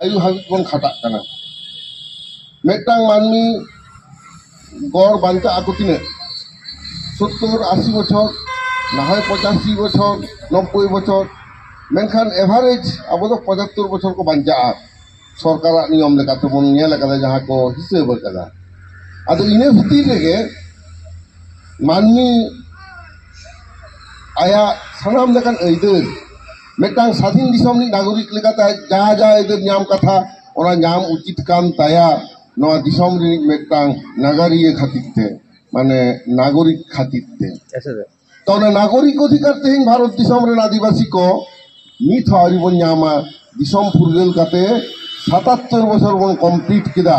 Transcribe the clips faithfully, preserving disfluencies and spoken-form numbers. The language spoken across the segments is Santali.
ᱟᱭᱩ ᱦᱟᱹᱵᱤᱡ ᱵᱚᱱ ᱠᱷᱟᱴᱟᱜ ᱠᱟᱱᱟ᱾ ᱢᱤᱫᱴᱟᱝ ᱢᱟᱹᱱᱢᱤ ᱜᱚᱲ ᱵᱟᱧᱪᱟᱜ ᱟᱠᱚ ᱛᱤᱱᱟᱹᱜ? ᱥᱚᱛᱛᱚᱨ ᱟᱥᱤ ᱵᱚᱪᱷᱚᱨ, ᱱᱟᱦᱚᱭ ᱯᱚᱸᱪᱟᱥᱤ ᱵᱚᱪᱷᱚᱨ, ᱱᱚᱵᱵᱳᱭ ᱵᱚᱪᱷᱚᱨ᱾ ᱢᱮᱱᱠᱷᱟᱱ ᱮᱵᱷᱟᱨᱮᱡᱽ ᱟᱵᱚ ᱫᱚ ᱯᱚᱸᱪᱟᱛᱛᱳᱨ ᱵᱚᱪᱷᱚᱨ ᱠᱚ ᱵᱟᱧᱪᱟᱜᱼᱟ, ᱥᱚᱨᱠᱟᱨᱟᱜ ᱱᱤᱭᱚᱢ ᱞᱮᱠᱟᱛᱮ ᱵᱚᱱ ᱧᱮᱞ ᱟᱠᱟᱫᱟ, ᱡᱟᱦᱟᱸ ᱠᱚ ᱦᱤᱥᱟᱹᱵ ᱟᱠᱟᱫᱟ᱾ ᱟᱫᱚ ᱤᱱᱟᱹ ᱵᱷᱤᱛᱤᱨ ᱨᱮᱜᱮ ᱢᱟᱹᱱᱢᱤ ᱟᱭᱟᱜ ᱥᱟᱱᱟᱢ ᱞᱮᱠᱟᱱ ᱟᱹᱭᱫᱟᱹᱨ, ᱢᱤᱫᱴᱟᱝ ᱥᱟᱫᱷᱤᱱ ᱫᱤᱥᱚᱢ ᱨᱤᱱᱤᱡ ᱱᱟᱜᱚᱨᱤᱠ ᱞᱮᱠᱟᱛᱮ ᱟᱡ ᱡᱟᱦᱟᱸ ᱡᱟᱦᱟᱸ ᱟᱹᱭᱫᱟᱹᱨ ᱧᱟᱢ ᱠᱟᱛᱷᱟ, ᱚᱱᱟ ᱧᱟᱢ ᱩᱪᱤᱛ ᱠᱟᱱ ᱛᱟᱭᱟ ᱱᱚᱣᱟ ᱫᱤᱥᱚᱢ ᱨᱤᱱᱤᱡ ᱢᱤᱫᱴᱟᱝ ᱱᱟᱜᱟᱨᱤᱭᱟᱹ ᱠᱷᱟᱹᱛᱤᱨ ᱛᱮ, ᱢᱟᱱᱮ ᱱᱟᱜᱚᱨᱤᱠ ᱠᱷᱟᱹᱛᱤᱨ ᱛᱮ᱾ ᱟᱪᱪᱷᱟ, ᱥᱮ᱾ ᱛᱚ, ᱚᱱᱟ ᱱᱟᱜᱚᱨᱤᱠ ᱚᱫᱷᱤᱠᱟᱨ ᱛᱮᱦᱮᱧ ᱵᱷᱟᱨᱚᱛ ᱫᱤᱥᱚᱢ ᱨᱮᱱ ᱟᱹᱫᱤᱵᱟᱹᱥᱤ ᱠᱚ ᱱᱤᱛ ᱦᱚᱸ ᱟᱹᱣᱨᱤ ᱵᱚᱱ ᱧᱟᱢᱟ᱾ ᱫᱤᱥᱚᱢ ᱯᱷᱩᱨᱜᱟᱹᱞ ᱠᱟᱛᱮ ᱥᱟᱛᱟᱛᱛᱳᱨ ᱵᱚᱪᱷᱚᱨ ᱵᱚᱱ ᱠᱚᱢᱯᱞᱤᱴ ᱠᱮᱫᱟ,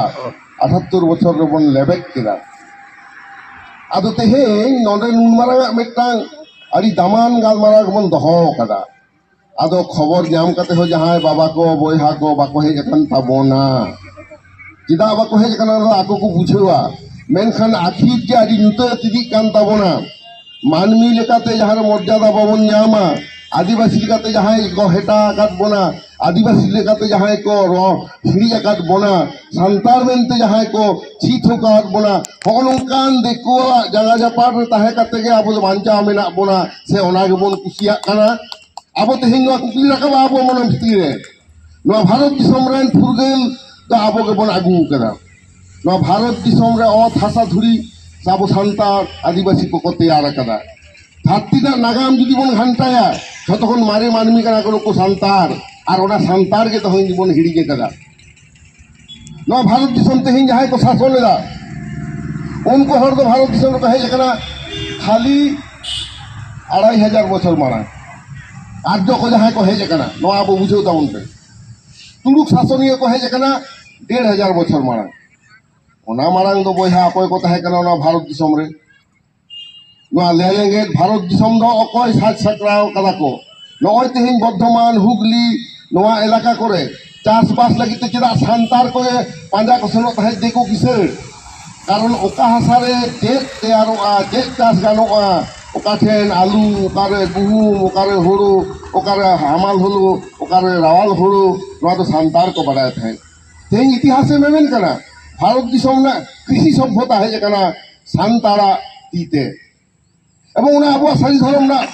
ᱟᱴᱷᱟᱛᱛᱳᱨ ᱵᱚᱪᱷᱚᱨ ᱨᱮᱵᱚᱱ ᱞᱮᱵᱮᱫ ᱠᱮᱫᱟ᱾ ᱟᱫᱚ ᱛᱮᱦᱮᱧ ᱱᱚᱰᱮ ᱱᱩᱱ ᱢᱟᱨᱟᱝ ᱟᱜ ᱢᱤᱫᱴᱟᱝ ᱟᱹᱰᱤ ᱫᱟᱢᱟᱱ ᱜᱟᱞᱢᱟᱨᱟᱣ ᱜᱮᱵᱚᱱ ᱫᱚᱦᱚ ᱟᱠᱟᱫᱟ᱾ ᱟᱫᱚ ᱠᱷᱚᱵᱚᱨ ᱧᱟᱢ ᱠᱟᱛᱮ ᱦᱚᱸ ᱡᱟᱦᱟᱸᱭ ᱵᱟᱵᱟ ᱠᱚ, ᱵᱚᱭᱦᱟ ᱠᱚ ᱵᱟᱠᱚ ᱦᱮᱡ ᱟᱠᱟᱱ ᱛᱟᱵᱚᱱᱟ, ᱪᱮᱫᱟᱜ ᱵᱟᱠᱚ ᱦᱮᱡ ᱟᱠᱟᱱᱟ, ᱚᱱᱟ ᱫᱚ ᱟᱠᱚ ᱠᱚ ᱵᱩᱡᱷᱟᱹᱣᱟ᱾ ᱢᱮᱱᱠᱷᱟᱱ ᱟᱹᱠᱷᱤᱨ ᱡᱮ ᱟᱹᱰᱤ ᱧᱩᱛᱟᱹᱛ ᱤᱫᱤᱜ ᱠᱟᱱ ᱛᱟᱵᱚᱱᱟ, ᱢᱟᱹᱱᱢᱤ ᱞᱮᱠᱟᱛᱮ ᱡᱟᱦᱟᱸ ᱨᱮ ᱢᱚᱨᱡᱟᱫᱟ ᱵᱟᱵᱚᱱ ᱧᱟᱢᱟ, ᱟᱹᱫᱤᱵᱟᱹᱥᱤ ᱞᱮᱠᱟᱛᱮ ᱡᱟᱦᱟᱸᱭ ᱠᱚ ᱦᱮᱴᱟ ᱟᱠᱟᱫ ᱵᱚᱱᱟ, ᱟᱹᱫᱤᱵᱟᱹᱥᱤ ᱞᱮᱠᱟᱛᱮ ᱡᱟᱦᱟᱸᱭ ᱠᱚ ᱨᱚ-, ᱦᱤᱲᱤᱡ ᱟᱠᱟᱫ ᱵᱚᱱᱟ, ᱥᱟᱱᱛᱟᱲ ᱢᱮᱱᱛᱮ ᱡᱟᱦᱟᱸᱭ ᱠᱚ ᱪᱷᱤ ᱛᱷᱚᱠᱟᱣᱟᱫ ᱵᱚᱱᱟ, ᱦᱚᱸᱜᱼᱚ ᱱᱚᱝᱠᱟᱱ ᱫᱤᱠᱩᱣᱟᱜ ᱡᱟᱸᱜᱟ ᱡᱟᱯᱟᱜ ᱨᱮ ᱛᱟᱦᱮᱸ ᱠᱟᱛᱮ ᱜᱮ ᱟᱵᱚ ᱫᱚ ᱵᱟᱧᱪᱟᱣ ᱢᱮᱱᱟᱜ ᱵᱚᱱᱟ, ᱥᱮ ᱚᱱᱟ ᱜᱮᱵᱚᱱ ᱠᱩᱥᱤᱭᱟᱜ ᱠᱟᱱᱟ? ᱟᱵᱚ ᱛᱮᱦᱮᱧ ᱱᱚᱣᱟ ᱠᱩᱠᱞᱤ ᱨᱟᱠᱟᱵᱟ ᱟᱵᱚ ᱢᱚᱱᱮ ᱵᱷᱤᱛᱤᱨ ᱨᱮ, ᱱᱚᱣᱟ ᱵᱷᱟᱨᱚᱛ ᱫᱤᱥᱚᱢ ᱨᱮᱱ ᱯᱷᱩᱨᱜᱟᱹᱞ ᱫᱚ ᱟᱵᱚ ᱜᱮᱵᱚᱱ ᱟᱹᱜᱩ ᱟᱠᱟᱫᱟ᱾ ᱱᱚᱣᱟ ᱵᱷᱟᱨᱚᱛ ᱫᱤᱥᱚᱢ ᱨᱮ ᱚᱛ ᱦᱟᱥᱟ ᱫᱷᱩᱲᱤ ᱟᱵᱚ ᱥᱟᱱᱛᱟᱲ ᱟᱹᱫᱤᱵᱟᱹᱥᱤ ᱠᱚᱠᱚ ᱛᱮᱭᱟᱨ ᱟᱠᱟᱫᱟ᱾ ᱫᱷᱟᱹᱨᱛᱤ ᱨᱮᱱᱟᱜ ᱱᱟᱜᱟᱢ ᱡᱩᱫᱤ ᱵᱚᱱ ᱜᱷᱟᱱᱴᱟᱭᱟ, ᱡᱷᱚᱛᱚ ᱠᱷᱚᱱ ᱢᱟᱨᱮ ᱢᱟᱹᱱᱢᱤ ᱠᱟᱱᱟ ᱠᱚ ᱱᱩᱠᱩ ᱥᱟᱱᱛᱟᱲ, ᱟᱨ ᱚᱱᱟ ᱥᱟᱱᱛᱟᱲ ᱜᱮ ᱛᱮᱦᱮᱧ ᱵᱚᱱ ᱦᱤᱲᱤᱧ ᱟᱠᱟᱫᱟ᱾ ᱱᱚᱣᱟ ᱵᱷᱟᱨᱚᱛ ᱫᱤᱥᱚᱢ ᱛᱮᱦᱮᱧ ᱡᱟᱦᱟᱸᱭ ᱠᱚ ᱥᱟᱥᱚᱱ ᱮᱫᱟ, ᱩᱱᱠᱩ ᱦᱚᱲ ᱫᱚ ᱵᱷᱟᱨᱚᱛ ᱫᱤᱥᱚᱢ ᱨᱮᱠᱚ ᱦᱮᱡ ᱟᱠᱟᱱᱟ ᱠᱷᱟᱹᱞᱤ ᱟᱲᱟᱭ ᱦᱟᱡᱟᱨ ᱵᱚᱪᱷᱚᱨ ᱢᱟᱲᱟᱝ᱾ ᱟᱨᱡᱚ ᱠᱚ ᱡᱟᱦᱟᱸᱭ ᱠᱚ ᱦᱮᱡ ᱟᱠᱟᱱᱟ, ᱱᱚᱣᱟ ᱟᱵᱚ ᱵᱩᱡᱷᱟᱹᱣ ᱛᱟᱵᱚᱱ ᱯᱮ᱾ ᱛᱩᱲᱩᱠ ᱥᱟᱥᱚᱱᱤᱭᱟᱹ ᱠᱚ ᱦᱮᱡ ᱟᱠᱟᱱᱟ ᱰᱮᱲ ᱦᱟᱡᱟᱨ ᱵᱚᱪᱷᱚᱨ ᱢᱟᱲᱟᱝ᱾ ᱚᱱᱟ ᱢᱟᱲᱟᱝ ᱫᱚ ᱵᱚᱭᱦᱟ ᱚᱠᱚᱭ ᱠᱚ ᱛᱟᱦᱮᱸ ᱠᱟᱱᱟ ᱱᱚᱣᱟ ᱵᱷᱟᱨᱚᱛ ᱫᱤᱥᱚᱢ ᱨᱮ? ᱱᱚᱣᱟ ᱞᱮᱸᱜᱮᱫ ᱵᱷᱟᱨᱚᱛ ᱫᱤᱥᱚᱢ ᱫᱚ ᱚᱠᱚᱭ ᱥᱟᱡᱽ ᱥᱟᱯᱲᱟᱣ ᱠᱟᱫᱟ ᱠᱚ? ᱱᱚᱜᱼᱚᱭ ᱛᱮᱦᱮᱧ ᱵᱚᱨᱫᱷᱚᱢᱟᱱ, ᱦᱩᱜᱽᱞᱤ, ᱱᱚᱣᱟ ᱮᱞᱟᱠᱟ ᱠᱚᱨᱮ ᱪᱟᱥᱵᱟᱥ ᱞᱟᱹᱜᱤᱫ ᱛᱮ ᱪᱮᱫᱟᱜ ᱥᱟᱱᱛᱟᱲ ᱠᱚ ᱯᱟᱸᱡᱟ ᱠᱚ ᱥᱮᱱᱚᱜ ᱛᱟᱦᱮᱸᱫ ᱫᱤᱠᱩ ᱠᱤᱥᱟᱹᱬ? ᱠᱟᱨᱚᱱ ᱚᱠᱟ ᱦᱟᱥᱟ ᱨᱮ ᱪᱮᱫ ᱛᱮᱭᱟᱨᱚᱜᱼᱟ, ᱪᱮᱫ ᱪᱟᱥ ᱜᱟᱱᱚᱜᱼᱟ, ᱚᱠᱟ ᱴᱷᱮᱱ ᱟᱹᱞᱩ, ᱚᱠᱟᱨᱮ ᱜᱩᱦᱩᱢ, ᱚᱠᱟᱨᱮ ᱦᱩᱲᱩ, ᱚᱠᱟᱨᱮ ᱦᱟᱢᱟᱞ ᱦᱩᱲᱩ, ᱚᱠᱟᱨᱮ ᱨᱟᱣᱟᱞ ᱦᱩᱲᱩ, ᱱᱚᱣᱟ ᱫᱚ ᱥᱟᱱᱛᱟᱲ ᱠᱚ ᱵᱟᱲᱟᱭ ᱛᱟᱦᱮᱸᱫ᱾ ᱛᱮᱦᱮᱧ ᱤᱛᱤᱦᱟᱥᱮ ᱢᱮᱢᱮᱱ ᱠᱟᱱᱟ, ᱵᱷᱟᱨᱚᱛ ᱫᱤᱥᱚᱢ ᱨᱮᱱᱟᱜ ᱠᱨᱤᱥᱤ ᱥᱚᱵᱷᱚᱛᱟ ᱦᱮᱡ ᱟᱠᱟᱱᱟ ᱥᱟᱱᱛᱟᱲᱟᱜ ᱛᱤ ᱛᱮ᱾ ᱮᱵᱚᱝ ᱚᱱᱟ ᱟᱵᱚᱣᱟᱜ ᱥᱟᱹᱨᱤ ᱫᱷᱚᱨᱚᱢ ᱨᱮᱱᱟᱜ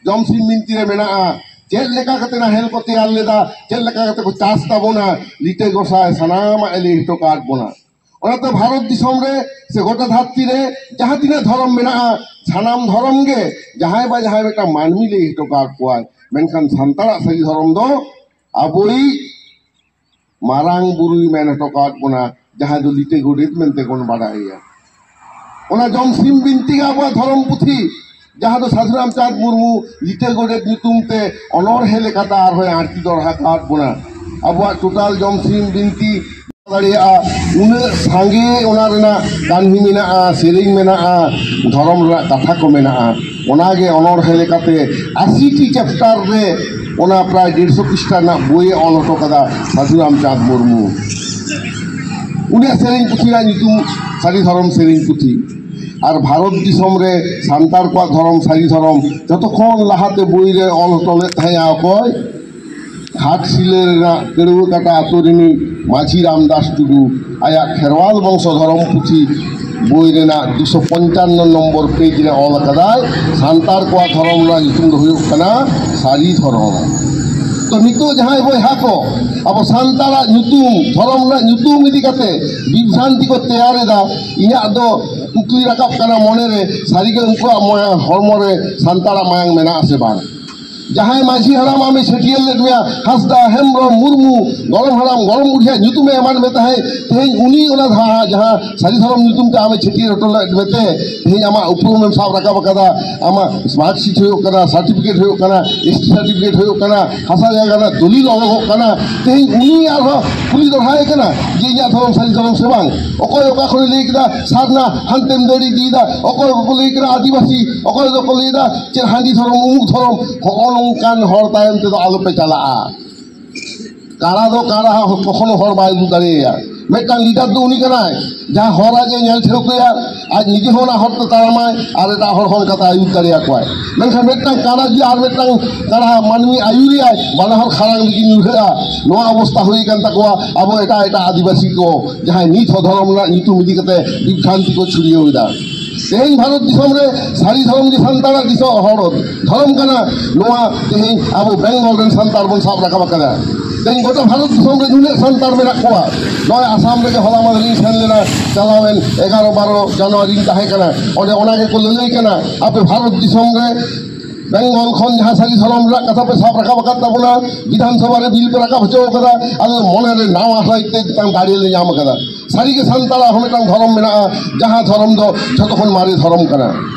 ᱡᱚᱢᱥᱤᱢ ᱵᱤᱱᱛᱤ ᱨᱮ ᱢᱮᱱᱟᱜᱼᱟ, ᱪᱮᱫ ᱞᱮᱠᱟ ᱠᱟᱛᱮ ᱱᱟᱦᱮᱞ ᱠᱚ ᱛᱮᱭᱟᱨ ᱞᱮᱫᱟ, ᱪᱮᱫ ᱞᱮᱠᱟ ᱠᱟᱛᱮ ᱠᱚ ᱪᱟᱥ ᱛᱟᱵᱚᱱᱟ, ᱞᱤᱴᱟᱹ ᱜᱚᱸᱥᱟᱭ ᱥᱟᱱᱟᱢᱟᱜ ᱮ ᱞᱟᱹᱭ ᱦᱚᱴᱚ ᱠᱟᱫ ᱵᱚᱱᱟ᱾ ᱚᱱᱟᱛᱮ ᱵᱷᱟᱨᱚᱛ ᱫᱤᱥᱚᱢ ᱨᱮ ᱥᱮ ᱜᱚᱴᱟ ᱫᱷᱟᱹᱨᱛᱤ ᱨᱮ ᱡᱟᱦᱟᱸ ᱛᱤᱱᱟᱹᱜ ᱫᱷᱚᱨᱚᱢ ᱢᱮᱱᱟᱜᱼᱟ, ᱥᱟᱱᱟᱢ ᱫᱷᱚᱨᱚᱢ ᱜᱮ ᱡᱟᱦᱟᱸᱭ ᱵᱟ ᱡᱟᱦᱟᱸᱭ ᱢᱤᱫᱴᱟᱝ ᱢᱟᱹᱱᱢᱤ ᱞᱟᱹᱭ ᱦᱚᱴᱚ ᱠᱟᱫ ᱠᱚᱣᱟᱭ᱾ ᱢᱮᱱᱠᱷᱟᱱ ᱥᱟᱱᱛᱟᱲᱟᱜ ᱥᱟᱹᱨᱤ ᱫᱷᱚᱨᱚᱢ ᱫᱚ ᱟᱵᱚᱭᱤᱡ ᱢᱟᱨᱟᱝ ᱵᱩᱨᱩᱭ ᱢᱮᱱ ᱦᱚᱴᱚ ᱠᱟᱫ ᱵᱚᱱᱟ, ᱡᱟᱦᱟᱸᱭ ᱫᱚ ᱞᱤᱴᱟᱹ ᱜᱚᱰᱮᱛ ᱢᱮᱱᱛᱮ ᱵᱚᱱ ᱵᱟᱰᱟᱭᱮᱭᱟ᱾ ᱚᱱᱟ ᱡᱚᱢᱥᱤᱢ ᱵᱤᱱᱛᱤ ᱜᱮ ᱟᱵᱚᱣᱟᱜ ᱫᱷᱚᱨᱚᱢ ᱯᱩᱛᱷᱤ, ᱡᱟᱦᱟᱸ ᱫᱚ ᱥᱟᱹᱫᱷᱩ ᱨᱟᱢᱪᱟᱸᱫᱽ ᱢᱩᱨᱢᱩ ᱞᱤᱴᱟᱹ ᱜᱚᱰᱮᱛ ᱧᱩᱛᱩᱢ ᱛᱮ ᱚᱱᱚᱬᱦᱮ ᱞᱮᱠᱟᱛᱮ ᱟᱨᱦᱚᱸᱭ ᱟᱬᱛᱤ ᱫᱚᱦᱲᱟ ᱟᱠᱟᱫ ᱵᱚᱱᱟ᱾ ᱟᱵᱚᱣᱟᱜ ᱴᱳᱴᱟᱞ ᱡᱚᱢᱥᱤᱢ ᱵᱤᱱᱛᱤ ᱫᱟᱲᱮᱭᱟᱜᱼᱟ, ᱩᱱᱟᱹᱜ ᱥᱟᱸᱜᱮ ᱚᱱᱟ ᱨᱮᱱᱟᱜ ᱠᱟᱹᱦᱱᱤ ᱢᱮᱱᱟᱜᱼᱟ, ᱥᱮᱨᱮᱧ ᱢᱮᱱᱟᱜᱼᱟ, ᱫᱷᱚᱨᱚᱢ ᱨᱮᱱᱟᱜ ᱠᱟᱛᱷᱟ ᱠᱚ ᱢᱮᱱᱟᱜᱼᱟ᱾ ᱚᱱᱟᱜᱮ ᱚᱱᱚᱬᱦᱮ ᱞᱮᱠᱟᱛᱮ ᱟᱥᱤ ᱴᱤ ᱪᱮᱯᱴᱟᱨ ᱨᱮ ᱚᱱᱟ ᱯᱨᱟᱭ ᱰᱮᱲᱥᱚ ᱯᱨᱤᱥᱴᱟ ᱨᱮᱱᱟᱜ ᱵᱳᱭᱮ ᱚᱞ ᱦᱚᱴᱚ ᱠᱟᱫᱟ ᱥᱟᱹᱫᱷᱩ ᱨᱟᱢᱪᱟᱸᱫᱽ ᱢᱩᱨᱢᱩ᱾ ᱩᱱᱤᱭᱟᱜ ᱥᱮᱨᱮᱧ ᱯᱩᱛᱷᱤ ᱨᱮᱱᱟᱜ ᱧᱩᱛᱩᱢ ᱥᱟᱹᱨᱤ ᱫᱷᱚᱨᱚᱢ ᱥᱮᱨᱮᱧ ᱯᱩᱛᱷᱤ᱾ ᱟᱨ ᱵᱷᱟᱨᱚᱛ ᱫᱤᱥᱚᱢ ᱨᱮ ᱥᱟᱱᱛᱟᱲ ᱠᱚᱣᱟᱜ ᱫᱷᱚᱨᱚᱢ ᱥᱟᱹᱨᱤ ᱫᱷᱚᱨᱚᱢ ᱡᱚᱛᱚ ᱠᱷᱚᱱ ᱞᱟᱦᱟᱛᱮ ᱵᱳᱭ ᱨᱮ ᱚᱞ ᱦᱚᱴᱚ ᱞᱮᱫ ᱛᱟᱦᱮᱸᱜᱼᱟ ᱚᱠᱚᱭ? ᱜᱷᱟᱴᱥᱤᱞᱟᱹ ᱨᱮᱱᱟᱜ ᱠᱟᱹᱲᱣᱟᱹ ᱠᱟᱴᱟ ᱟᱛᱳ ᱨᱤᱱᱤᱡ ᱢᱟᱹᱡᱷᱤ ᱨᱟᱢᱫᱟᱥ ᱴᱩᱰᱩ ᱟᱭᱟᱜ ᱠᱷᱮᱨᱣᱟᱞ ᱵᱚᱝᱥᱚ ᱫᱷᱚᱨᱚᱢ ᱯᱩᱛᱷᱤ ᱵᱳᱭ ᱨᱮᱱᱟᱜ ᱫᱩᱥᱚ ᱯᱚᱧᱪᱟᱱᱱᱚ ᱱᱚᱢᱵᱚᱨ ᱯᱮᱡᱽ ᱨᱮ ᱚᱞ ᱟᱠᱟᱫᱟᱭ, ᱥᱟᱱᱛᱟᱲ ᱠᱚᱣᱟᱜ ᱫᱷᱚᱨᱚᱢ ᱨᱮᱱᱟᱜ ᱧᱩᱛᱩᱢ ᱫᱚ ᱦᱩᱭᱩᱜ ᱠᱟᱱᱟ ᱥᱟᱹᱨᱤ ᱫᱷᱚᱨᱚᱢ᱾ ᱛᱚ ᱱᱤᱛᱚᱜ ᱡᱟᱦᱟᱸᱭ ᱵᱚᱭᱦᱟ ᱠᱚ ᱟᱵᱚ ᱥᱟᱱᱛᱟᱲᱟᱜ ᱧᱩᱛᱩᱢ, ᱫᱷᱚᱨᱚᱢ ᱨᱮᱱᱟᱜ ᱧᱩᱛᱩᱢ ᱤᱫᱤ ᱠᱟᱛᱮ ᱵᱤᱵᱷᱨᱟᱱᱛᱤ ᱠᱚ ᱛᱮᱭᱟᱨ ᱮᱫᱟ, ᱤᱧᱟᱹᱜ ᱫᱚ ᱠᱩᱠᱞᱤ ᱨᱟᱠᱟᱵ ᱠᱟᱱᱟ ᱢᱚᱱᱮᱨᱮ, ᱥᱟᱹᱨᱤᱜᱮ ᱩᱱᱠᱩᱣᱟᱜ ᱢᱚ-, ᱦᱚᱲᱢᱚ ᱨᱮ ᱥᱟᱱᱛᱟᱲᱟᱜ ᱢᱟᱭᱟᱝ ᱢᱮᱱᱟᱜ ᱟᱥᱮ ᱵᱟᱝ? ᱡᱟᱦᱟᱸᱭ ᱢᱟᱹᱡᱷᱤ ᱦᱟᱲᱟᱢ ᱟᱢᱮ ᱪᱷᱟᱹᱴᱭᱟᱹᱨ ᱞᱮᱫ ᱢᱮᱭᱟ, ᱦᱟᱸᱥᱫᱟ, ᱦᱮᱢᱵᱨᱚᱢ, ᱢᱩᱨᱢᱩ, ᱜᱚᱲᱚᱢ ᱦᱟᱲᱟᱢ, ᱜᱚᱲᱚᱢ ᱵᱩᱰᱷᱤᱭᱟᱜ ᱧᱩᱛᱩᱢᱮ ᱮᱢᱟᱫ ᱢᱮ ᱛᱟᱦᱮᱸᱫ, ᱛᱮᱦᱮᱧ ᱩᱱᱤ ᱚᱱᱟ ᱡᱟᱦᱟᱸ, ᱡᱟᱦᱟᱸ ᱥᱟᱹᱨᱤ ᱫᱷᱚᱨᱚᱢ ᱧᱩᱛᱩᱢ ᱛᱮ ᱟᱢᱮ ᱪᱷᱟᱹᱴᱭᱟᱹᱨ ᱦᱚᱴᱚ ᱞᱮᱫ ᱢᱮᱛᱮ, ᱛᱮᱦᱮᱧ ᱟᱢᱟᱜ ᱩᱯᱨᱩᱢᱮᱢ ᱥᱟᱵ ᱨᱟᱠᱟᱵ ᱟᱠᱟᱫᱟ, ᱟᱢᱟᱜ ᱢᱟᱨᱠᱥᱤᱴ ᱦᱩᱭᱩᱜ ᱠᱟᱱᱟ, ᱥᱟᱨᱴᱤᱯᱷᱤᱠᱮᱴ ᱦᱩᱭᱩᱜ ᱠᱟᱱᱟ, ᱮᱥ ᱴᱤ ᱥᱟᱨᱴᱤᱯᱷᱤᱠᱮᱴ ᱦᱩᱭᱩᱜ ᱠᱟᱱᱟ, ᱦᱟᱥᱟ ᱡᱟᱭᱜᱟ ᱨᱮᱱᱟᱜ ᱫᱚᱞᱤᱞ ᱚᱰᱚᱠᱚᱜ ᱠᱟᱱᱟ, ᱛᱮᱦᱮᱧ ᱩᱱᱤ ᱟᱨᱦᱚᱸ ᱠᱩᱞᱤ ᱫᱚᱲᱦᱟᱭ ᱠᱟᱱᱟ ᱡᱮ ᱤᱧᱟᱹᱜ ᱫᱷᱚᱨᱚᱢ ᱥᱟᱹᱨᱤ ᱫᱷᱚᱨᱚᱢ ᱥᱮ ᱵᱟᱝ? ᱚᱠᱚᱭ ᱚᱠᱟ ᱠᱷᱚᱱᱮ ᱞᱟᱹᱭ ᱠᱮᱫᱟ ᱥᱟᱨᱱᱟ, ᱦᱟᱱᱛᱮᱢ ᱫᱟᱹᱲ ᱤᱫᱤᱭᱮᱫᱟ, ᱚᱠᱚᱭ ᱠᱚᱠᱚ ᱞᱟᱹᱭ ᱠᱮᱫᱟ ᱟᱹᱫᱤᱵᱟᱹᱥᱤ, ᱚᱠᱚᱭ ᱫᱚᱠᱚ ᱞᱟᱹᱭ ᱮᱫᱟ ᱪᱮᱫ ᱦᱟᱺᱰᱤ ᱫᱷᱚᱨᱚᱢ, ᱩᱢᱩᱠ ᱫᱷᱚᱨᱚᱢ᱾ ᱦᱚᱸᱜᱼᱚ ᱱᱚᱝᱠᱟᱱ ᱦᱚᱲ ᱛᱟᱭᱚᱢ ᱛᱮᱫᱚ ᱟᱞᱚᱯᱮ ᱪᱟᱞᱟᱜᱼᱟ᱾ ᱠᱟᱬᱟ ᱫᱚ ᱠᱟᱬᱟ ᱠᱚᱠᱷᱚᱱᱳ ᱦᱚᱲ ᱵᱟᱭ ᱩᱫᱩᱜ ᱫᱟᱲᱮᱭᱟᱭᱟ᱾ ᱢᱤᱫᱴᱟᱝ ᱞᱤᱰᱟᱨ ᱫᱚ ᱩᱱᱤ ᱠᱟᱱᱟᱭ, ᱡᱟᱦᱟᱸ ᱦᱚᱨ ᱟᱡ ᱮ ᱧᱮᱞ ᱴᱷᱟᱹᱣᱠᱟᱹᱭᱟ, ᱟᱡ ᱱᱤᱡᱮ ᱦᱚᱸ ᱚᱱᱟ ᱦᱚᱨ ᱛᱮ ᱛᱟᱲᱟᱢᱟᱭ ᱟᱨ ᱮᱴᱟᱜ ᱦᱚᱲ ᱦᱚᱸ ᱚᱱᱠᱟᱛᱮ ᱟᱹᱭᱩᱨ ᱫᱟᱲᱮᱭᱟᱠᱚᱣᱟᱭ᱾ ᱢᱮᱱᱠᱷᱟᱱ ᱢᱤᱫᱴᱟᱝ ᱠᱟᱬᱟ ᱡᱩᱫᱤ ᱟᱨ ᱢᱤᱫᱴᱟᱝ ᱠᱟᱬᱟ ᱢᱟᱹᱱᱢᱤ ᱟᱹᱭᱩᱨᱮᱭᱟᱭ, ᱵᱟᱱᱟ ᱦᱚᱲ ᱠᱷᱟᱲᱟᱝ ᱨᱮᱠᱤᱱ ᱧᱩᱨᱦᱟᱹᱜᱼᱟ᱾ ᱱᱚᱣᱟ ᱚᱵᱚᱥᱛᱟ ᱦᱩᱭ ᱟᱠᱟᱱ ᱛᱟᱠᱚᱣᱟ ᱟᱵᱚ ᱮᱴᱟᱜ ᱮᱴᱟᱜ ᱟᱹᱫᱤᱵᱟᱹᱥᱤ ᱠᱚ, ᱡᱟᱦᱟᱸᱭ ᱱᱤᱛ ᱦᱚᱸ ᱫᱷᱚᱨᱚᱢ ᱨᱮᱱᱟᱜ ᱧᱩᱛᱩᱢ ᱤᱫᱤ ᱠᱟᱛᱮ ᱵᱤᱵᱷᱨᱟᱱᱛᱤ ᱠᱚ ᱪᱷᱩᱲᱭᱟᱹᱣ ᱮᱫᱟ᱾ ᱛᱮᱦᱮᱧ ᱵᱷᱟᱨᱚᱛ ᱫᱤᱥᱚᱢ ᱨᱮ ᱥᱟᱹᱨᱤ ᱫᱷᱚᱨᱚᱢ ᱜᱮ ᱥᱟᱱᱛᱟᱲᱟᱜ ᱫᱤᱥᱚᱢ ᱦᱚᱲ ᱫᱷᱚᱨᱚᱢ ᱠᱟᱱᱟ᱾ ᱱᱚᱣᱟ ᱛᱮᱦᱮᱧ ᱟᱵᱚ ᱵᱮᱝᱜᱚᱞ ᱨᱮᱱ ᱥᱟᱱᱛᱟᱲ ᱵᱚᱱ ᱥᱟᱵ ᱨᱟᱠᱟᱵ ᱟᱠᱟᱫᱟ᱾ ᱛᱮᱦᱮᱧ ᱜᱚᱴᱟ ᱵᱷᱟᱨᱚᱛ ᱫᱤᱥᱚᱢ ᱨᱮ ᱱᱩᱱᱟᱹᱜ ᱥᱟᱱᱛᱟᱲ ᱢᱮᱱᱟᱜ ᱠᱚᱣᱟ᱾ ᱱᱚᱜᱼᱚᱭ ᱟᱥᱟᱢ ᱨᱮᱜᱮ ᱦᱚᱞᱟ ᱢᱟᱫᱷᱮᱨ ᱤᱧ ᱥᱮᱱ ᱞᱮᱱᱟ, ᱪᱟᱞᱟᱣᱮᱱ ᱮᱜᱟᱨᱚ ᱵᱟᱨᱚ ᱡᱟᱱᱩᱣᱟᱨᱤ ᱤᱧ ᱛᱟᱦᱮᱸ ᱠᱟᱱᱟ᱾ ᱚᱸᱰᱮ ᱚᱱᱟ ᱜᱮᱠᱚ ᱞᱟᱹᱞᱟᱹᱭ ᱠᱟᱱᱟ, ᱟᱯᱮ ᱵᱷᱟᱨᱚᱛ ᱫᱤᱥᱚᱢ ᱨᱮ ᱵᱮᱝᱜᱚᱞ ᱠᱷᱚᱱ ᱡᱟᱦᱟᱸ ᱥᱟᱹᱨᱤ ᱫᱷᱚᱨᱚᱢ ᱨᱮᱱᱟᱜ ᱠᱟᱛᱷᱟ ᱯᱮ ᱥᱟᱵ ᱨᱟᱠᱟᱵ ᱟᱠᱟᱫ ᱛᱟᱵᱚᱱᱟ, ᱵᱤᱫᱷᱟᱱ ᱥᱚᱵᱷᱟ ᱨᱮ ᱵᱤᱞ ᱯᱮ ᱨᱟᱠᱟᱵ ᱦᱚᱪᱚ ᱟᱠᱟᱫᱟ, ᱟᱫᱚ ᱢᱚᱱᱮ ᱨᱮ ᱱᱟᱣᱟ ᱦᱟᱞᱟᱭ ᱛᱮ ᱢᱤᱫᱴᱟᱝ ᱫᱟᱲᱮ ᱞᱮ ᱧᱟᱢ ᱟᱠᱟᱫᱟ᱾ ᱥᱟᱹᱨᱤ ᱜᱮ ᱥᱟᱱᱛᱟᱲᱟᱜ ᱦᱚᱸ ᱢᱤᱫᱴᱟᱝ ᱫᱷᱚᱨᱚᱢ ᱢᱮᱱᱟᱜᱼᱟ, ᱡᱟᱦᱟᱸ ᱫᱷᱚᱨᱚᱢ ᱫᱚ ᱡᱷᱚᱛᱚ ᱠᱷᱚᱱ ᱢᱟᱨᱮ ᱫᱷᱚᱨᱚᱢ ᱠᱟᱱᱟ᱾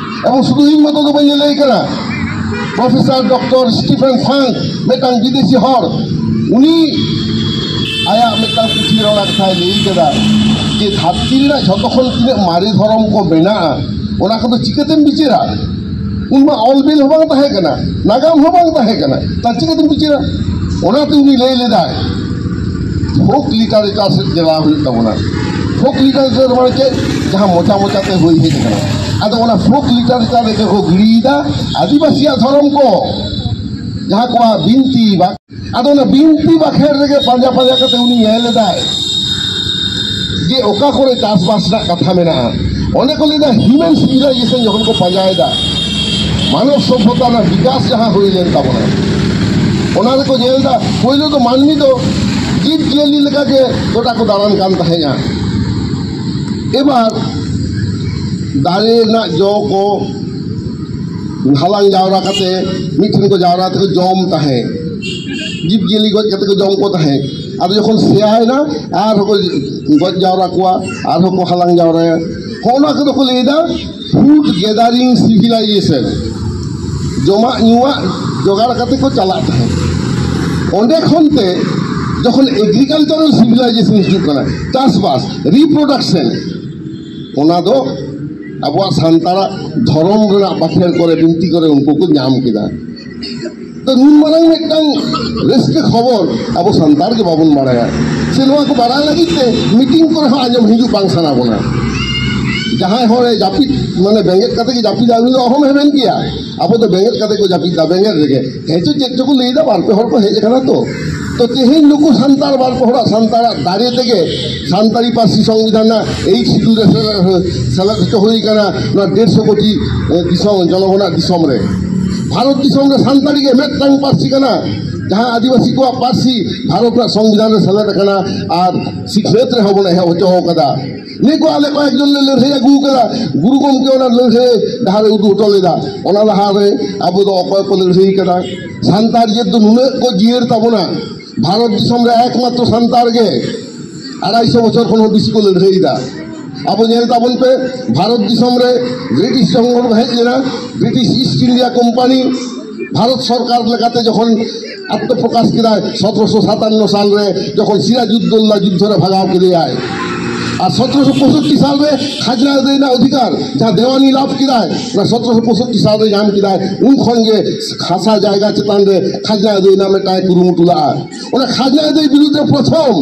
ᱮᱵᱚᱝ ᱥᱩᱫᱷᱩ ᱤᱧ ᱢᱚᱛᱚ ᱫᱚ ᱵᱟᱹᱧ ᱞᱟᱹᱞᱟᱹᱭ ᱠᱟᱱᱟ, ᱯᱨᱚᱯᱷᱮᱥᱚᱨ ᱰᱚᱠᱴᱚᱨ ᱥᱴᱤᱯᱷᱮᱱ ᱯᱷᱟᱝᱠ, ᱢᱤᱫᱴᱟᱝ ᱵᱤᱫᱮᱥᱤ ᱦᱚᱲ, ᱩᱱᱤ ᱟᱭᱟᱜ ᱢᱤᱫᱴᱟᱝ ᱯᱩᱛᱷᱤ ᱨᱮ ᱚᱱᱟ ᱠᱟᱛᱷᱟᱭ ᱞᱟᱹᱭ ᱠᱮᱫᱟ ᱡᱮ ᱫᱷᱟᱹᱨᱛᱤ ᱨᱮᱱᱟᱜ ᱡᱷᱚᱛᱚ ᱠᱷᱚᱱ ᱛᱤᱱᱟᱹᱜ ᱢᱟᱨᱮ ᱫᱷᱚᱨᱚᱢ ᱠᱚ ᱢᱮᱱᱟᱜᱼᱟ, ᱚᱱᱟ ᱠᱚᱫᱚ ᱪᱤᱠᱟᱹᱛᱮᱢ ᱵᱤᱪᱟᱹᱨᱟ? ᱩᱱ ᱢᱟ ᱚᱞ ᱵᱤᱞ ᱦᱚᱸ ᱵᱟᱝ ᱛᱟᱦᱮᱸ ᱠᱟᱱᱟ, ᱱᱟᱜᱟᱢ ᱦᱚᱸ ᱵᱟᱝ ᱛᱟᱦᱮᱸ ᱠᱟᱱᱟ, ᱛᱟ ᱪᱤᱠᱟᱹᱛᱮᱢ ᱵᱤᱪᱟᱹᱨᱟ? ᱚᱱᱟᱛᱮ ᱩᱱᱤ ᱞᱟᱹᱭ ᱞᱮᱫᱟᱭ, ᱯᱷᱳᱠ ᱞᱤᱴᱟᱨᱮᱪᱟᱨ ᱥᱮᱫ ᱪᱟᱞᱟᱣ ᱦᱩᱭᱩᱜ ᱛᱟᱵᱚᱱᱟ᱾ ᱯᱷᱳᱠ ᱞᱤᱴᱟᱨᱮᱪᱟᱨ ᱢᱟᱱᱮ ᱪᱮᱫ? ᱡᱟᱦᱟᱸ ᱢᱚᱪᱟ ᱢᱚᱪᱟᱛᱮ ᱦᱩᱭ ᱦᱮᱡ ᱟᱠᱟᱱᱟ᱾ ᱟᱫᱚ ᱚᱱᱟ ᱯᱷᱳᱠ ᱞᱤᱴᱟᱨᱮᱪᱟᱨ ᱨᱮᱜᱮ ᱠᱚ ᱜᱤᱲᱤᱭᱮᱫᱟ ᱟᱹᱫᱤᱵᱟᱹᱥᱤᱭᱟᱜ ᱫᱷᱚᱨᱚᱢ ᱠᱚ, ᱡᱟᱦᱟᱸ ᱠᱚᱣᱟᱜ ᱵᱤᱱᱛᱤ ᱵᱟ-, ᱟᱫᱚ ᱚᱱᱟ ᱵᱤᱱᱛᱤ ᱵᱟᱠᱷᱮᱲ ᱨᱮᱜᱮ ᱯᱟᱸᱡᱟ ᱯᱟᱸᱡᱟ ᱠᱟᱛᱮ ᱩᱱᱤ ᱧᱮᱞ ᱮᱫᱟᱭ ᱡᱮ ᱚᱠᱟ ᱠᱚᱨᱮ ᱪᱟᱥᱵᱟᱥ ᱨᱮᱱᱟᱜ ᱠᱟᱛᱷᱟ ᱢᱮᱱᱟᱜᱼᱟ᱾ ᱚᱸᱰᱮ ᱠᱚ ᱞᱟᱹᱭᱫᱟ ᱦᱤᱭᱩᱢᱮᱱ ᱥᱤᱵᱤᱞᱟᱭᱡᱮᱥᱚᱱ ᱡᱚᱠᱷᱚᱱ ᱠᱚ ᱯᱟᱸᱡᱟᱭᱮᱫᱟ, ᱢᱟᱱᱚᱵ ᱥᱚᱵᱷᱚᱛᱟ ᱨᱮᱱᱟᱜ ᱵᱤᱠᱟᱥ ᱡᱟᱦᱟᱸ ᱦᱩᱭ ᱞᱮᱱ ᱛᱟᱵᱚᱱᱟ, ᱚᱱᱟ ᱨᱮᱠᱚ ᱧᱮᱞ ᱮᱫᱟ ᱯᱳᱭᱞᱳ ᱫᱚ ᱢᱟᱹᱱᱢᱤ ᱫᱚ ᱡᱤᱵᱽ ᱡᱤᱭᱟᱹᱞᱤ ᱞᱮᱠᱟᱜᱮ ᱜᱚᱴᱟ ᱠᱚ ᱫᱟᱬᱟᱱ ᱠᱟᱱ ᱛᱟᱦᱮᱸᱫᱼᱟ᱾ ᱮᱵᱟᱨ ᱫᱟᱨᱮ ᱨᱮᱱᱟᱜ ᱡᱚ ᱠᱚ ᱦᱟᱞᱟᱝ ᱡᱟᱣᱨᱟ ᱠᱟᱛᱮ ᱢᱤᱫ ᱴᱷᱮᱱ ᱠᱚ ᱡᱟᱣᱨᱟ ᱛᱮᱠᱚ ᱡᱚᱢ ᱛᱟᱦᱮᱸᱫ, ᱡᱤᱵᱽ ᱡᱤᱭᱟᱹᱞᱤ ᱜᱚᱡ ᱠᱟᱛᱮ ᱠᱚ ᱡᱚᱢ ᱠᱚ ᱛᱟᱦᱮᱸᱫ᱾ ᱟᱫᱚ ᱡᱚᱠᱷᱚᱱ ᱥᱮᱭᱟᱭᱮᱱᱟ ᱟᱨᱦᱚᱸ ᱠᱚ ᱜᱚᱡ ᱡᱟᱣᱨᱟ ᱠᱚᱣᱟ, ᱟᱨᱦᱚᱸ ᱠᱚ ᱦᱟᱞᱟᱝ ᱡᱟᱣᱨᱟᱭᱟ᱾ ᱦᱚᱸᱜᱼᱚ ᱱᱚᱣᱟ ᱠᱚᱫᱚ ᱠᱚ ᱞᱟᱹᱭᱫᱟ ᱯᱷᱩᱰ ᱜᱮᱫᱟᱨᱤᱝ ᱥᱤᱵᱷᱤᱞᱟᱭᱡᱮᱥᱚᱱ᱾ ᱡᱚᱢᱟᱜ ᱧᱩᱣᱟᱜ ᱡᱚᱜᱟᱲ ᱠᱟᱛᱮ ᱠᱚ ᱪᱟᱞᱟᱜ ᱛᱟᱦᱮᱸᱫ᱾ ᱚᱸᱰᱮ ᱠᱷᱚᱱ ᱛᱮ ᱡᱚᱠᱷᱚᱱ ᱮᱜᱽᱨᱤᱠᱟᱞᱪᱟᱨᱟᱞ ᱥᱤᱵᱷᱤᱞᱟᱭᱡᱮᱥᱚᱱ ᱦᱤᱡᱩᱜ ᱠᱟᱱᱟ, ᱪᱟᱥᱵᱟᱥ, ᱨᱤᱯᱨᱚᱰᱟᱠᱥᱚᱱ, ᱚᱱᱟ ᱫᱚ ᱟᱵᱚᱣᱟᱜ ᱥᱟᱱᱛᱟᱲᱟᱜ ᱫᱷᱚᱨᱚᱢ ᱨᱮᱱᱟᱜ ᱵᱟᱠᱷᱮᱲ ᱠᱚᱨᱮ, ᱵᱤᱱᱛᱤ ᱠᱚᱨᱮ ᱩᱱᱠᱩ ᱠᱚ ᱧᱟᱢ ᱠᱮᱫᱟ᱾ ᱛᱚ ᱱᱩᱱ ᱢᱟᱨᱟᱝ ᱢᱤᱫᱴᱟᱝ ᱨᱟᱹᱥᱠᱟᱹ ᱠᱷᱚᱵᱚᱨ ᱟᱵᱚ ᱥᱟᱱᱛᱟᱲ ᱜᱮ ᱵᱟᱵᱚᱱ ᱵᱟᱲᱟᱭᱟ᱾ ᱥᱮ ᱱᱚᱣᱟ ᱠᱚ ᱵᱟᱲᱟᱭ ᱞᱟᱹᱜᱤᱫ ᱛᱮ ᱢᱤᱴᱤᱝ ᱠᱚᱨᱮ ᱦᱚᱸ ᱟᱸᱡᱚᱢ ᱦᱤᱡᱩᱜ ᱵᱟᱝ ᱥᱟᱱᱟ ᱵᱚᱱᱟ᱾ ᱡᱟᱦᱟᱸᱭ ᱦᱚᱲᱮ ᱡᱟᱹᱯᱤᱫ, ᱢᱟᱱᱮ ᱵᱮᱸᱜᱮᱫ ᱠᱟᱛᱮ ᱜᱮ ᱡᱟᱹᱯᱤᱫᱟ, ᱩᱱᱤ ᱫᱚ ᱚᱦᱚᱢ ᱦᱮᱵᱮᱱ ᱠᱮᱭᱟ᱾ ᱟᱵᱚ ᱫᱚ ᱵᱮᱸᱜᱮᱫ ᱠᱟᱛᱮ ᱠᱚ ᱡᱟᱹᱯᱤᱫᱟ, ᱵᱮᱸᱜᱮᱫ ᱨᱮᱜᱮ᱾ ᱦᱮᱸ ᱪᱚ ᱪᱮᱫ ᱪᱚᱠᱚ ᱞᱟᱹᱭᱫᱟ, ᱵᱟᱨ ᱯᱮ ᱦᱚᱲ ᱠᱚ ᱦᱮᱡ ᱟᱠᱟᱱᱟ ᱛᱚ᱾ ᱛᱚ ᱛᱮᱦᱮᱧ ᱱᱩᱠᱩ ᱥᱟᱱᱛᱟᱲ ᱵᱟᱨ ᱯᱮ ᱦᱚᱲᱟᱜ ᱥᱟᱱᱛᱟᱲᱟᱜ ᱫᱟᱲᱮ ᱛᱮᱜᱮ ᱥᱟᱱᱛᱟᱲᱤ ᱯᱟᱹᱨᱥᱤ ᱥᱚᱝᱵᱤᱫᱷᱟᱱ ᱨᱮᱱᱟᱜ ᱮᱭᱤᱴ ᱥᱤᱰᱩᱞ ᱨᱮ ᱥᱮᱞᱮᱫ, ᱥᱮᱞᱮᱫ ᱦᱚᱪᱚ ᱦᱩᱭ ᱟᱠᱟᱱᱟ ᱱᱚᱣᱟ ᱰᱮᱲᱥᱚ ᱠᱳᱴᱤ, ᱮ, ᱫᱤᱥᱚᱢ, ᱡᱚᱱᱚᱜᱚᱱᱟᱜ ᱫᱤᱥᱚᱢ ᱨᱮ᱾ ᱵᱷᱟᱨᱚᱛ ᱫᱤᱥᱚᱢ ᱨᱮ ᱥᱟᱱᱛᱟᱲᱤ ᱜᱮ ᱢᱤᱫᱴᱟᱝ ᱯᱟᱹᱨᱥᱤ ᱠᱟᱱᱟ, ᱡᱟᱦᱟᱸ ᱟᱹᱫᱤᱵᱟᱹᱥᱤ ᱠᱚᱣᱟᱜ ᱯᱟᱹᱨᱥᱤ ᱵᱷᱟᱨᱚᱛ ᱨᱮᱱᱟᱜ ᱥᱚᱝᱵᱤᱫᱷᱟᱱ ᱨᱮ ᱥᱮᱞᱮᱫ ᱟᱠᱟᱱᱟ ᱟᱨ ᱥᱤᱠᱷᱱᱟᱹᱛ ᱨᱮᱦᱚᱸ ᱵᱚᱱ ᱮᱦᱚᱵ ᱦᱚᱪᱚ ᱟᱠᱟᱫᱟ᱾ ᱱᱤᱭᱟᱹ ᱠᱚ ᱟᱞᱮ ᱠᱚᱭᱮᱠ ᱡᱚᱱ ᱞᱮ ᱞᱟᱹᱲᱦᱟᱹᱭ ᱟᱹᱜᱩ ᱟᱠᱟᱫᱟ, ᱜᱩᱨᱩ ᱜᱚᱢᱠᱮ ᱚᱱᱟ ᱞᱟᱹᱲᱦᱟᱹᱭ ᱰᱟᱦᱟᱨ ᱮ ᱩᱫᱩᱜ ᱦᱚᱴᱚ ᱞᱮᱫᱟ᱾ ᱚᱱᱟ ᱞᱟᱦᱟᱨᱮ ᱟᱵᱚ ᱫᱚ ᱚᱠᱚᱭ ᱠᱚ ᱞᱟᱹᱲᱦᱟᱹᱭ ᱟᱠᱟᱫᱟ? ᱥᱟᱱᱛᱟᱲ ᱡᱟᱹᱛ ᱫᱚ ᱱᱩᱱᱟᱹᱜ ᱠᱚ ᱡᱤᱭᱟᱹᱲ ᱛᱟᱵᱚᱱᱟ, ᱵᱷᱟᱨᱚᱛ ᱫᱤᱥᱚᱢ ᱨᱮ ᱮᱠᱢᱟᱛᱨᱚ ᱥᱟᱱᱛᱟᱲ ᱜᱮ ᱟᱲᱟᱭᱥᱚ ᱵᱚᱪᱷᱚᱨ ᱠᱷᱚᱱ ᱦᱚᱸ ᱵᱮᱥᱤ ᱠᱚ ᱞᱟᱹᱲᱦᱟᱹᱭ ᱮᱫᱟ᱾ ᱟᱵᱚ ᱧᱮᱞ ᱛᱟᱵᱚᱱ ᱯᱮ, ᱵᱷᱟᱨᱚᱛ ᱫᱤᱥᱚᱢ ᱨᱮ ᱵᱨᱤᱴᱤᱥ ᱡᱚᱠᱷᱚᱱ ᱠᱚ ᱦᱮᱡ ᱞᱮᱱᱟ, British East India company Bharat ᱥᱚᱨᱠᱟᱨ ᱞᱮᱠᱟᱛᱮ ᱡᱚᱠᱷᱚᱱ ᱟᱛᱢᱚᱯᱨᱚᱠᱟᱥ ᱠᱮᱫᱟᱭ ᱥᱚᱛᱨᱚᱥᱚ ᱥᱟᱛᱟᱱᱱᱚ ᱥᱟᱞ ᱨᱮ, ᱡᱚᱠᱷᱚᱱ ᱥᱤᱨᱟᱡᱩᱫᱽᱫᱳᱞᱞᱟ ᱡᱩᱫᱽᱫᱷᱚ ᱨᱮ ᱵᱷᱟᱜᱟᱣ ᱠᱮᱫᱮᱭᱟᱭ᱾ ᱟᱨ ᱥᱚᱛᱨᱚᱥᱚ ᱯᱚᱸᱭᱥᱚᱴᱴᱤ ᱥᱟᱞ ᱨᱮ ᱠᱷᱟᱡᱽᱱᱟ ᱟᱹᱫᱟᱹᱭ ᱨᱮᱱᱟᱜ ᱚᱫᱷᱤᱠᱟᱨ ᱡᱟᱦᱟᱸ ᱫᱮᱣᱟᱱᱤ ᱞᱟᱵᱷ ᱠᱮᱫᱟᱭ, ᱚᱱᱟ ᱥᱚᱛᱨᱚᱥᱚ ᱯᱚᱸᱭᱥᱚᱴᱴᱤ ᱥᱟᱞ ᱨᱮ ᱧᱟᱢ ᱠᱮᱫᱟᱭ᱾ ᱩᱱ ᱠᱷᱚᱱ ᱜᱮ ᱦᱟᱥᱟ ᱡᱟᱭᱜᱟ ᱪᱮᱛᱟᱱ ᱨᱮ ᱠᱷᱟᱡᱽᱱᱟ ᱟᱹᱫᱟᱹᱭ ᱨᱮᱱᱟᱜ ᱢᱤᱫᱴᱟᱝ ᱠᱩᱨᱩᱢᱩᱴᱩ ᱞᱟᱜᱼᱟ᱾ ᱚᱱᱟ ᱠᱷᱟᱡᱽᱱᱟ ᱟᱹᱫᱟᱹᱭ ᱵᱤᱨᱩᱫᱽ ᱨᱮ ᱯᱨᱚᱛᱷᱚᱢ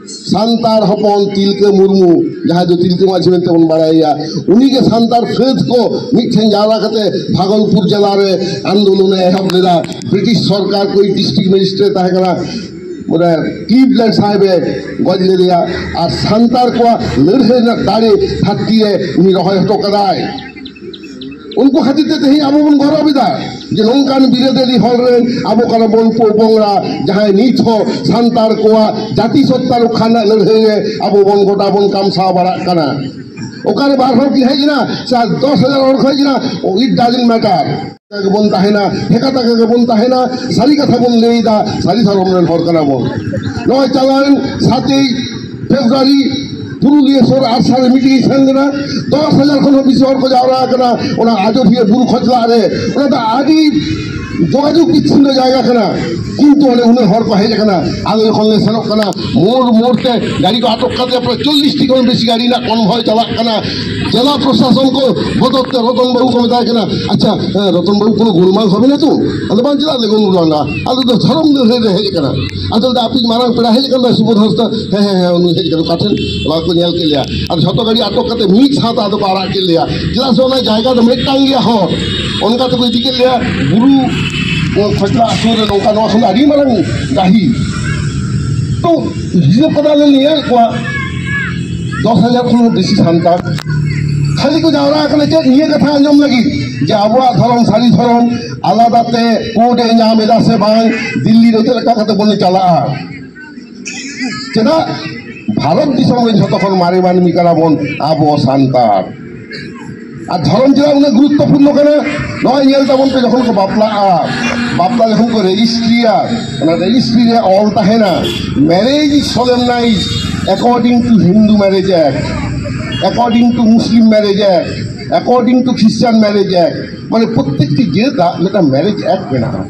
ᱥᱟᱱᱛᱟᱲ ᱦᱚᱯᱚᱱ ᱛᱤᱞᱠᱟᱹ ᱢᱩᱨᱢᱩ, ᱡᱟᱦᱟᱸᱭ ᱫᱚ ᱛᱤᱞᱠᱟᱹ ᱢᱟᱹᱡᱷᱤ ᱢᱮᱱᱛᱮ ᱵᱚᱱ ᱵᱟᱲᱟᱭᱮᱭᱟ, ᱩᱱᱤᱜᱮ ᱥᱟᱱᱛᱟᱲ ᱯᱷᱟᱹᱫ ᱠᱚ ᱢᱤᱫᱴᱷᱮᱱ ᱡᱟᱣᱨᱟ ᱠᱟᱛᱮ ᱵᱷᱟᱜᱚᱞᱯᱩᱨ ᱡᱮᱞᱟ ᱨᱮ ᱟᱱᱫᱳᱞᱚᱱ ᱮ ᱮᱦᱚᱵ ᱞᱮᱫᱟ᱾ ᱵᱨᱤᱴᱤᱥ ᱥᱚᱨᱠᱟᱨ ᱠᱚᱭᱤᱡ ᱰᱤᱥᱴᱨᱤᱠᱴ ᱢᱮᱡᱤᱥᱴᱨᱮᱴ ᱛᱟᱦᱮᱸ ᱠᱟᱱᱟ, ᱢᱟᱱᱮ ᱠᱞᱤᱵᱞᱮᱱᱰ ᱥᱟᱦᱮᱵ ᱮ ᱜᱚᱡ ᱞᱮᱫᱮᱭᱟ᱾ ᱟᱨ ᱥᱟᱱᱛᱟᱲ ᱠᱚᱣᱟᱜ ᱞᱟᱹᱲᱦᱟᱹᱭ ᱨᱮᱱᱟᱜ ᱫᱟᱲᱮ ᱫᱷᱟᱹᱨᱛᱤ ᱨᱮ ᱩᱱᱤ ᱨᱚᱦᱚᱭ ᱦᱚᱴᱚ ᱠᱟᱫᱟᱭ᱾ ᱩᱱᱠᱩ ᱠᱷᱟᱹᱛᱤᱨ ᱛᱮ ᱛᱮᱦᱮᱧ ᱟᱵᱚ ᱵᱚᱱ ᱜᱚᱨᱚᱵ ᱮᱫᱟ ᱡᱮ ᱱᱚᱝᱠᱟᱱ ᱵᱤᱨᱟᱹᱫᱟᱹᱞᱤ ᱦᱚᱲ ᱨᱮᱱ ᱟᱵᱚ ᱠᱟᱱᱟ ᱵᱚᱱ ᱯᱚᱼᱯᱚᱝᱲᱟ, ᱡᱟᱦᱟᱸᱭ ᱱᱤᱛ ᱦᱚᱸ ᱥᱟᱱᱛᱟᱲ ᱠᱚᱣᱟᱜ ᱡᱟᱹᱛᱤ ᱥᱚᱛᱛᱟ ᱨᱚᱠᱠᱷᱟ ᱨᱮᱱᱟᱜ ᱞᱟᱹᱲᱦᱟᱹᱭ ᱨᱮ ᱟᱵᱚ ᱵᱚᱱ ᱜᱚᱴᱟ ᱵᱚᱱ ᱠᱟᱢᱥᱟᱣ ᱵᱟᱲᱟᱜ ᱠᱟᱱᱟ᱾ ᱚᱠᱟᱨᱮ ᱵᱟᱨ ᱦᱚᱲ ᱠᱤᱱ ᱦᱮᱡ ᱮᱱᱟ, ᱥᱮ ᱫᱚᱥ ᱦᱟᱡᱟᱨ ᱦᱚᱲ ᱠᱚ ᱦᱮᱡ ᱮᱱᱟ, it doesn't matter᱾ ᱜᱮᱵᱚᱱ ᱛᱟᱦᱮᱱᱟ, ᱦᱮᱠᱟᱛᱟ ᱜᱮᱵᱚᱱ ᱛᱟᱦᱮᱱᱟ, ᱥᱟᱹᱨᱤ ᱠᱟᱛᱷᱟ ᱵᱚᱱ ᱞᱟᱹᱭ ᱮᱫᱟ, ᱥᱟᱹᱨᱤ ᱫᱷᱚᱨᱚᱢ ᱨᱮᱱ ᱦᱚᱲ ᱠᱟᱱᱟ ᱵᱚᱱ᱾ ᱱᱚᱜᱼᱚᱭ ᱪᱟᱞᱟᱣᱮᱱ ᱥᱟᱛᱮᱭ ᱯᱷᱮᱵᱽᱨᱩᱣᱟᱨᱤ ᱯᱩᱨᱩᱞᱤᱭᱟᱹ ᱥᱩᱨ ᱟᱨᱥᱟ ᱨᱮ ᱢᱤᱴᱤᱝ ᱥᱮᱱ ᱞᱮᱱᱟ, ᱫᱚᱥ ᱦᱟᱡᱟᱨ ᱠᱷᱚᱱ ᱦᱚᱸ ᱵᱮᱥᱤ ᱦᱚᱲ ᱠᱚ ᱡᱟᱣᱨᱟ ᱟᱠᱟᱱᱟ ᱚᱱᱟ ᱟᱡᱚᱫᱤᱭᱟᱹ ᱵᱩᱨᱩ ᱠᱷᱚᱡᱽᱞᱟᱜ ᱨᱮ᱾ ᱚᱱᱟ ᱫᱚ ᱟᱹᱰᱤ ᱡᱳᱜᱟᱡᱳᱜᱽ ᱵᱤᱪᱪᱷᱤᱱᱱᱚ ᱡᱟᱭᱜᱟ ᱠᱟᱱᱟ᱾ ᱠᱤᱱᱛᱩ ᱚᱸᱰᱮ ᱩᱱᱟᱹᱜ ᱦᱚᱲ ᱠᱚ ᱦᱮᱡ ᱟᱠᱟᱱᱟ᱾ ᱟᱞᱮ ᱡᱚᱠᱷᱚᱱ ᱞᱮ ᱥᱮᱱᱚᱜ ᱠᱟᱱᱟ, ᱢᱳᱲ ᱢᱳᱲ ᱛᱮ ᱜᱟᱹᱰᱤ ᱠᱚ ᱟᱴᱚᱠ ᱠᱟᱛᱮ ᱯᱨᱟᱭ ᱪᱚᱞᱞᱤᱥ ᱴᱤ ᱠᱷᱚᱱ ᱵᱮᱥᱤ ᱜᱟᱹᱰᱤ ᱨᱮᱱᱟᱜ ᱠᱚᱱᱵᱷᱚᱭ ᱪᱟᱞᱟᱜ ᱠᱟᱱᱟ᱾ ᱡᱮᱞᱟ ᱯᱨᱚᱥᱟᱥᱚᱱ ᱠᱚ ᱵᱚᱛᱚᱨ ᱛᱮ ᱨᱚᱛᱚᱱ ᱵᱟᱹᱵᱩ ᱠᱚ ᱢᱮᱛᱟᱭ ᱠᱟᱱᱟ, "ᱟᱪᱪᱷᱟ, ᱦᱮᱸ, ᱨᱚᱛᱚᱱ ᱵᱟᱹᱵᱩ, ᱠᱳᱱᱳ ᱜᱳᱞᱢᱟᱞ ᱦᱚᱵᱮ ᱱᱟ ᱛᱚ?" ᱟᱫᱚ, "ᱵᱟᱝ, ᱪᱮᱫᱟᱜ ᱞᱮ ᱜᱳᱞᱢᱟᱞᱟ? ᱟᱞᱮ ᱫᱚ ᱫᱷᱚᱨᱚᱢ ᱞᱟᱹᱲᱦᱟᱹᱭ ᱞᱮ ᱦᱮᱡ ᱟᱠᱟᱱᱟ᱾" ᱟᱫᱚ ᱞᱟᱹᱭᱫᱟ, "ᱟᱯᱮᱭᱤᱡ ᱢᱟᱨᱟᱝ ᱯᱮᱲᱟ ᱦᱮᱡ ᱟᱠᱟᱱ ᱫᱚᱭ, ᱥᱩᱵᱳᱫᱷ ᱦᱟᱸᱥᱫᱟ?" "ᱦᱮᱸ, ᱦᱮᱸ, ᱦᱮᱸ, ᱩᱱᱤ ᱦᱮᱡ ᱟᱠᱟᱱᱟ᱾" ᱚᱠᱟ ᱴᱷᱮᱱ? ᱚᱱᱟ ᱠᱚ ᱧᱮᱞ ᱠᱮᱫ ᱞᱮᱭᱟ᱾ ᱟᱫᱚ ᱡᱷᱚᱛᱚ ᱜᱟᱹᱰᱤ ᱟᱴᱚᱠ ᱠᱟᱛᱮ ᱢᱤᱫ ᱥᱟᱶᱛᱮ ᱟᱫᱚ ᱠᱚ ᱟᱲᱟᱜ ᱠᱮᱫ ᱞᱮᱭᱟ᱾ ᱪᱮᱫᱟᱜ ᱥᱮ ᱚᱱᱟ ᱡᱟᱭᱜᱟ ᱫᱚ ᱢᱤᱫᱴᱟᱝ ᱜᱮᱭᱟ ᱦᱚᱨ᱾ ᱚᱱᱠᱟ ᱛᱮᱠᱚ ᱤᱫᱤ ᱠᱮᱫ ᱞᱮᱭᱟ ᱵᱩᱨᱩ ᱠᱷᱚᱪᱞᱟ ᱥᱩᱨ ᱨᱮ, ᱱᱚᱝᱠᱟ ᱱᱚᱣᱟ ᱠᱷᱚᱱ ᱟᱹᱰᱤ ᱢᱟᱨᱟᱝ ᱰᱟᱹᱦᱤ᱾ ᱛᱚ, ᱦᱤᱥᱟᱹᱵ ᱠᱟᱛᱮ ᱟᱞᱮ ᱧᱮᱞ ᱠᱚᱣᱟ, ᱫᱚᱥ ᱦᱟᱡᱟᱨ ᱠᱷᱚᱱ ᱦᱚᱸ ᱵᱮᱥᱤ ᱥᱟᱱᱛᱟᱲ᱾ ᱠᱷᱟᱹᱞᱤ ᱠᱚ ᱡᱟᱣᱨᱟ ᱟᱠᱟᱱᱟ ᱪᱮᱫ? ᱱᱤᱭᱟᱹ ᱠᱟᱛᱷᱟ ᱟᱸᱡᱚᱢ ᱞᱟᱹᱜᱤᱫ ᱡᱮ ᱟᱵᱚᱣᱟᱜ ᱫᱷᱚᱨᱚᱢ, ᱥᱟᱹᱨᱤ ᱫᱷᱚᱨᱚᱢ ᱟᱞᱟᱫᱟ ᱛᱮ ᱠᱳᱰ ᱮ ᱧᱟᱢ ᱮᱫᱟ ᱥᱮ ᱵᱟᱝ, ᱫᱤᱞᱞᱤ ᱨᱮ ᱪᱮᱫ ᱞᱮᱠᱟ ᱠᱟᱛᱮ ᱵᱚᱱ ᱪᱟᱞᱟᱜᱼᱟ᱾ ᱪᱮᱫᱟᱜ? ᱵᱷᱟᱨᱚᱛ ᱫᱤᱥᱚᱢ ᱨᱮᱱ ᱡᱷᱚᱛᱚ ᱠᱷᱚᱱ ᱢᱟᱨᱮ ᱢᱟᱹᱱᱢᱤ ᱠᱟᱱᱟ ᱵᱚᱱ ᱟᱵᱚ ᱥᱟᱱᱛᱟᱲ᱾ ᱟᱨ ᱫᱷᱚᱨᱚᱢ ᱪᱮᱫᱟᱜ ᱩᱱᱟᱹᱜ ᱜᱩᱨᱩᱛᱛᱚᱯᱩᱨᱱᱚ ᱠᱟᱱᱟ? ᱱᱚᱜᱼᱚᱭ ᱧᱮᱞ ᱛᱟᱵᱚᱱ ᱯᱮ, ᱡᱚᱠᱷᱚᱱ ᱠᱚ ᱵᱟᱯᱞᱟᱜᱼᱟ, ᱵᱟᱯᱞᱟ ᱡᱚᱠᱷᱚᱱ ᱠᱚ ᱨᱮᱡᱤᱥᱴᱨᱤᱭᱟ, ᱚᱱᱟ ᱨᱮᱡᱤᱥᱴᱨᱤ ᱨᱮ ᱚᱞ ᱛᱟᱦᱮᱱᱟ, "Marriage is solemnized according to Hindu Marriage Act, according to Muslim Marriage Act, according to Christian Marriage Act", ᱢᱟᱱᱮ ᱯᱨᱚᱛᱮᱠᱴᱤ ᱡᱟᱹᱛᱟᱜ ᱢᱤᱫᱴᱟᱝ ᱢᱮᱨᱮᱡᱽ ᱮᱠᱴ ᱢᱮᱱᱟᱜᱼᱟ᱾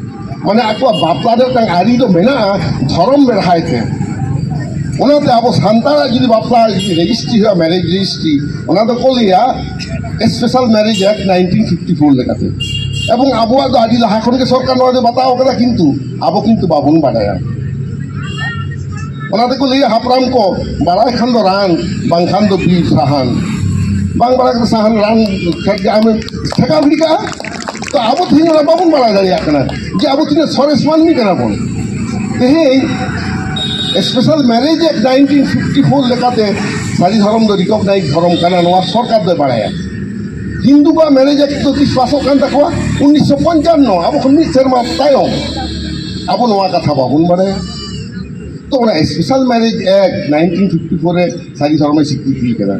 ᱢᱟᱱᱮ ᱟᱠᱚᱣᱟᱜ ᱵᱟᱯᱞᱟ ᱨᱮ ᱢᱤᱫᱴᱟᱝ ᱟᱹᱨᱤ ᱫᱚ ᱢᱮᱱᱟᱜᱼᱟ, ᱫᱷᱚᱨᱚᱢ ᱵᱮᱲᱦᱟᱭ ᱛᱮ᱾ ᱚᱱᱟᱛᱮ ᱟᱵᱚ ᱥᱟᱱᱛᱟᱲᱟᱜ ᱡᱩᱫᱤ ᱵᱟᱯᱞᱟ ᱡᱩᱫᱤ ᱨᱮᱡᱤᱥᱴᱨᱤ ᱦᱩᱭᱩᱜᱼᱟ, ᱢᱮᱨᱮᱡᱽ ᱨᱮᱡᱤᱥᱴᱨᱤ, ᱚᱱᱟ ᱫᱚᱠᱚ ᱞᱟᱹᱭᱟ special marriage act nineteen fifty four ᱞᱮᱠᱟᱛᱮ᱾ ᱮᱵᱚᱝ ᱟᱵᱚᱣᱟᱜ ᱫᱚ ᱟᱹᱰᱤ ᱞᱟᱦᱟ ᱠᱷᱚᱱ ᱜᱮ ᱥᱚᱨᱠᱟᱨ ᱱᱚᱣᱟ ᱫᱚ ᱵᱟᱛᱟᱣ ᱠᱟᱫᱟ, ᱠᱤᱱᱛᱩ ᱟᱵᱚ ᱠᱤᱱᱛᱩ ᱵᱟᱵᱚᱱ ᱵᱟᱰᱟᱭᱟ᱾ ᱚᱱᱟ ᱛᱮᱠᱚ ᱞᱟᱹᱭᱟ ᱦᱟᱯᱲᱟᱢ ᱠᱚ, "ᱵᱟᱲᱟᱭ ᱠᱷᱟᱱ ᱫᱚ ᱨᱟᱱ, ᱵᱟᱝᱠᱷᱟᱱ ᱫᱚ ᱵᱤᱨ ᱥᱟᱦᱟᱱ᱾" ᱵᱟᱝ ᱵᱟᱲᱟᱭ ᱠᱟᱛᱮ ᱥᱟᱦᱟᱱ ᱨᱟᱱ ᱠᱷᱮᱛ ᱜᱮ ᱟᱢᱮᱢ ᱥᱮᱸᱠᱟᱣ ᱜᱤᱰᱤ ᱠᱟᱜᱼᱟ᱾ ᱛᱚ ᱟᱵᱚ ᱛᱮᱦᱮᱧ ᱚᱱᱟ ᱵᱟᱵᱚᱱ ᱵᱟᱲᱟᱭ ᱫᱟᱲᱮᱭᱟᱜ ᱠᱟᱱᱟ ᱡᱮ ᱟᱵᱚ ᱛᱤᱱᱟᱹᱜ ᱥᱚᱨᱮᱥ ᱢᱟᱹᱱᱢᱤ ᱠᱟᱱᱟ ᱵᱚᱱ᱾ ᱛᱮᱦᱮᱧ special marriage act nineteen fifty four ᱞᱮᱠᱟᱛᱮ ᱥᱟᱹᱨᱤ ᱫᱷᱚᱨᱚᱢ ᱫᱚ ᱨᱤᱠᱚᱜᱱᱟᱭᱤᱡᱽ ᱫᱷᱚᱨᱚᱢ ᱠᱟᱱᱟ, ᱱᱚᱣᱟ ᱥᱚᱨᱠᱟᱨ ᱫᱚᱭ ᱵᱟᱲᱟᱭᱟ᱾ ᱦᱤᱱᱫᱩ ᱠᱚᱣᱟᱜ ᱢᱮᱨᱮᱡᱽ ᱮᱠᱴ ᱫᱚ ᱛᱤᱥ ᱯᱟᱥᱚᱜ ᱠᱟᱱ ᱛᱟᱠᱚᱣᱟ? ᱩᱱᱤᱥᱥᱚ ᱯᱚᱧᱪᱟᱱᱱᱚ, ᱟᱵᱚ ᱠᱷᱚᱱ ᱢᱤᱫ ᱥᱮᱨᱢᱟ ᱛᱟᱭᱚᱢ᱾ ᱟᱵᱚ ᱱᱚᱣᱟ ᱠᱟᱛᱷᱟ ᱵᱟᱵᱚᱱ ᱵᱟᱲᱟᱭᱟ᱾ ᱛᱚ ᱚᱱᱟ special marriage act nineteen fifty four ᱨᱮ ᱥᱟᱹᱨᱤ ᱫᱷᱚᱨᱚᱢᱮ ᱥᱤᱠᱨᱤᱛᱤ ᱠᱟᱫᱟ᱾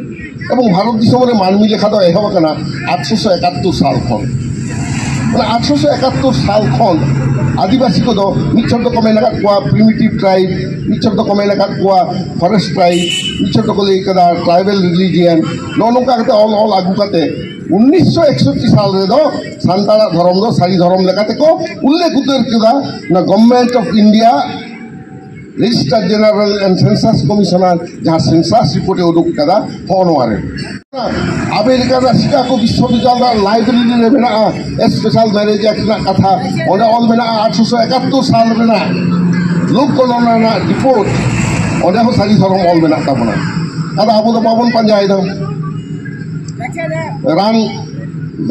ᱮᱵᱚᱝ ᱵᱷᱟᱨᱚᱛ ᱫᱤᱥᱚᱢ ᱨᱮ ᱢᱟᱹᱱᱢᱤ ᱞᱮᱠᱷᱟ ᱫᱚ ᱮᱦᱚᱵ ᱟᱠᱟᱱᱟ ᱟᱴᱷᱨᱚᱥᱚ ᱮᱠᱟᱛᱛᱳᱨ ᱥᱟᱞ ᱠᱷᱚᱱ᱾ ᱚᱱᱟ ᱟᱴᱷᱨᱚᱥᱚ ᱮᱠᱟᱛᱛᱳᱨ ᱥᱟᱞ ᱠᱷᱚᱱ ᱟᱹᱫᱤᱵᱟᱹᱥᱤ ᱠᱚᱫᱚ ᱢᱤᱫ ᱪᱷᱚᱴ ᱫᱚᱠᱚ ᱢᱮᱱ ᱟᱠᱟᱫ ᱠᱚᱣᱟ ᱯᱨᱤᱢᱤᱴᱤᱵᱷ ᱴᱨᱟᱭᱤᱵᱽ, ᱢᱤᱫ ᱪᱷᱚᱴ ᱫᱚᱠᱚ ᱢᱮᱱ ᱟᱠᱟᱫ ᱠᱚᱣᱟ ᱯᱷᱚᱨᱮᱥᱴ ᱴᱨᱟᱭᱤᱵᱽ, ᱢᱤᱫ ᱪᱷᱚᱴ ᱫᱚᱠᱚ ᱞᱟᱹᱭ ᱠᱟᱫᱟ ᱴᱨᱟᱭᱵᱟᱞ ᱨᱤᱞᱤᱡᱤᱭᱟᱱ᱾ ᱱᱚᱜᱼᱚ ᱱᱚᱝᱠᱟ ᱠᱟᱛᱮ ᱚᱞ ᱚᱞ ᱟᱹᱜᱩ ᱠᱟᱛᱮ ᱩᱱᱤᱥᱥᱚ ᱮᱠᱥᱚᱴᱴᱤ ᱥᱟᱞ ᱨᱮᱫᱚ ᱥᱟᱱᱛᱟᱲᱟᱜ ᱫᱷᱚᱨᱚᱢ ᱫᱚ ᱥᱟᱹᱨᱤ ᱫᱷᱚᱨᱚᱢ ᱞᱮᱠᱟᱛᱮ ᱠᱚ ᱩᱞᱞᱮᱠᱷ ᱩᱛᱟᱹᱨ ᱠᱮᱫᱟ᱾ ᱚᱱᱟ Government of India Registrar General and Census Commissioner ᱡᱟᱦᱟᱸ census report ᱮ ᱩᱰᱩᱠ ᱠᱟᱫᱟ, ᱦᱚᱸᱜᱼᱚ ᱱᱚᱣᱟ ᱨᱮ ᱟᱢᱮᱨᱤᱠᱟ ᱨᱮᱱᱟᱜ ᱥᱤᱠᱟᱜᱳ ᱵᱤᱥᱥᱚᱵᱤᱫᱽᱫᱟᱞᱚᱭ ᱨᱮᱱᱟᱜ library ᱨᱮ ᱢᱮᱱᱟᱜᱼᱟ special marriage act ᱨᱮᱱᱟᱜ ᱠᱟᱛᱷᱟ᱾ ᱚᱸᱰᱮ ᱚᱞ ᱢᱮᱱᱟᱜᱼᱟ ᱟᱴᱷᱨᱚᱥᱚ ᱮᱠᱟᱛᱛᱳᱨ ᱥᱟᱞ ᱨᱮᱱᱟᱜ ᱞᱳᱠ ᱜᱚᱱᱚᱱᱟ ᱨᱮᱱᱟᱜ report᱾ ᱚᱸᱰᱮ ᱦᱚᱸ ᱥᱟᱹᱨᱤ ᱫᱷᱚᱨᱚᱢ ᱚᱞ ᱢᱮᱱᱟᱜ ᱛᱟᱵᱚᱱᱟ᱾ ᱟᱫᱚ ᱟᱵᱚ ᱫᱚ ᱵᱟᱵᱚᱱ ᱯᱟᱸᱡᱟᱭᱮᱫᱟ᱾ ᱨᱟᱱ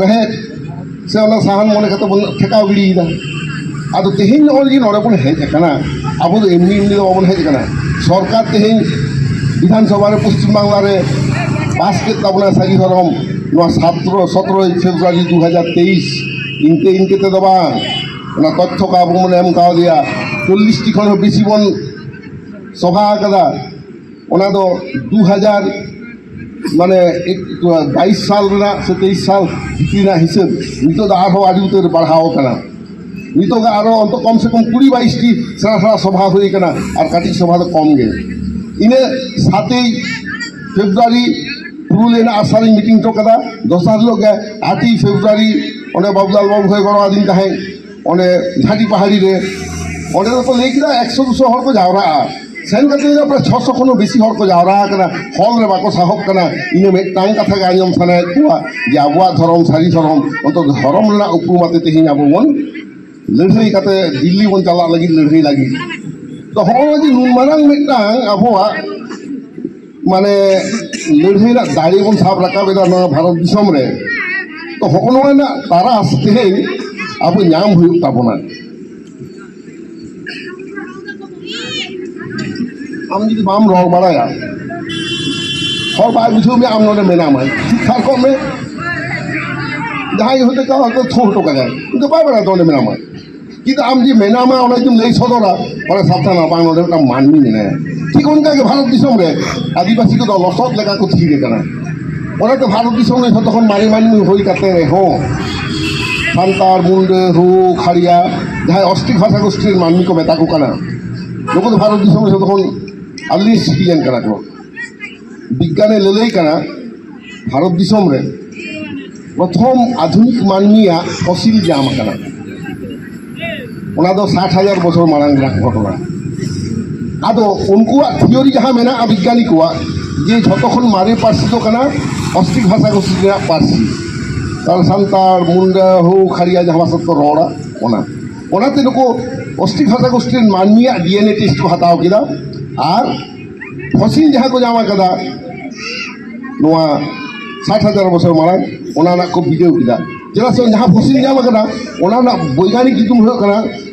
ᱨᱮᱦᱮᱫ ᱥᱮ ᱚᱱᱟ ᱥᱟᱦᱟᱱ ᱢᱚᱱᱮ ᱠᱟᱛᱮ ᱵᱚᱱ ᱴᱷᱮᱠᱟᱣ ᱜᱤᱰᱤᱭᱮᱫᱟ᱾ ᱟᱫᱚ ᱛᱮᱦᱮᱧ ᱱᱚᱜᱼᱚᱭ ᱡᱮ ᱱᱚᱰᱮ ᱵᱚᱱ ᱦᱮᱡ ᱟᱠᱟᱱᱟ, ᱟᱵᱚ ᱫᱚ ᱮᱢᱱᱤ ᱮᱢᱱᱤ ᱫᱚ ᱵᱟᱵᱚᱱ ᱦᱮᱡ ᱟᱠᱟᱱᱟ᱾ ᱥᱚᱨᱠᱟᱨ ᱛᱮᱦᱮᱧ ᱵᱤᱫᱷᱟᱱ ᱥᱚᱵᱷᱟ ᱨᱮ ᱯᱚᱥᱪᱤᱢ ᱵᱟᱝᱞᱟ ᱨᱮ ᱯᱟᱥ ᱠᱮᱫ ᱛᱟᱵᱚᱱᱟ ᱥᱟᱹᱨᱤ ᱫᱷᱚᱨᱚᱢ, ᱱᱚᱣᱟ ᱥᱟᱛᱨᱚ ᱥᱚᱛᱨᱚᱭ ᱯᱷᱮᱵᱽᱨᱩᱣᱟᱨᱤ ᱫᱩ ᱦᱟᱡᱟᱨ ᱛᱮᱭᱤᱥ᱾ ᱤᱱᱠᱟᱹ ᱤᱱᱠᱟᱹ ᱛᱮᱫᱚ ᱵᱟᱝ, ᱚᱱᱟ ᱛᱚᱛᱛᱷᱚ ᱠᱚ ᱟᱵᱚ ᱵᱚᱱ ᱮᱢ ᱠᱟᱣᱫᱮᱭᱟ᱾ ᱪᱚᱞᱞᱤᱥ ᱴᱤ ᱠᱷᱚᱱ ᱦᱚᱸ ᱵᱮᱥᱤ ᱵᱚᱱ ᱥᱚᱵᱷᱟ ᱟᱠᱟᱫᱟ᱾ ᱚᱱᱟ ᱫᱚ ᱫᱩ ᱦᱟᱡᱟᱨ, ᱢᱟᱱᱮ, ᱮᱠ-, ᱵᱟᱭᱤᱥ ᱥᱟᱞ ᱨᱮᱱᱟᱜ ᱥᱮ ᱛᱮᱭᱤᱥ ᱥᱟᱞ ᱵᱷᱤᱛᱤᱨ ᱨᱮᱱᱟᱜ ᱦᱤᱥᱟᱹᱵ᱾ ᱱᱤᱛᱚᱜ ᱫᱚ ᱟᱨᱦᱚᱸ ᱟᱹᱰᱤ ᱩᱛᱟᱹᱨ ᱵᱟᱲᱦᱟᱣ ᱟᱠᱟᱱᱟ᱾ ᱱᱤᱛᱚᱜ ᱫᱚ ᱟᱨᱦᱚᱸ ᱚᱱᱛᱚ ᱠᱚᱢ ᱥᱮ ᱠᱚᱢ ᱠᱩᱲᱤ ᱵᱟᱭᱤᱥ ᱴᱤ ᱥᱮᱬᱟ ᱥᱮᱬᱟ ᱥᱚᱵᱷᱟ ᱦᱩᱭ ᱟᱠᱟᱱᱟ, ᱟᱨ ᱠᱟᱹᱴᱤᱡ ᱥᱚᱵᱷᱟ ᱫᱚ ᱠᱚᱢ ᱜᱮ᱾ ᱤᱱᱟᱹ ᱥᱟᱛᱮᱭ ᱯᱷᱮᱵᱽᱨᱩᱣᱟᱨᱤ ᱯᱩᱨᱩᱞᱤᱭᱟᱹ ᱨᱮᱱᱟᱜ ᱟᱥᱲᱟ ᱨᱤᱧ meeting ᱦᱚᱴᱚ ᱠᱟᱫᱟ᱾ ᱫᱚᱥᱟᱨ ᱦᱤᱞᱳᱜ ᱜᱮ ᱟᱴᱮᱭ ᱯᱷᱮᱵᱽᱨᱩᱣᱟᱨᱤ ᱚᱸᱰᱮ ᱵᱟᱵᱩᱞᱟᱞ ᱵᱟᱵᱩ ᱦᱚᱸᱭ ᱜᱚᱲᱚ ᱟᱹᱫᱤᱧ ᱛᱟᱦᱮᱸᱫ᱾ ᱚᱸᱰᱮ ᱡᱷᱟᱹᱴᱤ ᱯᱟᱦᱟᱲᱤ ᱨᱮ, ᱚᱸᱰᱮ ᱫᱚᱠᱚ ᱞᱟᱹᱭ ᱠᱮᱫᱟ ᱮᱠᱥᱚ ᱫᱩᱥᱚ ᱦᱚᱲ ᱠᱚ ᱡᱟᱣᱨᱟᱜᱼᱟ᱾ ᱥᱮᱱ ᱠᱟᱛᱮ ᱫᱚ ᱯᱨᱟᱭ ᱪᱷᱚᱥᱚ ᱠᱷᱚᱱ ᱦᱚᱸ ᱵᱮᱥᱤ ᱦᱚᱲ ᱠᱚ ᱡᱟᱣᱨᱟ ᱟᱠᱟᱱᱟ, ᱦᱚᱞ ᱨᱮ ᱵᱟᱠᱚ ᱥᱟᱦᱚᱵ ᱠᱟᱱᱟ᱾ ᱤᱱᱟᱹ ᱢᱤᱫᱴᱟᱝ ᱠᱟᱛᱷᱟ ᱜᱮ ᱟᱸᱡᱚᱢ ᱥᱟᱱᱟᱭᱮᱫ ᱠᱚᱣᱟ ᱡᱮ ᱟᱵᱚᱣᱟᱜ ᱫᱷᱚᱨᱚᱢ, ᱥᱟᱹᱨᱤ ᱫᱷᱚᱨᱚᱢ, ᱚᱱᱛᱚ ᱫᱷᱚᱨᱚᱢ ᱨᱮᱱᱟᱜ ᱩᱯᱨᱩᱢ ᱟᱛᱮ ᱛᱮᱦᱮᱧ ᱟᱵᱚ ᱵᱚᱱ ᱞᱟᱹᱲᱦᱟᱹᱭ ᱠᱟᱛᱮ ᱫᱤᱞᱞᱤ ᱵᱚᱱ ᱪᱟᱞᱟᱜ ᱞᱟᱹᱜᱤᱫ, ᱞᱟᱹᱲᱦᱟᱹᱭ ᱞᱟᱹᱜᱤᱫ᱾ ᱛᱚ ᱦᱚᱸᱜᱼᱚᱭ ᱡᱮ ᱱᱩᱱ ᱢᱟᱨᱟᱝ ᱢᱤᱫᱴᱟᱝ ᱟᱵᱚᱣᱟᱜ ᱢᱟᱱᱮ ᱞᱟᱹᱲᱦᱟᱹᱭ ᱨᱮᱱᱟᱜ ᱫᱟᱲᱮ ᱵᱚᱱ ᱥᱟᱵ ᱨᱟᱠᱟᱵ ᱮᱫᱟ ᱱᱚᱣᱟ ᱵᱷᱟᱨᱚᱛ ᱫᱤᱥᱚᱢ ᱨᱮ, ᱛᱚ ᱦᱚᱸᱜᱼᱚ ᱱᱚᱣᱟ ᱨᱮᱱᱟᱜ ᱛᱟᱨᱟᱥ ᱛᱮᱦᱮᱧ ᱟᱵᱚ ᱧᱟᱢ ᱦᱩᱭᱩᱜ ᱛᱟᱵᱚᱱᱟ᱾ ᱟᱢ ᱡᱩᱫᱤ ᱵᱟᱢ ᱨᱚᱲ ᱵᱟᱲᱟᱭᱟ, ᱦᱚᱲ ᱵᱟᱭ ᱵᱩᱡᱷᱟᱹᱣ ᱢᱮᱭᱟ, ᱟᱢ ᱱᱚᱰᱮ ᱢᱮᱱᱟᱢᱟ, ᱪᱤᱛᱠᱟᱨ ᱠᱚᱜ ᱢᱮ᱾ ᱡᱟᱦᱟᱸᱭ ᱦᱚᱭᱛᱳ ᱠᱟᱣ ᱦᱚᱭᱛᱳ ᱛᱷᱩ ᱦᱚᱴᱚ ᱠᱟᱫᱟᱭ, ᱩᱱᱤ ᱫᱚ ᱵᱟᱭ ᱵᱟᱲᱟᱭᱟ ᱛᱚ ᱚᱸᱰᱮ ᱢᱮᱱᱟᱢᱟ᱾ ᱠᱤᱱᱛᱩ ᱟᱢ ᱡᱮ ᱢᱮᱱᱟᱢᱟ, ᱚᱱᱟ ᱡᱩᱫᱤᱢ ᱞᱟᱹᱭ ᱥᱚᱫᱚᱨᱟ, ᱚᱱᱟ ᱥᱟᱵ ᱠᱟᱜ ᱢᱮ ᱵᱟᱝ, ᱱᱚᱰᱮ ᱢᱤᱫᱴᱟᱝ ᱢᱟᱹᱱᱢᱤ ᱢᱮᱱᱟᱭᱟ᱾ ᱴᱷᱤᱠ ᱚᱱᱠᱟ ᱜᱮ ᱵᱷᱟᱨᱚᱛ ᱫᱤᱥᱚᱢ ᱨᱮ ᱟᱹᱫᱤᱵᱟᱹᱥᱤ ᱠᱚᱫᱚ ᱞᱚᱥᱚᱫ ᱞᱮᱠᱟ ᱠᱚ ᱛᱷᱤᱨ ᱟᱠᱟᱱᱟ᱾ ᱚᱱᱟᱛᱮ ᱵᱷᱟᱨᱚᱛ ᱫᱤᱥᱚᱢ ᱨᱮ ᱡᱷᱚᱛᱚ ᱠᱷᱚᱱ ᱢᱟᱨᱮ ᱢᱟᱹᱱᱢᱤ ᱦᱩᱭ ᱠᱟᱛᱮ ᱨᱮᱦᱚᱸ ᱥᱟᱱᱛᱟᱲ, ᱢᱩᱱᱰᱟᱹ, ᱦᱳ, ᱠᱷᱟᱲᱤᱭᱟ, ᱡᱟᱦᱟᱸᱭ ᱚᱥᱴᱨᱤᱠ ᱵᱷᱟᱥᱟ ᱜᱳᱥᱴᱤ ᱨᱮᱱ ᱢᱟᱹᱱᱢᱤ ᱠᱚ ᱢᱮᱛᱟ ᱠᱚ ᱠᱟᱱᱟ, ᱱᱩᱠᱩ ᱫᱚ ᱵᱷᱟᱨᱚᱛ ᱫᱤᱥᱚᱢ ᱨᱮ ᱡᱷᱚᱛᱚ ᱠᱷᱚᱱ early citizen ᱠᱟᱱᱟ ᱠᱚ᱾ ᱵᱤᱜᱽᱜᱟᱱᱮ ᱞᱟᱹᱞᱟᱹᱭ ᱠᱟᱱᱟ, ᱵᱷᱟᱨᱚᱛ ᱫᱤᱥᱚᱢ ᱨᱮ ᱯᱨᱚᱛᱷᱚᱢ ᱟᱫᱷᱩᱱᱤᱠ ᱢᱟᱹᱱᱢᱤᱭᱟᱜ ᱯᱷᱚᱥᱤᱞ ᱧᱟᱢ ᱟᱠᱟᱱᱟ᱾ ᱚᱱᱟ ᱫᱚ ᱥᱟᱴ ᱦᱟᱡᱟᱨ ᱵᱚᱪᱷᱚᱨ ᱢᱟᱲᱟᱝ ᱨᱮᱱᱟᱜ ᱜᱷᱚᱴᱚᱱᱟ᱾ ᱟᱫᱚ ᱩᱱᱠᱩᱣᱟᱜ ᱛᱷᱤᱭᱳᱨᱤ ᱡᱟᱦᱟᱸ ᱢᱮᱱᱟᱜᱼᱟ ᱵᱤᱜᱽᱜᱟᱱᱤ ᱠᱚᱣᱟᱜ, ᱡᱮ ᱡᱷᱚᱛᱚ ᱠᱷᱚᱱ ᱢᱟᱨᱮ ᱯᱟᱹᱨᱥᱤ ᱫᱚ ᱠᱟᱱᱟ ᱚᱥᱴᱨᱤᱠ ᱵᱷᱟᱥᱟ ᱜᱳᱥᱴᱤ ᱨᱮᱱᱟᱜ ᱯᱟᱹᱨᱥᱤ, ᱛᱟᱦᱞᱮ ᱥᱟᱱᱛᱟᱲ, ᱢᱩᱱᱰᱟ, ᱦᱳ, ᱠᱷᱟᱲᱤᱭᱟ ᱡᱟᱦᱟᱸ ᱵᱷᱟᱥᱟ ᱛᱮᱠᱚ ᱨᱚᱲᱟ, ᱚᱱᱟ ᱚᱱᱟᱛᱮ ᱱᱩᱠᱩ ᱚᱥᱴᱨᱤᱠ ᱵᱷᱟᱥᱟ ᱜᱳᱥᱴᱤ ᱨᱮᱱ ᱢᱟᱹᱱᱢᱤᱭᱟᱜ ᱰᱤ ᱮᱱ ᱮ ᱴᱮᱥᱴ ᱠᱚ ᱦᱟᱛᱟᱣ ᱠᱮᱫᱟ ᱟᱨ ᱯᱷᱚᱥᱤᱞ ᱡᱟᱦᱟᱸ ᱠᱚ ᱧᱟᱢ ᱟᱠᱟᱫᱟ ᱱᱚᱣᱟ ᱥᱟᱴ ᱦᱟᱡᱟᱨ ᱵᱚᱪᱷᱚᱨ ᱢᱟᱲᱟᱝ, ᱚᱱᱟ ᱨᱮᱱᱟᱜ ᱠᱚ ᱵᱤᱰᱟᱹᱣ ᱠᱮᱫᱟ᱾ ᱪᱮᱫᱟᱜ ᱥᱮ ᱡᱟᱦᱟᱸ ᱯᱷᱚᱥᱤᱞ ᱧᱟᱢ ᱟᱠᱟᱱᱟ, ᱚᱱᱟ ᱨᱮᱱᱟᱜ ᱵᱳᱭᱜᱟᱱᱤᱠ ᱧᱩᱛᱩᱢ ᱦᱩᱭᱩᱜ ᱠᱟᱱᱟ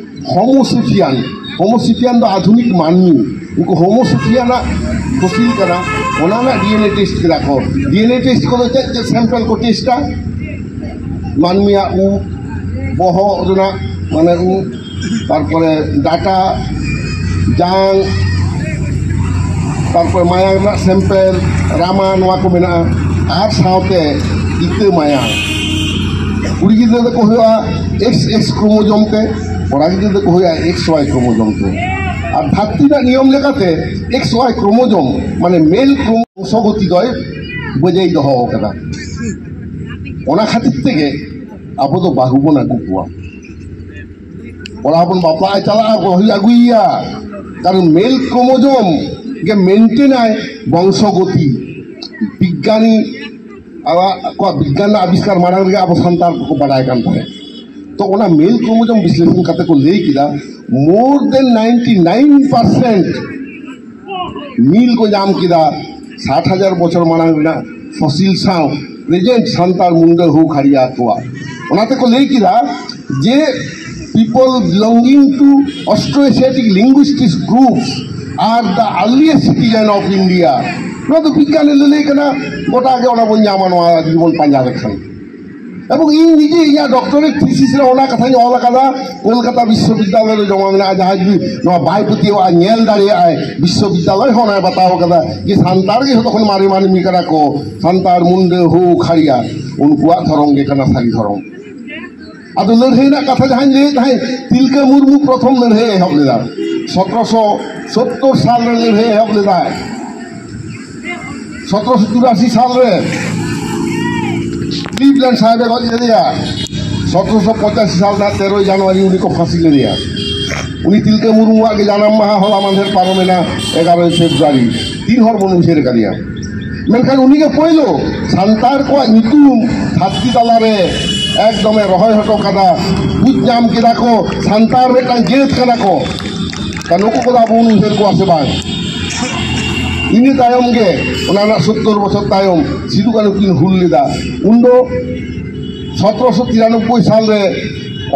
ᱦᱳᱢᱳᱥᱮᱯᱤᱭᱟᱱ᱾ ᱦᱳᱢᱳᱥᱮᱯᱤᱭᱟᱱ ᱫᱚ ᱟᱫᱷᱩᱱᱤᱠ ᱢᱟᱹᱱᱢᱤ᱾ ᱩᱱᱠᱩ ᱦᱳᱢᱳᱥᱮᱯᱤᱭᱟᱱᱟᱜ ᱯᱷᱚᱥᱤᱞ ᱠᱟᱱᱟ, ᱚᱱᱟ ᱨᱮᱱᱟᱜ ᱰᱤ ᱮᱱ ᱮ ᱴᱮᱥᱴ ᱠᱮᱫᱟ ᱠᱚ᱾ ᱰᱤ ᱮᱱ ᱮ ᱴᱮᱥᱴ ᱠᱚᱫᱚ ᱪᱮᱫ ᱪᱮᱫ ᱥᱮᱢᱯᱮᱞ ᱠᱚ ᱴᱮᱥᱴᱟ? ᱢᱟᱹᱱᱢᱤᱭᱟᱜ ᱩᱵ, ᱵᱚᱦᱚᱜ ᱨᱮᱱᱟᱜ, ᱢᱟᱱᱮ, ᱩᱵ, ᱛᱟᱨᱯᱚᱨᱮ ᱰᱟᱴᱟ, ᱡᱟᱝ, ᱛᱟᱨᱯᱚᱨᱮ ᱢᱟᱭᱟᱝ ᱨᱮᱱᱟᱜ ᱥᱮᱢᱯᱮᱞ, ᱨᱟᱢᱟ, ᱱᱚᱣᱟ ᱠᱚ ᱢᱮᱱᱟᱜᱼᱟ᱾ ᱟᱨ ᱥᱟᱶᱛᱮ ᱤᱛᱟᱹ ᱢᱟᱭᱟᱝ᱾ ᱠᱩᱲᱤ ᱜᱤᱫᱽᱨᱟᱹ ᱫᱚᱠᱚ ᱦᱩᱭᱩᱜᱼᱟ ᱮᱠᱥ ᱮᱠᱥ ᱠᱨᱳᱢᱳᱡᱳᱢ ᱛᱮ, ᱠᱚᱲᱟ ᱜᱤᱫᱽᱨᱟᱹ ᱫᱚᱠᱚ ᱦᱩᱭᱩᱜᱼᱟ ᱮᱠᱥ ᱣᱟᱭ ᱠᱨᱳᱢᱳᱡᱳᱢ ᱛᱮ᱾ ᱟᱨ ᱫᱷᱟᱹᱨᱛᱤ ᱨᱮᱱᱟᱜ ᱱᱤᱭᱚᱢ ᱞᱮᱠᱟᱛᱮ ᱮᱠᱥ ᱣᱟᱭ ᱠᱨᱳᱢᱳᱡᱳᱢ, ᱢᱟᱱᱮ ᱢᱮᱞ ᱠᱨᱳᱢᱳ ᱵᱚᱝᱥᱚᱜᱚᱛᱤ ᱫᱚᱭ ᱵᱚᱡᱟᱭ ᱫᱚᱦᱚ ᱟᱠᱟᱫᱟ᱾ ᱚᱱᱟ ᱠᱷᱟᱹᱛᱤᱨ ᱛᱮᱜᱮ ᱟᱵᱚ ᱫᱚ ᱵᱟᱹᱦᱩ ᱵᱚᱱ ᱟᱹᱜᱩ ᱠᱚᱣᱟ᱾ ᱠᱚᱲᱟ ᱦᱚᱯᱚᱱ ᱵᱟᱯᱞᱟᱜ ᱮ ᱪᱟᱞᱟᱜᱼᱟ, ᱵᱟᱹᱦᱩᱭ ᱟᱹᱜᱩᱭᱮᱭᱟ, ᱠᱟᱨᱚᱱ ᱢᱮᱞ ᱠᱨᱳᱢᱳᱡᱳᱢ ᱜᱮ ᱢᱮᱱᱴᱮᱱᱟᱭ ᱵᱚᱝᱥᱚ ᱜᱚᱛᱤ᱾ ᱵᱤᱜᱽᱜᱟᱱᱤ ᱟᱵᱚᱣᱟᱜ ᱠᱚᱣᱟᱜ ᱵᱤᱜᱽᱜᱟᱱ ᱨᱮᱱᱟᱜ ᱟᱵᱤᱥᱠᱟᱨ ᱢᱟᱲᱟᱝ ᱨᱮᱜᱮ ᱟᱵᱚ ᱥᱟᱱᱛᱟᱲ ᱠᱚᱠᱚ ᱵᱟᱰᱟᱭ ᱠᱟᱱ ᱛᱟᱦᱮᱸᱫ᱾ ᱛᱚ ᱚᱱᱟ ᱢᱮᱞ ᱠᱨᱳᱢᱳᱡᱳᱢ ᱵᱤᱥᱞᱮᱥᱚᱱ ᱠᱟᱛᱮ ᱠᱚ ᱞᱟᱹᱭ ᱠᱮᱫᱟ, more than ninety nine percent ᱢᱤᱞ ᱠᱚ ᱧᱟᱢ ᱠᱮᱫᱟ ᱥᱟᱴ ᱦᱟᱡᱟᱨ ᱵᱚᱪᱷᱚᱨ ᱢᱟᱲᱟᱝ ᱨᱮᱱᱟᱜ ᱯᱷᱚᱥᱤᱞ ᱥᱟᱶ ᱯᱨᱮᱡᱮᱱᱴ ᱥᱟᱱᱛᱟᱲ, ᱢᱩᱱᱰᱟᱹ, ᱦᱳ, ᱠᱷᱟᱲᱤᱭᱟ ᱠᱚᱣᱟᱜ᱾ ᱚᱱᱟ ᱛᱮᱠᱚ ᱞᱟᱹᱭ ᱠᱮᱫᱟ ᱡᱮ people belonging to Austroasiatic linguistic groups are the earliest citizen of India. ᱱᱚᱣᱟ ᱫᱚ ᱵᱤᱜᱽᱜᱟᱱᱤ ᱞᱟᱹᱞᱟᱹᱭ ᱠᱟᱱᱟ, ᱜᱚᱴᱟ ᱜᱮ ᱚᱱᱟ ᱵᱚᱱ ᱧᱟᱢᱟ ᱱᱚᱣᱟ ᱡᱩᱫᱤ ᱵᱚᱱ ᱯᱟᱸᱡᱟ ᱞᱮᱠᱷᱟᱱ᱾ ᱮᱵᱚᱝ ᱤᱧ ᱱᱤᱡᱮ ᱤᱧᱟᱹᱜ ᱰᱚᱠᱴᱚᱨᱮᱴ ᱛᱷᱤᱥᱤᱥ ᱨᱮ ᱚᱱᱟ ᱠᱟᱛᱷᱟᱧ ᱚᱞ ᱟᱠᱟᱫᱟ, ᱠᱳᱞᱠᱟᱛᱟ ᱵᱤᱥᱥᱚᱵᱤᱫᱽᱫᱟᱞᱚᱭ ᱨᱮ ᱡᱚᱢᱟ ᱢᱮᱱᱟᱜᱼᱟ᱾ ᱡᱟᱦᱟᱸᱭ ᱡᱩᱫᱤ ᱱᱚᱣᱟ ᱵᱟᱭ ᱯᱟᱹᱛᱭᱟᱹᱣᱟᱜᱼᱟ, ᱧᱮᱞ ᱫᱟᱲᱮᱭᱟᱜᱼᱟᱭ, ᱵᱤᱥᱥᱚᱵᱤᱫᱽᱫᱟᱞᱚᱭ ᱦᱚᱸ ᱚᱱᱟᱭ ᱵᱟᱛᱟᱣ ᱟᱠᱟᱫᱟ ᱡᱮ ᱥᱟᱱᱛᱟᱲ ᱜᱮ ᱡᱷᱚᱛᱚ ᱠᱷᱚᱱ ᱢᱟᱨᱮ ᱢᱟᱹᱱᱢᱤ ᱠᱟᱱᱟ ᱠᱚ, ᱥᱟᱱᱛᱟᱲ, ᱢᱩᱱᱰᱟᱹ, ᱦᱳ, ᱠᱷᱟᱲᱤᱭᱟ, ᱩᱱᱠᱩᱣᱟᱜ ᱫᱷᱚᱨᱚᱢ ᱜᱮ ᱠᱟᱱᱟ ᱥᱟᱹᱨᱤ ᱫᱷᱚᱨᱚᱢ᱾ ᱟᱫᱚ ᱞᱟᱹᱲᱦᱟᱹᱭ ᱨᱮᱱᱟᱜ ᱠᱟᱛᱷᱟ ᱡᱟᱦᱟᱸᱧ ᱞᱟᱹᱭᱮᱫ ᱛᱟᱦᱮᱸᱫ, ᱛᱤᱞᱠᱟᱹ ᱢᱩᱨᱢᱩ ᱯᱨᱚᱛᱷᱚᱢ ᱞᱟᱹᱲᱦᱟᱹᱭ ᱮᱦᱚᱵ ᱞᱮᱫᱟ, ᱥᱚᱛᱨᱚᱥᱚ ᱥᱳᱛᱛᱳᱨ ᱥᱟᱞ ᱨᱮ ᱞᱟᱹᱲᱦᱟᱹᱭ ᱮᱦᱚᱵ ᱞᱮᱫᱟᱭ, ᱥᱚᱛᱨᱚᱥᱚ ᱪᱩᱨᱟᱥᱤ ᱥᱟᱞ ᱨᱮ᱾ ᱠᱞᱤᱵᱞᱮᱱᱰ ᱥᱟᱦᱮᱵᱮ ᱜᱚᱡ ᱞᱮᱫᱮᱭᱟ᱾ ᱥᱚᱛᱨᱚᱥᱚ ᱯᱚᱸᱪᱟᱥᱤ ᱥᱟᱞ ᱨᱮᱱᱟᱜ ᱛᱮᱨᱚᱭ ᱡᱟᱱᱩᱣᱟᱨᱤ ᱩᱱᱤ ᱠᱚ ᱯᱷᱟᱸᱥᱤ ᱞᱮᱫᱮᱭᱟ᱾ ᱩᱱᱤ ᱛᱤᱞᱠᱟᱹ ᱢᱩᱨᱢᱩᱣᱟᱜ ᱜᱮ ᱡᱟᱱᱟᱢ ᱢᱟᱦᱟ ᱦᱚᱞᱟ ᱢᱟᱫᱷᱮᱨ ᱯᱟᱨᱚᱢᱮᱱᱟ, ᱮᱜᱟᱨᱚᱭ ᱯᱷᱮᱵᱽᱨᱩᱣᱟᱨᱤ᱾ ᱛᱤᱱ ᱦᱚᱲ ᱵᱚᱱ ᱩᱭᱦᱟᱹᱨ ᱟᱠᱟᱫᱮᱭᱟ? ᱢᱮᱱᱠᱷᱟᱱ ᱩᱱᱤᱜᱮ ᱯᱳᱭᱞᱳ ᱥᱟᱱᱛᱟᱲ ᱠᱚᱣᱟᱜ ᱧᱩᱛᱩᱢ ᱫᱷᱟᱹᱨᱛᱤ ᱛᱟᱞᱟᱨᱮ ᱮᱠᱫᱚᱢᱮ ᱨᱚᱦᱚᱭ ᱦᱚᱴᱚ ᱠᱟᱫᱟ᱾ ᱵᱩᱡᱽ ᱧᱟᱢ ᱠᱮᱫᱟ ᱠᱚ ᱥᱟᱱᱛᱟᱲ ᱢᱤᱫᱴᱟᱝ ᱡᱟᱹᱛ ᱠᱟᱱᱟ ᱠᱚ᱾ ᱛᱟ ᱱᱩᱠᱩ ᱠᱚᱫᱚ ᱟᱵᱚ ᱵᱚᱱ ᱩᱭᱦᱟᱹᱨ ᱠᱚᱣᱟ ᱥᱮ ᱵᱟᱝ? ᱤᱱᱟᱹ ᱛᱟᱭᱚᱢ ᱜᱮ, ᱚᱱᱟ ᱨᱮᱱᱟᱜ ᱥᱚᱛᱛᱚᱨ ᱵᱚᱪᱷᱚᱨ ᱛᱟᱭᱚᱢ, ᱥᱤᱫᱩ ᱠᱟᱹᱱᱦᱩ ᱠᱤᱱ ᱦᱩᱞ ᱞᱮᱫᱟ᱾ ᱩᱱᱫᱚ ᱥᱚᱛᱨᱚᱥᱚ ᱛᱤᱨᱟᱱᱚᱵᱵᱳᱭ ᱥᱟᱞ ᱨᱮ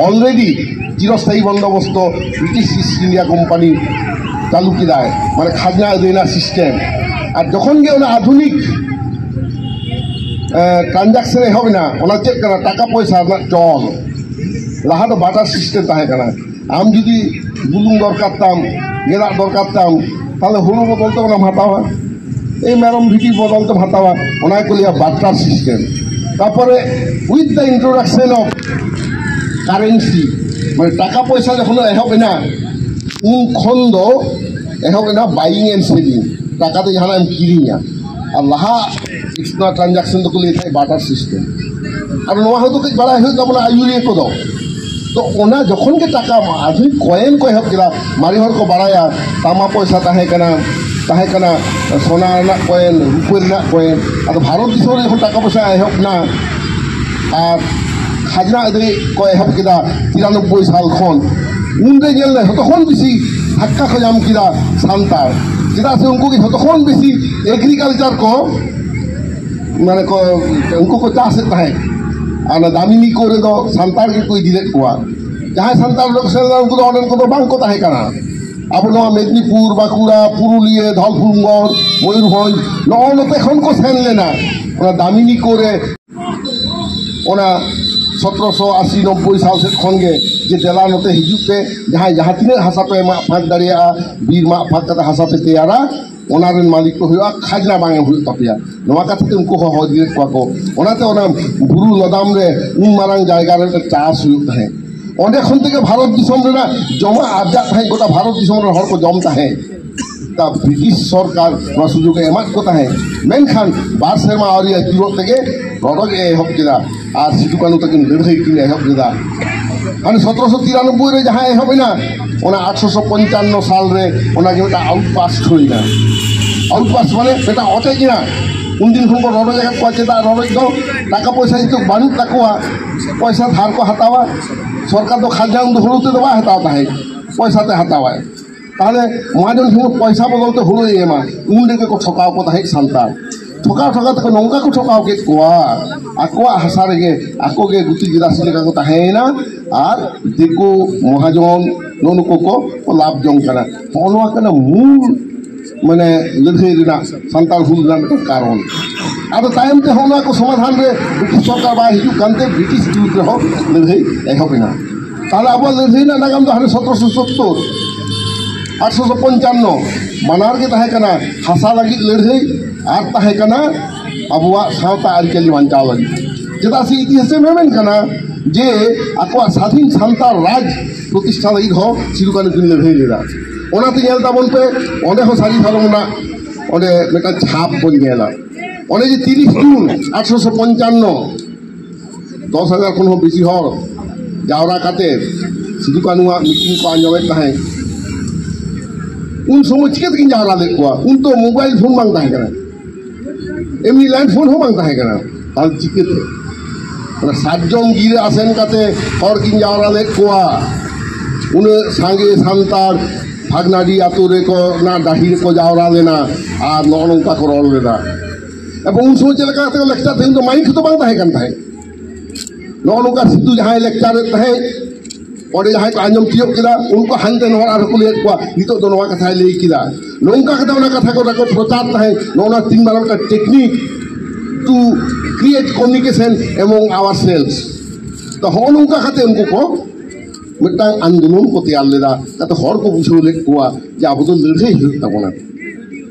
ᱚᱞᱨᱮᱰᱤ ᱪᱤᱨᱚᱥᱛᱷᱟᱭᱤ ᱵᱚᱱᱫᱳᱵᱚᱥᱛᱚ ᱵᱨᱤᱴᱤᱥ ᱤᱥᱴ ᱤᱱᱰᱤᱭᱟ ᱠᱳᱢᱯᱟᱱᱤ ᱪᱟᱹᱞᱩ ᱠᱮᱫᱟᱭ, ᱢᱟᱱᱮ ᱠᱷᱟᱡᱽᱱᱟ ᱟᱹᱫᱟᱹᱭ ᱨᱮᱱᱟᱜ ᱥᱤᱥᱴᱮᱢ᱾ ᱟᱨ ᱡᱚᱠᱷᱚᱱ ᱜᱮ ᱚᱱᱟ ᱟᱫᱷᱩᱱᱤᱠ ᱴᱨᱟᱱᱡᱟᱠᱥᱚᱱ ᱮᱦᱚᱵ ᱮᱱᱟ, ᱚᱱᱟ ᱪᱮᱫ ᱠᱟᱱᱟ? ᱴᱟᱠᱟ ᱯᱚᱭᱥᱟ ᱨᱮᱱᱟᱜ ᱪᱚᱞ᱾ ᱞᱟᱦᱟ ᱫᱚ ᱵᱟᱴᱟᱨ ᱥᱤᱥᱴᱮᱢ ᱛᱟᱦᱮᱸ ᱠᱟᱱᱟ᱾ ᱟᱢ ᱡᱩᱫᱤ ᱵᱩᱞᱩᱝ ᱫᱚᱨᱠᱟᱨ ᱛᱟᱢ, ᱜᱮᱫᱟᱜ ᱫᱚᱨᱠᱟᱨ ᱛᱟᱢ, ᱛᱟᱦᱞᱮ ᱦᱩᱲᱩ ᱵᱚᱫᱚᱞ ᱛᱮ ᱚᱱᱟᱢ ᱦᱟᱛᱟᱣᱟ, ᱮᱭ ᱢᱮᱨᱚᱢ ᱵᱷᱤᱰᱤ ᱵᱚᱫᱚᱞ ᱛᱮᱢ ᱦᱟᱛᱟᱣᱟ᱾ ᱚᱱᱟ ᱜᱮᱠᱚ ᱞᱟᱹᱭᱟ ᱵᱟᱴᱟᱨ ᱥᱤᱥᱴᱮᱢ᱾ ᱛᱟᱨᱯᱚᱨᱮ with the introduction of currency, ᱢᱟᱱᱮ ᱴᱟᱠᱟ ᱯᱚᱭᱥᱟ ᱡᱚᱠᱷᱚᱱ ᱮᱦᱚᱵ ᱮᱱᱟ, ᱩᱱ ᱠᱷᱚᱱ ᱫᱚ ᱮᱦᱚᱵ ᱮᱱᱟ buying and selling, ᱴᱟᱠᱟ ᱛᱮ ᱡᱟᱦᱟᱱᱟᱜ ᱮᱢ ᱠᱤᱨᱤᱧᱟ᱾ ᱟᱨ ᱞᱟᱦᱟ ᱱᱚᱣᱟ ᱴᱨᱟᱱᱡᱟᱠᱥᱚᱱ ᱫᱚᱠᱚ ᱞᱟᱹᱭ ᱛᱟᱦᱮᱸᱫ ᱵᱟᱴᱟᱨ ᱥᱤᱥᱴᱮᱢ᱾ ᱟᱨ ᱱᱚᱣᱟ ᱦᱚᱸᱛᱚ ᱠᱟᱹᱡ ᱵᱟᱲᱟᱭ ᱦᱩᱭᱩᱜ ᱛᱟᱵᱚᱱᱟ ᱟᱹᱭᱩᱨᱤᱭᱟᱹ ᱠᱚᱫᱚ᱾ ᱛᱚ ᱚᱱᱟ ᱡᱚᱠᱷᱚᱱ ᱜᱮ ᱴᱟᱠᱟ ᱟᱫᱷᱩᱱᱤᱠ ᱠᱚᱭᱮᱱ ᱠᱚ ᱮᱦᱚᱵ ᱠᱮᱫᱟ, ᱢᱟᱨᱮ ᱦᱚᱲ ᱠᱚ ᱵᱟᱲᱟᱭᱟ ᱛᱟᱢᱟ ᱯᱚᱭᱥᱟ ᱛᱟᱦᱮᱸ ᱠᱟᱱᱟ, ᱛᱟᱦᱮᱸ ᱠᱟᱱᱟ ᱥᱚᱱᱟ ᱨᱮᱱᱟᱜ ᱠᱚᱭᱮᱱ, ᱨᱩᱯᱟᱹ ᱨᱮᱱᱟᱜ ᱠᱚᱭᱮᱱ᱾ ᱟᱫᱚ ᱵᱷᱟᱨᱚᱛ ᱫᱤᱥᱚᱢ ᱨᱮ ᱡᱚᱠᱷᱚᱱ ᱴᱟᱠᱟ ᱯᱚᱭᱥᱟ ᱮᱦᱚᱵ ᱮᱱᱟ ᱟᱨ ᱠᱷᱟᱡᱽᱱᱟ ᱟᱹᱫᱟᱹᱭ ᱠᱚ ᱮᱦᱚᱵ ᱠᱮᱫᱟ ᱛᱤᱨᱟᱱᱚᱵᱵᱳᱭ ᱥᱟᱞ ᱠᱷᱚᱱ, ᱩᱱᱨᱮ ᱧᱮᱞ ᱢᱮ ᱡᱷᱚᱛᱚ ᱠᱷᱚᱱ ᱵᱮᱥᱤ ᱫᱷᱟᱠᱠᱟ ᱠᱚ ᱧᱟᱢ ᱠᱮᱫᱟ ᱥᱟᱱᱛᱟᱲ᱾ ᱪᱮᱫᱟᱜ ᱥᱮ ᱩᱱᱠᱩ ᱜᱮ ᱡᱷᱚᱛᱚ ᱠᱷᱚᱱ ᱵᱮᱥᱤ ᱮᱜᱽᱨᱤᱠᱟᱞᱪᱟᱨ ᱠᱚ, ᱢᱟᱱᱮ ᱠᱚ, ᱩᱱᱠᱩ ᱠᱚ ᱪᱟᱥᱮᱫ ᱛᱟᱦᱮᱸᱫ᱾ ᱟᱨ ᱚᱱᱟ ᱫᱟᱢᱤᱱᱤ ᱠᱚᱨᱮ ᱫᱚ ᱥᱟᱱᱛᱟᱲ ᱜᱮᱠᱚ ᱤᱫᱤ ᱞᱮᱫ ᱠᱚᱣᱟ᱾ ᱡᱟᱦᱟᱸᱭ ᱥᱟᱱᱛᱟᱲ ᱚᱸᱰᱮ ᱠᱚ ᱥᱮᱱ ᱞᱮᱱᱟ, ᱩᱱᱠᱩ ᱫᱚ ᱚᱸᱰᱮᱱ ᱠᱚᱫᱚ ᱵᱟᱝ ᱠᱚ ᱛᱟᱦᱮᱸ ᱠᱟᱱᱟ᱾ ᱟᱵᱚ ᱱᱚᱣᱟ ᱢᱮᱫᱽᱱᱤᱯᱩᱨ, ᱵᱟᱸᱠᱩᱲᱟ, ᱯᱩᱨᱩᱞᱤᱭᱟᱹ, ᱫᱷᱚᱞᱵᱷᱩᱢᱜᱚᱲ, ᱢᱚᱭᱩᱨᱵᱷᱚᱸᱡᱽ, ᱱᱚᱜᱼᱚ ᱱᱚᱛᱮ ᱠᱷᱚᱱ ᱠᱚ ᱥᱮᱱ ᱞᱮᱱᱟ᱾ ᱚᱱᱟ ᱫᱟᱢᱤᱱᱤ ᱠᱚᱨᱮ ᱚᱱᱟ ᱥᱚᱛᱨᱚᱥᱚ ᱟᱥᱤ ᱱᱚᱵᱵᱳᱭ ᱥᱟᱞ ᱥᱮᱫ ᱠᱷᱚᱱ ᱜᱮ, ᱡᱮ ᱫᱮᱞᱟ ᱱᱚᱛᱮ ᱦᱤᱡᱩᱜ ᱯᱮ, ᱡᱟᱦᱟᱸᱭ ᱡᱟᱦᱟᱸ ᱛᱤᱱᱟᱹᱜ ᱦᱟᱥᱟ ᱯᱮ ᱢᱟᱜ ᱯᱷᱟᱸᱠ ᱫᱟᱲᱮᱭᱟᱜᱼᱟ, ᱵᱤᱨ ᱢᱟᱜ ᱯᱷᱟᱸᱠ ᱠᱟᱛᱮ ᱦᱟᱥᱟ ᱯᱮ ᱛᱮᱭᱟᱨᱟ, ᱚᱱᱟ ᱨᱮᱱ ᱢᱟᱹᱞᱤᱠ ᱠᱚ ᱦᱩᱭᱩᱜᱼᱟ, ᱠᱷᱟᱡᱽᱱᱟ ᱵᱟᱝ ᱮᱢ ᱦᱩᱭᱩᱜ ᱛᱟᱯᱮᱭᱟ᱾ ᱱᱚᱣᱟ ᱠᱟᱛᱷᱟ ᱛᱮ ᱩᱱᱠᱩ ᱦᱚᱦᱚ ᱤᱫᱤᱭᱮᱫ ᱠᱚᱣᱟ ᱠᱚ᱾ ᱚᱱᱟᱛᱮ ᱚᱱᱟ ᱵᱩᱨᱩ ᱞᱚᱫᱟᱢ ᱨᱮ ᱩᱱ ᱢᱟᱨᱟᱝ ᱡᱟᱭᱜᱟ ᱨᱮ ᱢᱤᱫᱴᱟᱝ ᱪᱟᱥ ᱦᱩᱭᱩᱜ ᱛᱟᱦᱮᱸᱫ᱾ ᱚᱸᱰᱮ ᱠᱷᱚᱱ ᱛᱮᱜᱮ ᱵᱷᱟᱨᱚᱛ ᱫᱤᱥᱚᱢ ᱨᱮᱱᱟᱜ ᱡᱚᱢᱟᱜ ᱟᱨᱡᱟᱜ ᱛᱟᱦᱮᱸᱫ, ᱜᱚᱴᱟ ᱵᱷᱟᱨᱚᱛ ᱫᱤᱥᱚᱢ ᱨᱮᱱ ᱦᱚᱲ ᱠᱚ ᱡᱚᱢ ᱛᱟᱦᱮᱸᱫ᱾ ᱛᱟ ᱵᱨᱤᱴᱤᱥ ᱥᱚᱨᱠᱟᱨ ᱱᱚᱣᱟ ᱥᱩᱡᱳᱜᱽ ᱮ ᱮᱢᱟᱫ ᱠᱚ ᱛᱟᱦᱮᱸᱫ᱾ ᱢᱮᱱᱠᱷᱟᱱ ᱵᱟᱨ ᱥᱮᱨᱢᱟ ᱟᱹᱣᱨᱤ ᱟᱹᱪᱩᱨᱚᱜ ᱛᱮᱜᱮ ᱨᱚᱰᱚᱡ ᱮ ᱮᱦᱚᱵ ᱠᱮᱫᱟ ᱟᱨ ᱥᱤᱫᱩ ᱠᱟᱹᱱᱦᱩ ᱛᱟᱹᱠᱤᱱ ᱞᱟᱹᱲᱦᱟᱹᱭ ᱠᱤᱱ ᱮᱦᱚᱵ ᱠᱮᱫᱟ᱾ ᱢᱟᱱᱮ ᱥᱚᱛᱨᱚᱥᱚ ᱛᱤᱨᱟᱱᱚᱵᱵᱳᱭ ᱨᱮ ᱡᱟᱦᱟᱸ ᱮᱦᱚᱵ ᱮᱱᱟ, ᱚᱱᱟ ᱟᱴᱷᱨᱚᱥᱚ ᱯᱚᱧᱪᱟᱱᱱᱚ ᱥᱟᱞ ᱨᱮ ᱚᱱᱟ ᱜᱮ ᱢᱤᱫᱴᱟᱝ ᱟᱣᱩᱴᱯᱟᱥᱴ ᱦᱩᱭᱱᱟ᱾ ᱟᱣᱩᱴᱯᱟᱥᱴ ᱢᱟᱱᱮ ᱢᱤᱫᱴᱟᱝ ᱚᱴᱮᱡ ᱮᱱᱟ᱾ ᱩᱱᱫᱤᱱ ᱠᱷᱚᱱ ᱠᱚ ᱨᱚᱰᱚᱡ ᱟᱠᱟᱫ ᱠᱚᱣᱟ᱾ ᱪᱮᱫᱟᱜ ᱨᱚᱰᱚᱡ ᱫᱚ? ᱴᱟᱠᱟ ᱯᱚᱭᱥᱟ ᱱᱤᱛᱚᱜ ᱵᱟᱹᱱᱩᱜ ᱛᱟᱠᱚᱣᱟ, ᱯᱚᱭᱥᱟ ᱫᱷᱟᱨ ᱠᱚ ᱦᱟᱛᱟᱣᱟ, ᱥᱚᱨᱠᱟᱨ ᱫᱚ ᱠᱷᱟᱡᱽᱱᱟ ᱩᱱ ᱫᱚ ᱦᱩᱲᱩ ᱛᱮᱫᱚ ᱵᱟᱭ ᱦᱟᱛᱟᱣ ᱛᱟᱦᱮᱸᱫ, ᱯᱚᱭᱥᱟ ᱛᱮ ᱦᱟᱛᱟᱣᱟᱭ᱾ ᱛᱟᱦᱞᱮ ᱢᱚᱦᱟᱡᱚᱱ ᱴᱷᱮᱱ ᱯᱚᱭᱥᱟ ᱵᱚᱫᱚᱞ ᱛᱮ ᱦᱩᱲᱩᱭ ᱮᱢᱟ, ᱩᱱ ᱨᱮᱜᱮ ᱠᱚ ᱴᱷᱚᱠᱟᱣ ᱠᱚ ᱛᱟᱦᱮᱸᱫ ᱥᱟᱱᱛᱟᱲ᱾ ᱴᱷᱚᱠᱟᱣ ᱴᱷᱚᱠᱟᱣ ᱛᱮᱠᱚ ᱱᱚᱝᱠᱟ ᱠᱚ ᱴᱷᱚᱠᱟᱣ ᱠᱮᱫ ᱠᱚᱣᱟ, ᱟᱠᱚᱣᱟᱜ ᱦᱟᱥᱟ ᱨᱮᱜᱮ ᱟᱠᱚ ᱜᱮ ᱜᱩᱛᱤ ᱜᱤᱨᱟᱥᱤ ᱞᱮᱠᱟ ᱠᱚ ᱛᱟᱦᱮᱸᱭᱮᱱᱟ᱾ ᱟᱨ ᱫᱤᱠᱩ ᱢᱚᱦᱟᱡᱚᱱ ᱱᱩᱜᱼᱩ ᱱᱩᱠᱩ ᱠᱚ ᱞᱟᱵᱷ ᱡᱚᱝ ᱠᱟᱱᱟ᱾ ᱦᱚᱸᱜᱼᱚ ᱱᱚᱣᱟ ᱠᱟᱱᱟ ᱢᱩᱞ ᱢᱟᱱᱮ ᱞᱟᱹᱲᱦᱟᱹᱭ ᱨᱮᱱᱟᱜ, ᱥᱟᱱᱛᱟᱲ ᱦᱩᱞ ᱨᱮᱱᱟᱜ ᱢᱤᱫᱴᱟᱝ ᱠᱟᱨᱚᱱ᱾ ᱟᱫᱚ ᱛᱟᱭᱚᱢ ᱛᱮ ᱦᱚᱸᱜᱼᱚ ᱱᱚᱣᱟ ᱠᱚ ᱥᱚᱢᱟᱫᱷᱟᱱ ᱨᱮ ᱵᱨᱤᱴᱤᱥ ᱥᱚᱨᱠᱟᱨ ᱵᱟᱭ ᱦᱤᱡᱩᱜ ᱠᱟᱱᱛᱮ ᱵᱨᱤᱴᱤᱥ ᱵᱤᱨᱩᱫᱽ ᱨᱮᱦᱚᱸ ᱞᱟᱹᱲᱦᱟᱹᱭ ᱮᱦᱚᱵ ᱮᱱᱟ᱾ ᱛᱟᱦᱞᱮ ᱟᱵᱚᱣᱟᱜ ᱞᱟᱹᱲᱦᱟᱹᱭ ᱨᱮᱱᱟᱜ ᱱᱟᱜᱟᱢ ᱫᱚ ᱦᱟᱱᱮ ᱥᱚᱛᱨᱚᱥᱚ ᱥᱚᱛᱛᱚᱨ, ᱟᱴᱷᱨᱚᱥᱚ ᱯᱚᱧᱪᱟᱱᱱᱚ, ᱵᱟᱱᱟᱨ ᱜᱮ ᱛᱟᱦᱮᱸ ᱠᱟᱱᱟ ᱦᱟᱥᱟ ᱞᱟᱹᱜᱤᱫ ᱞᱟᱹᱲᱦᱟᱹᱭ ᱟᱨ ᱛᱟᱦᱮᱸ ᱠᱟᱱᱟ ᱟᱵᱚᱣᱟᱜ ᱥᱟᱶᱛᱟ ᱟᱹᱨᱤᱪᱟᱹᱞᱤ ᱵᱟᱧᱪᱟᱣ ᱞᱟᱹᱜᱤᱫ᱾ ᱪᱮᱫᱟᱜ ᱥᱮ ᱤᱛᱤᱦᱟᱥ ᱨᱮ ᱢᱮᱢᱮᱱ ᱠᱟᱱᱟ ᱡᱮ ᱟᱠᱚᱣᱟᱜ ᱥᱟᱫᱷᱤᱱ ᱥᱟᱱᱛᱟᱲ ᱨᱟᱡᱽ ᱯᱨᱚᱛᱤᱥᱴᱷᱟ ᱞᱟᱹᱜᱤᱫ ᱦᱚᱸ ᱥᱤᱫᱩ ᱠᱟᱹᱱᱦᱩ ᱠᱤᱱ ᱞᱟᱹᱲᱦᱟᱹᱭ ᱞᱮᱫᱟ᱾ ᱚᱱᱟᱛᱮ ᱧᱮᱞ ᱛᱟᱵᱚᱱ ᱯᱮ, ᱚᱸᱰᱮ ᱦᱚᱸ ᱥᱟᱹᱨᱤ ᱫᱷᱚᱨᱚᱢ ᱨᱮᱱᱟᱜ ᱚᱸᱰᱮ ᱢᱤᱫᱴᱟᱝ ᱪᱷᱟᱯ ᱵᱚᱱ ᱧᱮᱞᱟ᱾ ᱚᱱᱮ ᱡᱮ ᱛᱤᱨᱤᱥ ᱡᱩᱱ ᱟᱴᱷᱨᱚᱥᱚ ᱯᱚᱧᱪᱟᱱᱱᱚ, ᱫᱚᱥ ᱦᱟᱡᱟᱨ ᱠᱷᱚᱱ ᱦᱚᱸ ᱵᱮᱥᱤ ᱦᱚᱲ ᱡᱟᱣᱨᱟ ᱠᱟᱛᱮ ᱥᱤᱫᱩ ᱠᱟᱹᱱᱩᱣᱟᱜ ᱢᱤᱴᱤᱝ ᱠᱚ ᱟᱸᱡᱚᱢᱮᱫ ᱛᱟᱦᱮᱸᱫ, ᱩᱱ ᱥᱚᱢᱚᱭ ᱪᱤᱠᱟᱹ ᱛᱮᱠᱤᱱ ᱡᱟᱣᱨᱟ ᱞᱮᱫ ᱠᱚᱣᱟ? ᱩᱱ ᱛᱚ ᱢᱳᱵᱟᱭᱤᱞ ᱯᱷᱳᱱ ᱵᱟᱝ ᱛᱟᱦᱮᱸ ᱠᱟᱱᱟ, ᱮᱢᱱᱤ ᱞᱮᱱᱰ ᱯᱷᱳᱱ ᱦᱚᱸ ᱵᱟᱝ ᱛᱟᱦᱮᱸ ᱠᱟᱱᱟ᱾ ᱛᱟᱦᱞᱮ ᱪᱤᱠᱟᱹᱛᱮ? ᱚᱱᱟ ᱥᱟᱨᱡᱚᱢ ᱜᱤᱨᱟᱹ ᱟᱥᱮᱱ ᱠᱟᱛᱮ ᱦᱚᱲ ᱠᱤᱱ ᱡᱟᱣᱨᱟ ᱞᱮᱫ ᱠᱚᱣᱟ᱾ ᱩᱱᱟᱹᱜ ᱥᱟᱸᱜᱮ ᱥᱟᱱᱛᱟᱲ ᱵᱷᱟᱜᱽᱱᱟᱰᱤ ᱟᱛᱳ ᱨᱮᱠᱚ, ᱚᱱᱟ ᱰᱟᱹᱦᱤ ᱨᱮᱠᱚ ᱡᱟᱣᱨᱟ ᱞᱮᱱᱟ ᱟᱨ ᱱᱚᱜᱼᱚ ᱱᱚᱝᱠᱟ ᱠᱚ ᱨᱚᱲ ᱞᱮᱫᱟ᱾ ᱮᱵᱚᱝ ᱩᱱ ᱥᱚᱢᱚᱭ ᱪᱮᱫ ᱞᱮᱠᱟ ᱠᱟᱛᱮ ᱠᱚ ᱞᱮᱠᱪᱟᱨ ᱛᱟᱦᱮᱸ, ᱩᱱ ᱫᱚ ᱢᱟᱭᱤᱠ ᱦᱚᱸᱛᱚ ᱵᱟᱝ ᱛᱟᱦᱮᱸ ᱠᱟᱱ ᱛᱟᱦᱮᱸᱫ᱾ ᱱᱚᱜᱼᱚ ᱱᱚᱝᱠᱟ ᱥᱤᱫᱷᱩ ᱡᱟᱦᱟᱸᱭ ᱞᱮᱠᱪᱟᱨᱮᱫ ᱛᱟᱦᱮᱸᱫ, ᱚᱸᱰᱮ ᱡᱟᱦᱟᱸᱭ ᱠᱚ ᱟᱸᱡᱚᱢ ᱛᱤᱭᱳᱜ ᱠᱮᱫᱟ, ᱩᱱᱠᱩ ᱦᱟᱱᱛᱮ ᱱᱚᱣᱟ ᱟᱨᱦᱚᱸ ᱠᱚ ᱞᱟᱹᱭᱟᱫ ᱠᱚᱣᱟ, "ᱱᱤᱛᱚᱜ ᱫᱚ ᱱᱚᱣᱟ ᱠᱟᱛᱷᱟᱭ ᱞᱟᱹᱭ ᱠᱮᱫᱟ᱾" ᱱᱚᱝᱠᱟ ᱠᱟᱛᱮ ᱚᱱᱟ ᱠᱟᱛᱷᱟ ᱠᱚ ᱠᱚ ᱯᱨᱚᱪᱟᱨ ᱛᱟᱦᱮᱸᱫ᱾ ᱱᱚᱜᱼᱚ ᱱᱚᱣᱟ ᱛᱤᱱ ᱢᱟᱨᱟᱝ ᱢᱤᱫᱴᱟᱝ technique to create communication among ourselves᱾ ᱛᱚ, ᱦᱚᱸᱜᱼᱚ ᱱᱚᱝᱠᱟ ᱠᱟᱛᱮ ᱩᱱᱠᱩ ᱠᱚ ᱢᱤᱫᱴᱟᱝ ᱟᱱᱫᱳᱞᱚᱱ ᱠᱚ ᱛᱮᱭᱟᱨ ᱞᱮᱫᱟ, ᱡᱟᱛᱮ ᱦᱚᱲ ᱠᱚ ᱵᱩᱡᱷᱟᱹᱣ ᱞᱮᱫ ᱠᱚᱣᱟ ᱡᱮ ᱟᱵᱚ ᱫᱚ ᱞᱟᱹᱲᱦᱟᱹᱭ ᱦᱩᱭᱩᱜ ᱛᱟᱵᱚᱱᱟ᱾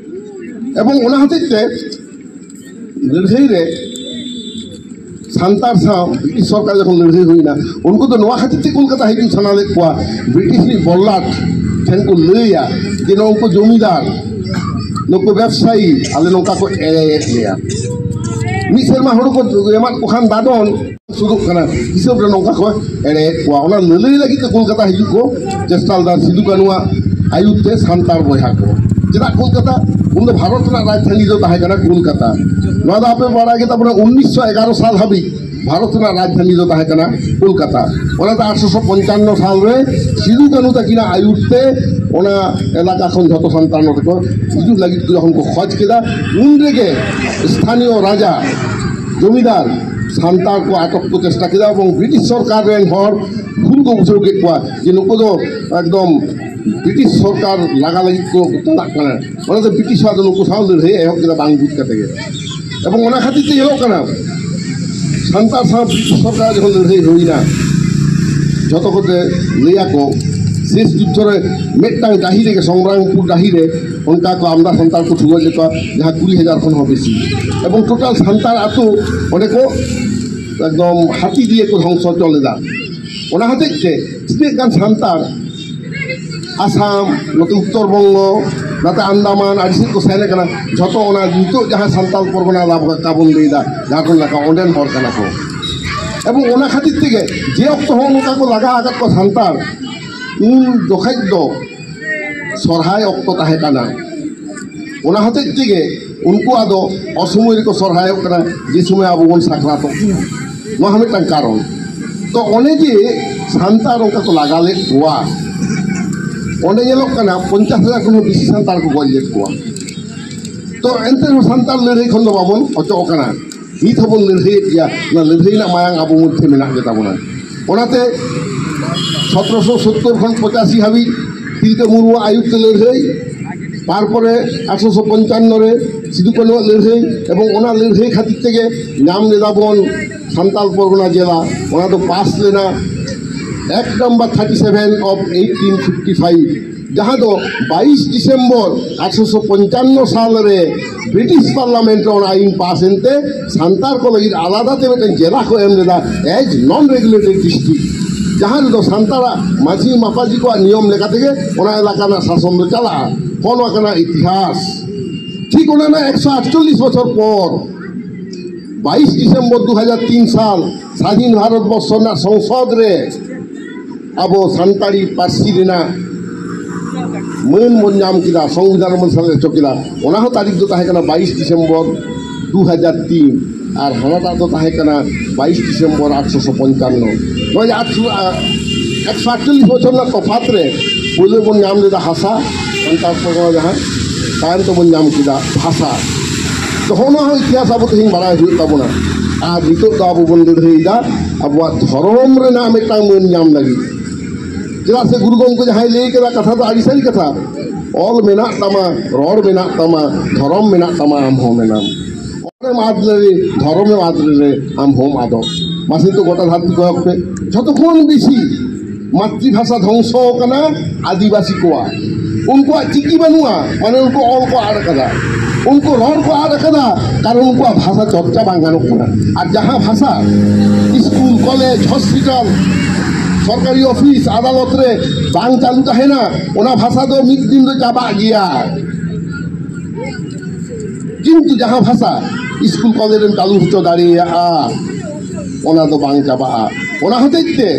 ᱮᱵᱚᱝ ᱚᱱᱟ ᱦᱚᱛᱮᱡ ᱛᱮ ᱞᱟᱹᱲᱦᱟᱹᱭ ᱨᱮ ᱥᱟᱱᱛᱟᱲ ᱥᱟᱶ ᱵᱨᱤᱴᱤᱥ ᱥᱚᱨᱠᱟᱨ ᱡᱚᱠᱷᱚᱱ ᱞᱟᱹᱲᱦᱟᱹᱭ ᱦᱩᱭᱱᱟ, ᱩᱱᱠᱩ ᱫᱚ ᱱᱚᱣᱟ ᱠᱷᱟᱹᱛᱤᱨ ᱛᱮ ᱠᱳᱞᱠᱟᱛᱟ ᱦᱤᱡᱩᱜ ᱥᱟᱱᱟ ᱞᱮᱫ ᱠᱚᱣᱟ, ᱵᱨᱤᱴᱤᱥ ᱨᱤᱱ ᱵᱚᱞᱞᱟᱴ ᱴᱷᱮᱱ ᱠᱚ ᱞᱟᱹᱭᱟ ᱡᱮ ᱱᱩᱠᱩ ᱡᱚᱢᱤᱫᱟᱨ, ᱱᱩᱠᱩ ᱵᱮᱵᱽᱥᱟᱭᱤ ᱟᱞᱮ ᱱᱚᱝᱠᱟ ᱠᱚ ᱮᱲᱮᱭᱮᱫ ᱞᱮᱭᱟ᱾ ᱢᱤᱫ ᱥᱮᱨᱢᱟ ᱦᱩᱲᱩ ᱠᱚ ᱮᱢᱟᱫ ᱠᱚ ᱠᱷᱟᱱ ᱫᱟᱫᱚᱱ ᱥᱩᱫᱩᱜ ᱠᱟᱱᱟ, ᱦᱤᱥᱟᱹᱵ ᱨᱮ ᱱᱚᱝᱠᱟ ᱠᱚ ᱮᱲᱮᱭᱮᱫ ᱠᱚᱣᱟ᱾ ᱚᱱᱟ ᱞᱟᱹᱞᱟᱹᱭ ᱞᱟᱹᱜᱤᱫ ᱛᱮ ᱠᱳᱞᱠᱟᱛᱟ ᱦᱤᱡᱩᱜ ᱠᱚ ᱪᱮᱥᱴᱟ ᱞᱮᱫᱟ ᱥᱤᱫᱩ ᱠᱟᱹᱱᱩᱣᱟᱜ ᱟᱹᱭᱩᱨ ᱛᱮ ᱥᱟᱱᱛᱟᱲ ᱵᱚᱭᱦᱟ ᱠᱚ᱾ ᱪᱮᱫᱟᱜ ᱠᱳᱞᱠᱟᱛᱟ? ᱩᱱ ᱫᱚ ᱵᱷᱟᱨᱚᱛ ᱨᱮᱱᱟᱜ ᱨᱟᱡᱽᱫᱷᱟᱱᱤ ᱫᱚ ᱛᱟᱦᱮᱸ ᱠᱟᱱᱟ ᱠᱳᱞᱠᱟᱛᱟ᱾ ᱱᱚᱣᱟ ᱫᱚ ᱟᱯᱮ ᱵᱟᱲᱟᱭ ᱜᱮ ᱛᱟᱵᱚᱱᱟ, ᱩᱱᱤᱥᱥᱚ ᱮᱜᱟᱨᱚ ᱥᱟᱞ ᱦᱟᱹᱵᱤᱡ ᱵᱷᱟᱨᱚᱛ ᱨᱮᱱᱟᱜ ᱨᱟᱡᱽᱫᱷᱟᱱᱤ ᱫᱚ ᱛᱟᱦᱮᱸ ᱠᱟᱱᱟ ᱠᱳᱞᱠᱟᱛᱟ᱾ ᱚᱱᱟᱛᱮ ᱟᱴᱷᱨᱚᱥᱚ ᱯᱚᱧᱪᱟᱱᱱᱚ ᱥᱟᱞ ᱨᱮ ᱥᱤᱫᱩ ᱠᱟᱹᱱᱩ ᱛᱟᱹᱠᱤᱱᱟᱜ ᱟᱹᱭᱩᱨ ᱛᱮ ᱚᱱᱟ ᱮᱞᱟᱠᱟ ᱠᱷᱚᱱ ᱡᱷᱚᱛᱚ ᱥᱟᱱᱛᱟᱲ ᱱᱚᱰᱮ ᱠᱚ ᱦᱤᱡᱩᱜ ᱞᱟᱹᱜᱤᱫ ᱠᱚ ᱡᱚᱠᱷᱚᱱ ᱠᱚ ᱠᱷᱚᱡᱽ ᱠᱮᱫᱟ, ᱩᱱ ᱨᱮᱜᱮ ᱥᱛᱷᱟᱱᱤᱭᱚ ᱨᱟᱡᱟ, ᱡᱚᱢᱤᱫᱟᱨ ᱥᱟᱱᱛᱟᱲ ᱠᱚ ᱟᱴᱚᱠ ᱠᱚ ᱪᱮᱥᱴᱟ ᱠᱮᱫᱟ ᱮᱵᱚᱝ ᱵᱨᱤᱴᱤᱥ ᱥᱚᱨᱠᱟᱨ ᱨᱮᱱ ᱦᱚᱲ ᱵᱷᱩᱞ ᱠᱚ ᱵᱩᱡᱷᱟᱹᱣ ᱠᱮᱫ ᱠᱚᱣᱟ ᱡᱮ ᱱᱩᱠᱩ ᱫᱚ ᱮᱠᱫᱚᱢ ᱵᱨᱤᱴᱤᱥ ᱥᱚᱨᱠᱟᱨ ᱞᱟᱜᱟ ᱞᱟᱹᱜᱤᱫ ᱠᱚ ᱪᱟᱞᱟᱜ ᱠᱟᱱᱟ᱾ ᱚᱱᱟᱛᱮ ᱵᱨᱤᱴᱤᱥ ᱥᱟᱶ ᱫᱚ ᱱᱩᱠᱩ ᱥᱟᱶ ᱞᱟᱹᱲᱦᱟᱹᱭ ᱮᱦᱚᱵ ᱠᱮᱫᱟ ᱵᱟᱝ ᱵᱩᱡᱽ ᱠᱟᱛᱮ ᱜᱮ᱾ ᱮᱵᱚᱝ ᱚᱱᱟ ᱠᱷᱟᱹᱛᱤᱨ ᱛᱮ ᱧᱮᱞᱚᱜ ᱠᱟᱱᱟ, ᱥᱟᱱᱛᱟᱲ ᱥᱟᱶ ᱵᱨᱤᱴᱤᱥ ᱥᱚᱨᱠᱟᱨ ᱡᱚᱠᱷᱚᱱ ᱞᱟᱹᱲᱦᱟᱹᱭ ᱦᱩᱭᱱᱟ, ᱡᱷᱚᱛᱚ ᱠᱚᱛᱮ ᱞᱟᱹᱭᱟᱠᱚ, ᱥᱮᱥ ᱡᱩᱫᱽᱫᱷᱚ ᱨᱮ ᱢᱤᱫᱴᱟᱝ ᱰᱟᱹᱦᱤ ᱨᱮᱜᱮ, ᱥᱚᱝᱜᱨᱟᱢᱯᱩᱨ ᱰᱟᱹᱦᱤ ᱨᱮ ᱚᱱᱠᱟ ᱠᱚ ᱟᱢᱫᱟ ᱥᱟᱱᱛᱟᱲ ᱠᱚ ᱴᱷᱩᱣᱟᱹ ᱞᱮᱫ ᱠᱚᱣᱟ, ᱡᱟᱦᱟᱸ ᱠᱩᱲᱤ ᱦᱟᱡᱟᱨ ᱠᱷᱚᱱ ᱦᱚᱸ ᱵᱮᱥᱤ᱾ ᱮᱵᱚᱝ ᱴᱳᱴᱟᱞ ᱥᱟᱱᱛᱟᱲ ᱟᱹᱛᱩ ᱚᱸᱰᱮ ᱠᱚ ᱮᱠᱫᱚᱢ ᱦᱟᱹᱛᱤ ᱫᱤᱭᱮ ᱠᱚ ᱫᱷᱚᱝᱥᱚ ᱦᱚᱪᱚ ᱞᱮᱫᱟ᱾ ᱚᱱᱟ ᱦᱚᱛᱮᱡ ᱛᱮ ᱛᱤᱱᱟᱹᱜ ᱜᱟᱱ ᱥᱟᱱᱛᱟᱲ ᱟᱥᱟᱢ, ᱱᱚᱛᱮ ᱩᱛᱛᱚᱨ ᱵᱚᱝᱜᱚ, ᱱᱚᱛᱮ ᱟᱱᱫᱟᱢᱟᱱ ᱟᱹᱰᱤ ᱥᱮᱫ ᱠᱚ ᱥᱮᱱ ᱟᱠᱟᱱᱟ᱾ ᱡᱷᱚᱛᱚ ᱚᱱᱟ ᱱᱤᱛᱚᱜ ᱡᱟᱦᱟᱸ ᱥᱟᱱᱛᱟᱲ ᱯᱚᱨᱜᱚᱱᱟ ᱮᱞᱟᱠᱟ ᱵᱚᱱ ᱞᱟᱹᱭᱫᱟ, ᱡᱷᱟᱲᱠᱷᱚᱸᱰ ᱮᱞᱟᱠᱟ, ᱚᱸᱰᱮᱱ ᱦᱚᱲ ᱠᱟᱱᱟ ᱠᱚ᱾ ᱮᱵᱚᱝ ᱚᱱᱟ ᱠᱷᱟᱹᱛᱤᱨ ᱛᱮᱜᱮ ᱡᱮ ᱚᱠᱛᱚ ᱦᱚᱸ ᱱᱚᱝᱠᱟ ᱠᱚ ᱞᱟᱜᱟ ᱟᱠᱟᱫ ᱠᱚᱣᱟ ᱥᱟᱱᱛᱟᱲ, ᱩᱱ ᱡᱚᱠᱷᱮᱡ ᱫᱚ ᱥᱚᱨᱦᱟᱭ ᱚᱠᱛᱚ ᱛᱟᱦᱮᱸ ᱠᱟᱱᱟ᱾ ᱚᱱᱟ ᱦᱚᱛᱮᱡ ᱛᱮᱜᱮ ᱩᱱᱠᱩᱣᱟᱜ ᱫᱚ ᱚᱥᱚᱢᱚᱭ ᱨᱮᱠᱚ ᱥᱚᱨᱦᱟᱭᱚᱜ ᱠᱟᱱᱟ, ᱡᱮ ᱥᱚᱢᱚᱭ ᱟᱵᱚ ᱵᱚᱱ ᱥᱟᱠᱨᱟᱛᱚᱜ ᱠᱟᱱᱟ᱾ ᱱᱚᱣᱟ ᱦᱚᱸ ᱢᱤᱫᱴᱟᱝ ᱠᱟᱨᱚᱱ᱾ ᱛᱚ ᱚᱱᱮ ᱡᱮ ᱥᱟᱱᱛᱟᱲ ᱚᱱᱠᱟ ᱠᱚ ᱞᱟᱜᱟ ᱞᱮᱫ ᱠᱚᱣᱟ, ᱚᱸᱰᱮ ᱧᱮᱞᱚᱜ ᱠᱟᱱᱟ ᱯᱚᱧᱪᱟᱥ ᱦᱟᱡᱟᱨ ᱠᱷᱚᱱ ᱦᱚᱸ ᱵᱮᱥᱤ ᱥᱟᱱᱛᱟᱲ ᱠᱚ ᱜᱚᱡ ᱞᱮᱫ ᱠᱚᱣᱟ᱾ ᱛᱚ ᱮᱱᱛᱮ ᱨᱮᱦᱚᱸ ᱥᱟᱱᱛᱟᱲ ᱞᱟᱹᱲᱦᱟᱹᱭ ᱠᱷᱚᱱ ᱫᱚ ᱵᱟᱵᱚᱱ ᱚᱪᱚᱜ ᱠᱟᱱᱟ, ᱱᱤᱛ ᱦᱚᱸᱵᱚᱱ ᱞᱟᱹᱲᱦᱟᱹᱭᱮᱫ ᱜᱮᱭᱟ᱾ ᱚᱱᱟ ᱞᱟᱹᱲᱦᱟᱹᱭ ᱨᱮᱱᱟᱜ ᱢᱟᱭᱟᱝ ᱟᱵᱚ ᱢᱚᱫᱽᱫᱷᱮ ᱢᱮᱱᱟᱜ ᱜᱮ ᱛᱟᱵᱚᱱᱟ᱾ ᱚᱱᱟᱛᱮ ᱥᱚᱛᱨᱚᱥᱚ ᱥᱳᱛᱛᱳᱨ ᱠᱷᱚᱱ ᱯᱚᱸᱪᱟᱥᱤ ᱦᱟᱹᱵᱤᱡ ᱛᱤᱞᱠᱟᱹ ᱢᱩᱨᱢᱩᱣᱟᱜ ᱟᱹᱭᱩᱨ ᱛᱮ ᱞᱟᱹᱲᱦᱟᱹᱭ, ᱛᱟᱨᱯᱚᱨᱮ ᱟᱴᱷᱨᱚᱥᱚ ᱯᱚᱧᱪᱟᱱᱱᱚ ᱨᱮ ᱥᱤᱫᱩ ᱠᱟᱹᱱᱩᱣᱟᱜ ᱞᱟᱹᱲᱦᱟᱹᱭ, ᱮᱵᱚᱝ ᱚᱱᱟ ᱞᱟᱹᱲᱦᱟᱹᱭ ᱠᱷᱟᱹᱛᱤᱨ ᱛᱮᱜᱮ ᱧᱟᱢ ᱞᱮᱫᱟ ᱵᱚᱱ ᱥᱟᱱᱛᱟᱞ ᱯᱚᱨᱜᱚᱱᱟ ᱡᱮᱞᱟ᱾ ᱚᱱᱟ ᱫᱚ ᱯᱟᱥ ᱞᱮᱱᱟ Act number thirty seven of eighteen fifty five, ᱡᱟᱦᱟᱸ ᱫᱚ ᱵᱟᱭᱤᱥ ᱰᱤᱥᱮᱢᱵᱚᱨ ᱟᱴᱷᱨᱚᱥᱚ ᱯᱚᱧᱪᱟᱱᱱᱚ ᱥᱟᱞ ᱨᱮ ᱵᱨᱤᱴᱤᱥ ᱯᱟᱨᱞᱟᱢᱮᱱᱴ ᱨᱮ ᱚᱱᱟ ᱟᱹᱭᱤᱱ ᱯᱟᱥ ᱮᱱᱛᱮ ᱥᱟᱱᱛᱟᱲ ᱠᱚ ᱞᱟᱹᱜᱤᱫ ᱟᱞᱟᱫᱟ ᱛᱮ ᱢᱤᱫᱴᱟᱝ ᱡᱮᱞᱟ ᱠᱚ ᱮᱢ ᱞᱮᱫᱟ, as non regulated district, ᱡᱟᱦᱟᱸ ᱨᱮᱫᱚ ᱥᱟᱱᱛᱟᱲᱟᱜ ᱢᱟᱹᱡᱷᱤ ᱢᱟᱯᱟᱡᱷᱤ ᱠᱚᱣᱟᱜ ᱱᱤᱭᱚᱢ ᱞᱮᱠᱟ ᱛᱮᱜᱮ ᱚᱱᱟ ᱮᱞᱟᱠᱟ ᱨᱮᱱᱟᱜ ᱥᱟᱥᱚᱱ ᱫᱚ ᱪᱟᱞᱟᱜᱼᱟ᱾ ᱯᱷᱚᱞ ᱟᱠᱟᱱᱟ ᱤᱛᱤᱦᱟᱥ᱾ ᱴᱷᱤᱠ ᱚᱱᱟ ᱨᱮᱱᱟᱜ ᱮᱠᱥᱚ ᱟᱴᱪᱚᱞᱞᱤᱥ ᱵᱚᱪᱷᱚᱨ ᱯᱚᱨ ᱵᱟᱭᱤᱥ ᱰᱤᱥᱮᱢᱵᱚᱨ ᱫᱩ ᱦᱟᱡᱟᱨ ᱛᱤᱱ ᱥᱟᱞ ᱥᱟᱫᱷᱤᱱ ᱵᱷᱟᱨᱚᱛ ᱵᱚᱨᱥᱚ ᱨᱮᱱᱟᱜ ᱥᱚᱝᱥᱚᱫ ᱨᱮ ᱟᱵᱚ ᱥᱟᱱᱛᱟᱲᱤ ᱯᱟᱹᱨᱥᱤ ᱨᱮᱱᱟᱜ ᱢᱟᱹᱱ ᱵᱚᱱ ᱧᱟᱢ ᱠᱮᱫᱟ, ᱥᱚᱝᱵᱤᱫᱷᱟᱱ ᱨᱮᱵᱚᱱ ᱥᱮᱞᱮᱫ ᱦᱚᱪᱚ ᱠᱮᱫᱟ᱾ ᱚᱱᱟ ᱦᱚᱸ ᱛᱟᱹᱨᱤᱠᱷ ᱫᱚ ᱛᱟᱦᱮᱸ ᱠᱟᱱᱟ ᱵᱟᱭᱤᱥ ᱰᱤᱥᱮᱢᱵᱚᱨ ᱫᱩ ᱦᱟᱡᱟᱨ ᱛᱤᱱ, ᱟᱨ ᱦᱟᱱᱟᱴᱟᱜ ᱫᱚ ᱛᱟᱦᱮᱸ ᱠᱟᱱᱟ ᱵᱟᱭᱤᱥ ᱰᱤᱥᱮᱢᱵᱚᱨ ᱟᱴᱥᱚ ᱯᱚᱧᱪᱟᱱᱱᱚ᱾ ᱱᱚᱜᱼᱚᱭ ᱡᱮ ᱟᱴᱥᱚ, ᱟ, ᱮᱠᱥᱚ ᱟᱴᱪᱚᱞᱞᱤᱥ ᱵᱚᱪᱷᱚᱨ ᱨᱮᱱᱟᱜ ᱛᱚᱯᱷᱟᱛ ᱨᱮ ᱯᱳᱭᱞᱳ ᱵᱚᱱ ᱧᱟᱢ ᱞᱮᱫᱟ ᱦᱟᱥᱟ, ᱥᱟᱱᱛᱟᱲ ᱯᱟᱨᱜᱟᱱᱟ ᱡᱟᱦᱟᱸ, ᱛᱟᱭᱚᱢ ᱛᱮᱵᱚᱱ ᱧᱟᱢ ᱠᱮᱫᱟ ᱵᱷᱟᱥᱟ᱾ ᱛᱚ, ᱦᱚᱸᱜᱼᱚ ᱱᱚᱣᱟ ᱦᱚᱸ ᱤᱛᱤᱦᱟᱥ ᱟᱵᱚ ᱛᱮᱦᱮᱧ ᱵᱟᱲᱟᱭ ᱦᱩᱭᱩᱜ ᱛᱟᱵᱚᱱᱟ᱾ ᱟᱨ ᱱᱤᱛᱚᱜ ᱫᱚ ᱟᱵᱚ ᱵᱚᱱ ᱞᱟᱹᱲᱦᱟᱹᱭᱮᱫᱟ ᱟᱵᱚᱣᱟᱜ ᱫᱷᱚᱨᱚᱢ ᱨᱮᱱᱟᱜ ᱢᱤᱫᱴᱟᱝ ᱢᱟᱹᱱ ᱧᱟᱢ ᱞᱟᱹᱜᱤᱫ᱾ ᱪᱮᱫᱟᱜ ᱥᱮ ᱜᱩᱨᱩ ᱜᱚᱢᱠᱮ ᱡᱟᱦᱟᱸᱭ ᱞᱟᱹᱭ ᱠᱮᱫᱟ, ᱠᱟᱛᱷᱟ ᱫᱚ ᱟᱹᱰᱤ ᱥᱟᱹᱨᱤ ᱠᱟᱛᱷᱟ, "ᱚᱞ ᱢᱮᱱᱟᱜ ᱛᱟᱢᱟ, ᱨᱚᱲ ᱢᱮᱱᱟᱜ ᱛᱟᱢᱟ, ᱫᱷᱚᱨᱚᱢ ᱢᱮᱱᱟᱜ ᱛᱟᱢᱟ, ᱟᱢ ᱦᱚᱸ ᱢᱮᱱᱟᱢ᱾ ᱚᱞᱮᱢ ᱟᱫ ᱞᱮᱨᱮ, ᱫᱷᱚᱨᱚᱢᱮᱢ ᱟᱫ ᱞᱮᱨᱮ, ᱟᱢ ᱦᱚᱸᱢ ᱟᱫᱚᱜ᱾" ᱢᱟᱥᱮ ᱱᱤᱛᱚᱜ ᱜᱚᱴᱟ ᱫᱷᱟᱹᱨᱛᱤ ᱠᱚᱭᱚᱜ ᱯᱮ, ᱡᱷᱚᱛᱚ ᱠᱷᱚᱱ ᱵᱮᱥᱤ ᱢᱟᱛᱨᱤᱵᱷᱟᱥᱟ ᱫᱷᱚᱝᱥᱚ ᱟᱠᱟᱱᱟ ᱟᱹᱫᱤᱵᱟᱹᱥᱤ ᱠᱚᱣᱟᱜ᱾ ᱩᱱᱠᱩᱣᱟᱜ ᱪᱤᱠᱤ ᱵᱟᱹᱱᱩᱜᱼᱟ, ᱢᱟᱱᱮ ᱩᱱᱠᱩ ᱚᱞ ᱠᱚ ᱟᱫ ᱟᱠᱟᱫᱟ, ᱩᱱᱠᱩ ᱨᱚᱲ ᱠᱚ ᱟᱫ ᱟᱠᱟᱫᱟ, ᱠᱟᱨᱚᱱ ᱩᱱᱠᱩᱣᱟᱜ ᱵᱷᱟᱥᱟ ᱪᱚᱨᱪᱟ ᱵᱟᱝ ᱜᱟᱱᱚᱜ ᱠᱟᱱᱟ᱾ ᱟᱨ ᱡᱟᱦᱟᱸ ᱵᱷᱟᱥᱟ ᱥᱠᱩᱞ, ᱠᱚᱞᱮᱡᱽ, ᱦᱚᱥᱯᱤᱴᱟᱞ, ᱥᱚᱨᱠᱟᱨᱤ ᱚᱯᱷᱤᱥ, ᱟᱫᱟᱞᱚᱛ ᱨᱮ ᱵᱟᱝ ᱪᱟᱹᱞᱩ ᱛᱟᱦᱮᱱᱟ, ᱚᱱᱟ ᱵᱷᱟᱥᱟ ᱫᱚ ᱢᱤᱫ ᱫᱤᱱ ᱫᱚ ᱪᱟᱵᱟᱜ ᱜᱮᱭᱟ᱾ ᱠᱤᱱᱛᱩ ᱡᱟᱦᱟᱸ ᱵᱷᱟᱥᱟ ᱥᱠᱩᱞ ᱠᱚᱞᱮᱡᱽ ᱨᱮᱢ ᱪᱟᱹᱞᱩ ᱦᱚᱪᱚ ᱫᱟᱲᱮᱭᱟᱜᱼᱟ, ᱚᱱᱟ ᱫᱚ ᱵᱟᱝ ᱪᱟᱵᱟᱜᱼᱟ᱾ ᱚᱱᱟ ᱦᱚᱛᱮᱡ ᱛᱮ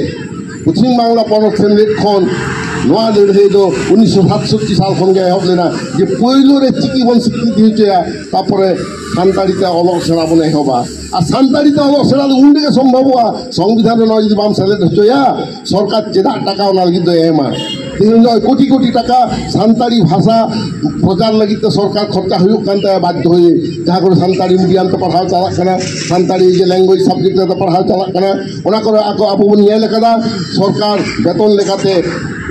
ᱯᱚᱪᱷᱤᱢ ᱵᱟᱝᱞᱟ ᱯᱚᱱᱚᱛ ᱥᱮᱢᱞᱮᱫ ᱠᱷᱚᱱ ᱱᱚᱣᱟ ᱞᱟᱹᱲᱦᱟᱹᱭ ᱫᱚ ᱩᱱᱤᱥᱥᱚ ᱥᱟᱛᱥᱚᱴᱴᱤ ᱥᱟᱞ ᱠᱷᱚᱱ ᱜᱮ ᱮᱦᱚᱵ ᱞᱮᱱᱟ, ᱡᱮ ᱯᱳᱭᱞᱳ ᱨᱮ ᱪᱤᱠᱤ ᱵᱚᱱ ᱥᱤᱠᱨᱤᱛᱤ ᱦᱚᱪᱚᱭᱟ, ᱛᱟᱨᱯᱚᱨᱮ ᱥᱟᱱᱛᱟᱲᱤ ᱛᱮ ᱚᱞᱚᱜ ᱥᱮᱬᱟ ᱵᱚᱱ ᱮᱦᱚᱵᱟ᱾ ᱟᱨ ᱥᱟᱱᱛᱟᱲᱤ ᱛᱮ ᱚᱞᱚᱜ ᱥᱮᱬᱟ ᱫᱚ ᱩᱱ ᱨᱮᱜᱮ ᱥᱚᱢᱵᱷᱚᱵᱚᱜᱼᱟ, ᱥᱚᱝᱵᱤᱫᱷᱟᱱ ᱨᱮ ᱱᱚᱣᱟ ᱡᱩᱫᱤ ᱵᱟᱢ ᱥᱮᱞᱮᱫ ᱦᱚᱪᱚᱭᱟ, ᱥᱚᱨᱠᱟᱨ ᱪᱮᱫᱟᱜ ᱴᱟᱠᱟ ᱚᱱᱟ ᱞᱟᱹᱜᱤᱫ ᱫᱚᱭ ᱮᱢᱟ? ᱛᱮᱦᱮᱧ ᱱᱚᱜᱼᱚᱭ ᱠᱳᱴᱤ ᱠᱳᱴᱤ ᱴᱟᱠᱟ ᱥᱟᱱᱛᱟᱲᱤ ᱵᱷᱟᱥᱟ ᱯᱨᱚᱪᱟᱨ ᱞᱟᱹᱜᱤᱫ ᱛᱮ ᱥᱚᱨᱠᱟᱨ ᱠᱷᱚᱨᱪᱟ ᱦᱩᱭᱩᱜ ᱠᱟᱱ ᱛᱟᱭᱟ ᱵᱟᱫᱽᱫᱷᱚ ᱦᱚᱭᱮ᱾ ᱡᱟᱦᱟᱸ ᱠᱚᱨᱮ ᱥᱟᱱᱛᱟᱲᱤ ᱢᱤᱰᱤᱭᱟᱢ ᱛᱮ ᱯᱟᱲᱦᱟᱣ ᱪᱟᱞᱟᱜ ᱠᱟᱱᱟ, ᱥᱟᱱᱛᱟᱲᱤ ᱡᱮ ᱞᱮᱝᱜᱩᱭᱮᱡᱽ ᱥᱟᱵᱡᱮᱠᱴ ᱛᱮ ᱯᱟᱲᱦᱟᱣ ᱪᱟᱞᱟᱜ ᱠᱟᱱᱟ, ᱚᱱᱟ ᱠᱚᱨᱮ ᱟᱠᱚ, ᱟᱵᱚ ᱵᱚᱱ ᱧᱮᱞ ᱟᱠᱟᱫᱟ, ᱥᱚᱨᱠᱟᱨ ᱵᱮᱛᱚᱱ ᱞᱮᱠᱟᱛᱮ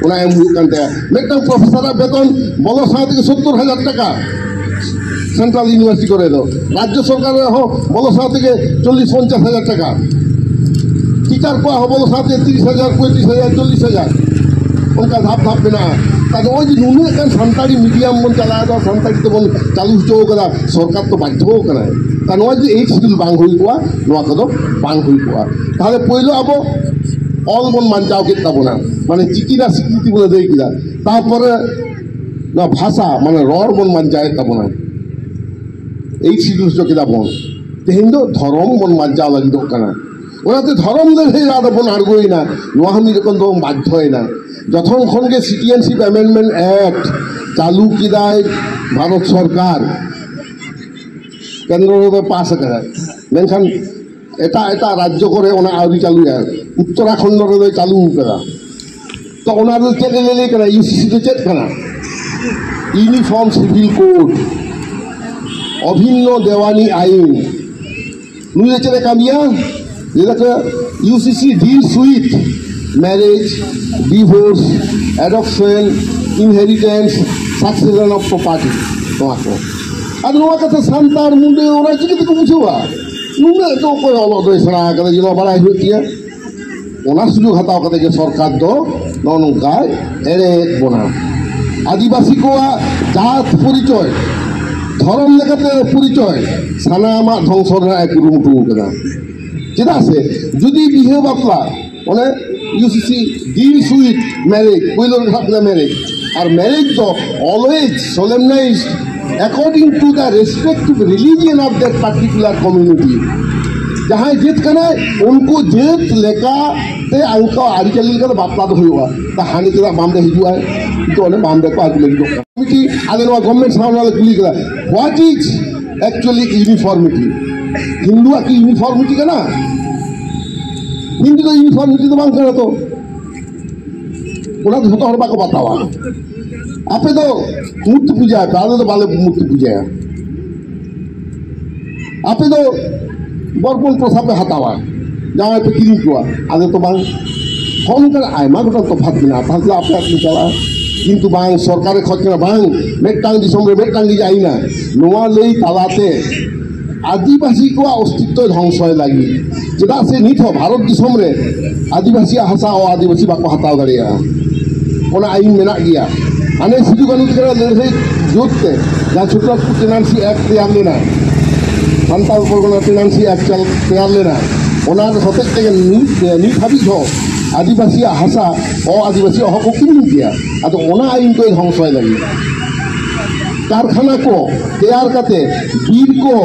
ᱚᱱᱟ ᱮᱢ ᱦᱩᱭᱩᱜ ᱠᱟᱱ ᱛᱟᱭᱟ᱾ ᱢᱤᱫᱴᱟᱝ ᱯᱨᱚᱯᱷᱮᱥᱚᱨᱟᱜ ᱵᱮᱛᱚᱱ ᱵᱚᱞᱚ ᱥᱟᱶ ᱛᱮᱜᱮ ᱥᱚᱛᱛᱚᱨ ᱦᱟᱡᱟᱨ ᱴᱟᱠᱟ ᱥᱮᱱᱴᱨᱟᱞ ᱤᱭᱩᱱᱤᱵᱷᱟᱨᱥᱤᱴᱤ ᱠᱚᱨᱮ ᱫᱚ, ᱨᱟᱡᱽᱡᱚ ᱥᱚᱨᱠᱟᱨ ᱨᱮᱦᱚᱸ ᱵᱚᱞᱚ ᱥᱟᱶ ᱛᱮᱜᱮ ᱪᱚᱞᱞᱤᱥ ᱯᱚᱧᱪᱟᱥ ᱦᱟᱡᱟᱨ ᱴᱟᱠᱟ, ᱴᱤᱪᱟᱨ ᱠᱚᱣᱟᱜ ᱦᱚᱸ ᱵᱚᱞᱚ ᱥᱟᱶᱛᱮ ᱛᱤᱨᱤᱥ ᱦᱟᱡᱟᱨ, ᱯᱚᱸᱭᱛᱨᱤᱥ ᱦᱟᱡᱟᱨ, ᱪᱚᱞᱞᱤᱥ ᱦᱟᱡᱟᱨ, ᱚᱱᱠᱟ ᱫᱷᱟᱯ ᱫᱷᱟᱯ ᱢᱮᱱᱟᱜᱼᱟ᱾ ᱛᱟᱦᱞᱮ ᱱᱚᱜᱼᱚᱭ ᱡᱮ ᱱᱩᱱᱟᱹᱜ ᱜᱟᱱ ᱥᱟᱱᱛᱟᱲᱤ ᱢᱤᱰᱤᱭᱟᱢ ᱵᱚᱱ ᱪᱟᱞᱟᱣᱮᱫᱟ, ᱥᱟᱱᱛᱟᱲᱤ ᱛᱮᱵᱚᱱ ᱪᱟᱹᱞᱩ ᱦᱚᱪᱚ ᱠᱟᱫᱟ, ᱥᱚᱨᱠᱟᱨ ᱛᱚ ᱵᱟᱫᱽᱫᱷᱚ ᱠᱟᱱᱟᱭ᱾ ᱛᱟ ᱱᱚᱣᱟ ᱡᱩᱫᱤ ᱮᱭᱤᱴ ᱥᱤᱰᱩᱞ ᱵᱟᱝ ᱦᱩᱭ ᱠᱚᱜᱼᱟ, ᱱᱚᱣᱟ ᱠᱚᱫᱚ ᱵᱟᱝ ᱦᱩᱭ ᱠᱚᱜᱼᱟ᱾ ᱛᱟᱦᱞᱮ ᱯᱳᱭᱞᱳ ᱟᱵᱚ ᱚᱞ ᱵᱚᱱ ᱵᱟᱧᱪᱟᱣ ᱠᱮᱫ ᱛᱟᱵᱚᱱᱟ, ᱢᱟᱱᱮ ᱪᱤᱠᱤ ᱨᱮᱱᱟᱜ ᱥᱤᱠᱨᱤᱛᱤ ᱵᱚᱱ ᱟᱹᱫᱟᱹᱭ ᱠᱮᱫᱟ᱾ ᱛᱟᱨᱯᱚᱨᱮ ᱱᱚᱣᱟ ᱵᱷᱟᱥᱟ, ᱢᱟᱱᱮ ᱨᱚᱲ ᱵᱚᱱ ᱵᱟᱧᱪᱟᱣᱮᱫ ᱛᱟᱵᱚᱱᱟ, ᱮᱭᱤᱴ ᱥᱤᱰᱩᱞ ᱦᱚᱪᱚ ᱠᱮᱫᱟ ᱵᱚᱱ᱾ ᱛᱮᱦᱮᱧ ᱫᱚ ᱫᱷᱚᱨᱚᱢ ᱵᱚᱱ ᱵᱟᱧᱪᱟᱣ ᱞᱟᱹᱜᱤᱫᱚᱜ ᱠᱟᱱᱟ᱾ ᱚᱱᱟᱛᱮ ᱫᱷᱚᱨᱚᱢ ᱞᱟᱹᱲᱦᱟᱹᱭ ᱨᱮ ᱟᱫᱚ ᱵᱚᱱ ᱟᱬᱜᱚᱭᱮᱱᱟ᱾ ᱱᱚᱣᱟ ᱦᱚᱸ ᱢᱤᱫ ᱨᱚᱠᱚᱢ ᱫᱚ ᱵᱟᱫᱽᱫᱷᱚᱭᱮᱱᱟ᱾ ᱡᱚᱠᱷᱚᱱ ᱠᱷᱚᱱ ᱜᱮ Citizenship Amendment Act ᱪᱟᱹᱞᱩ ᱠᱮᱫᱟᱭ ᱵᱷᱟᱨᱚᱛ ᱥᱚᱨᱠᱟᱨ, ᱠᱮᱱᱫᱨᱚ ᱨᱮᱫᱚ ᱯᱟᱥ ᱟᱠᱟᱫᱟ, ᱢᱮᱱᱠᱷᱟᱱ ᱮᱴᱟᱜ ᱮᱴᱟᱜ ᱨᱟᱡᱽᱡᱚ ᱠᱚᱨᱮ ᱚᱱᱟ ᱟᱹᱣᱨᱤ ᱪᱟᱹᱞᱩᱭᱟ᱾ ᱩᱛᱛᱚᱨᱟᱠᱷᱚᱸᱰ ᱨᱮᱫᱚᱭ ᱪᱟᱹᱞᱩ ᱟᱠᱟᱫᱟ᱾ ᱛᱚ ᱚᱱᱟ ᱫᱚ ᱪᱮᱫ ᱮ ᱞᱟᱹᱭ ᱠᱟᱱᱟ? ᱤᱭᱩᱥᱤᱥᱤ ᱫᱚ ᱪᱮᱫ ᱠᱟᱱᱟ? Uniform Civil Code, ᱚᱵᱷᱤᱱᱱᱚ ᱫᱮᱣᱟᱱᱤ ᱟᱭᱤᱱ᱾ ᱱᱩᱭ ᱫᱚ ᱪᱮᱫ ᱮ ᱠᱟᱹᱢᱤᱭᱟ? ᱞᱟᱹᱭ ᱫᱟᱠᱚ, Iucc deals with marriage, divorce, adoption, inheritance, succession of property, ᱱᱚᱣᱟ ᱠᱚ᱾ ᱟᱫᱚ ᱱᱚᱣᱟ ᱠᱟᱛᱷᱟ ᱥᱟᱱᱛᱟᱲ, ᱢᱩᱱᱰᱟᱹ ᱚᱱᱟ ᱪᱤᱠᱟᱹ ᱛᱮᱠᱚ ᱵᱩᱡᱷᱟᱹᱣᱟ? ᱱᱩᱱᱟᱹᱜ ᱫᱚ ᱚᱠᱚᱭ ᱚᱞᱚᱜ ᱫᱚᱭ ᱥᱮᱬᱟ ᱟᱠᱟᱫᱟ ᱡᱮ ᱱᱚᱣᱟ ᱵᱟᱲᱟᱭ ᱦᱩᱭᱩᱜ ᱛᱤᱧᱟ? ᱚᱱᱟ ᱥᱩᱡᱳᱜᱽ ᱦᱟᱛᱟᱣ ᱠᱟᱛᱮ ᱜᱮ ᱥᱚᱨᱠᱟᱨ ᱫᱚ ᱱᱚᱜᱼᱚ ᱱᱚᱝᱠᱟᱭ ᱮᱲᱮᱭᱮᱫ ᱵᱚᱱᱟ᱾ ᱟᱹᱫᱤᱵᱟᱹᱥᱤ ᱠᱚᱣᱟᱜ ᱡᱟᱛ ᱯᱚᱨᱤᱪᱚᱭ, ᱫᱷᱚᱨᱚᱢ ᱞᱮᱠᱟᱛᱮ ᱯᱚᱨᱤᱪᱚᱭ, ᱥᱟᱱᱟᱢᱟᱜ ᱫᱷᱚᱝᱥᱚ ᱨᱮᱱᱟᱜ ᱮ ᱠᱩᱨᱩᱢᱩᱴᱩ ᱟᱠᱟᱫᱟ᱾ ᱪᱮᱫᱟᱜ ᱥᱮ ᱡᱩᱫᱤ ᱵᱤᱦᱟᱹ ᱵᱟᱯᱞᱟ, ᱚᱱᱮ Iucc deals with marriage, ᱯᱳᱭᱞᱳ ᱨᱮ ᱥᱟᱵ ᱠᱮᱫᱟ marriage, ᱟᱨ marriage ᱫᱚ always solemnized according to the respective religion of that particular community. ᱡᱟᱦᱟᱸᱭ ᱡᱟᱹᱛ ᱠᱟᱱᱟᱭ, ᱩᱱᱠᱩ ᱡᱟᱹᱛ ᱞᱮᱠᱟᱛᱮ ᱩᱱᱠᱩ ᱟᱹᱨᱤᱪᱟᱹᱞᱤ ᱞᱮᱠᱟᱛᱮ ᱵᱟᱯᱞᱟ ᱫᱚ ᱦᱩᱭᱩᱜᱼᱟ᱾ ᱛᱟᱦᱞᱮ ᱪᱮᱫᱟᱜ ᱵᱟᱢ ᱨᱮ ᱦᱤᱡᱩᱜᱼᱟᱭ? ᱛᱚ ᱚᱱᱮ ᱵᱟᱢ ᱨᱮ ᱠᱚ ᱟᱹᱜᱩ ᱞᱟᱹᱜᱤᱫᱚᱜ ᱠᱟᱱᱟ᱾ ᱢᱤᱫᱴᱤᱡ ᱟᱞᱮ ᱱᱚᱣᱟ government ᱥᱟᱶ ᱱᱚᱣᱟ ᱞᱮ ᱠᱩᱞᱤ ᱠᱮᱫᱟ, what is actually uniformity? ᱦᱤᱱᱫᱩᱣᱟᱜ ᱠᱤ uniformity ᱠᱟᱱᱟ? ᱦᱤᱱᱫᱩ ᱫᱚ uniformity ᱫᱚ ᱵᱟᱝ ᱠᱟᱱᱟ ᱛᱚ᱾ ᱚᱱᱟ ᱫᱚ ᱡᱷᱚᱛᱚ ᱦᱚᱲ ᱵᱟᱠᱚ ᱵᱟᱛᱟᱣᱟ᱾ ᱟᱯᱮ ᱫᱚ ᱢᱩᱨᱛᱤ ᱯᱩᱡᱟᱹᱭᱟ ᱯᱮ, ᱟᱞᱮ ᱫᱚ ᱵᱟᱞᱮ ᱢᱩᱨᱛᱤ ᱯᱩᱡᱟᱹᱭᱟ᱾ ᱟᱯᱮ ᱫᱚ ᱵᱚᱨᱯᱚᱱ ᱯᱨᱚᱥᱟᱫ ᱯᱮ ᱦᱟᱛᱟᱣᱟ, ᱡᱟᱶᱟᱭ ᱯᱮ ᱠᱤᱨᱤᱧ ᱠᱚᱣᱟ, ᱟᱞᱮ ᱫᱚ ᱵᱟᱝ᱾ ᱦᱚᱸᱜᱼᱚ ᱱᱚᱝᱠᱟᱱ ᱟᱭᱢᱟ ᱜᱚᱴᱟᱝ ᱛᱚᱯᱷᱟᱛ ᱢᱮᱱᱟᱜᱼᱟ᱾ ᱛᱟᱦᱞᱮ ᱟᱯᱮ ᱟᱯᱮ ᱪᱟᱞᱟᱜᱼᱟ, ᱠᱤᱱᱛᱩ ᱵᱟᱝ, ᱥᱚᱨᱠᱟᱨᱮ ᱠᱷᱚᱡ ᱠᱟᱱᱟ, ᱵᱟᱝ, ᱢᱤᱫᱴᱟᱝ ᱫᱤᱥᱚᱢ ᱨᱮ ᱢᱤᱫᱴᱟᱝ ᱜᱮ ᱟᱹᱭᱤᱱᱟ᱾ ᱱᱚᱣᱟ ᱞᱟᱹᱭ ᱛᱟᱞᱟᱛᱮ ᱟᱹᱫᱤᱵᱟᱹᱥᱤ ᱠᱚᱣᱟᱜ ᱚᱥᱛᱤᱛᱛᱚ ᱫᱷᱚᱝᱥᱚᱭ ᱞᱟᱹᱜᱤᱫ᱾ ᱪᱮᱫᱟᱜ ᱥᱮ ᱱᱤᱛ ᱦᱚᱸ ᱵᱷᱟᱨᱚᱛ ᱫᱤᱥᱚᱢ ᱨᱮ ᱟᱹᱫᱤᱵᱟᱹᱥᱤᱭᱟᱜ ᱦᱟᱥᱟ ᱚ ᱟᱹᱫᱤᱵᱟᱹᱥᱤ ᱵᱟᱠᱚ ᱦᱟᱛᱟᱣ ᱫᱟᱲᱮᱭᱟᱜᱼᱟ, ᱚᱱᱟ ᱟᱹᱭᱤᱱ ᱢᱮᱱᱟᱜ ᱜᱮᱭᱟ᱾ ᱦᱟᱱᱮ ᱥᱤᱫᱩ ᱠᱟᱹᱱᱦᱩ ᱛᱟᱹᱠᱤᱱᱟᱜ ᱞᱟᱹᱲᱦᱟᱹᱭ ᱡᱳᱨ ᱛᱮ ᱡᱟᱦᱟᱸ ᱪᱷᱳᱴᱳᱱᱟᱜᱯᱩᱨ Tenancy Act ᱛᱮᱭᱟᱨ ᱞᱮᱱᱟ, ᱥᱟᱱᱛᱟᱲ ᱯᱚᱨᱜᱚᱱᱟ Tenancy Act ᱪᱟᱞ-, ᱛᱮᱭᱟᱨ ᱞᱮᱱᱟ, ᱚᱱᱟ ᱦᱚᱛᱮᱡ ᱛᱮᱜᱮ ᱱᱤᱛ, ᱱᱤᱛ ᱦᱟᱹᱵᱤᱡ ᱦᱚᱸ ᱟᱹᱫᱤᱵᱟᱹᱥᱤᱭᱟᱜ ᱦᱟᱥᱟ ᱚ ᱟᱹᱫᱤᱵᱟᱹᱥᱤᱭᱟᱜ ᱦᱚᱸ ᱠᱚ ᱠᱤᱨᱤᱧ ᱜᱮᱭᱟ᱾ ᱟᱫᱚ ᱚᱱᱟ ᱟᱹᱭᱤᱱ ᱠᱚᱭ ᱫᱷᱚᱝᱥᱚᱭ ᱞᱟᱹᱜᱤᱫ ᱠᱟᱨᱠᱷᱟᱱᱟ ᱠᱚ ᱛᱮᱭᱟᱨ ᱠᱟᱛᱮ ᱵᱤᱨ ᱠᱚ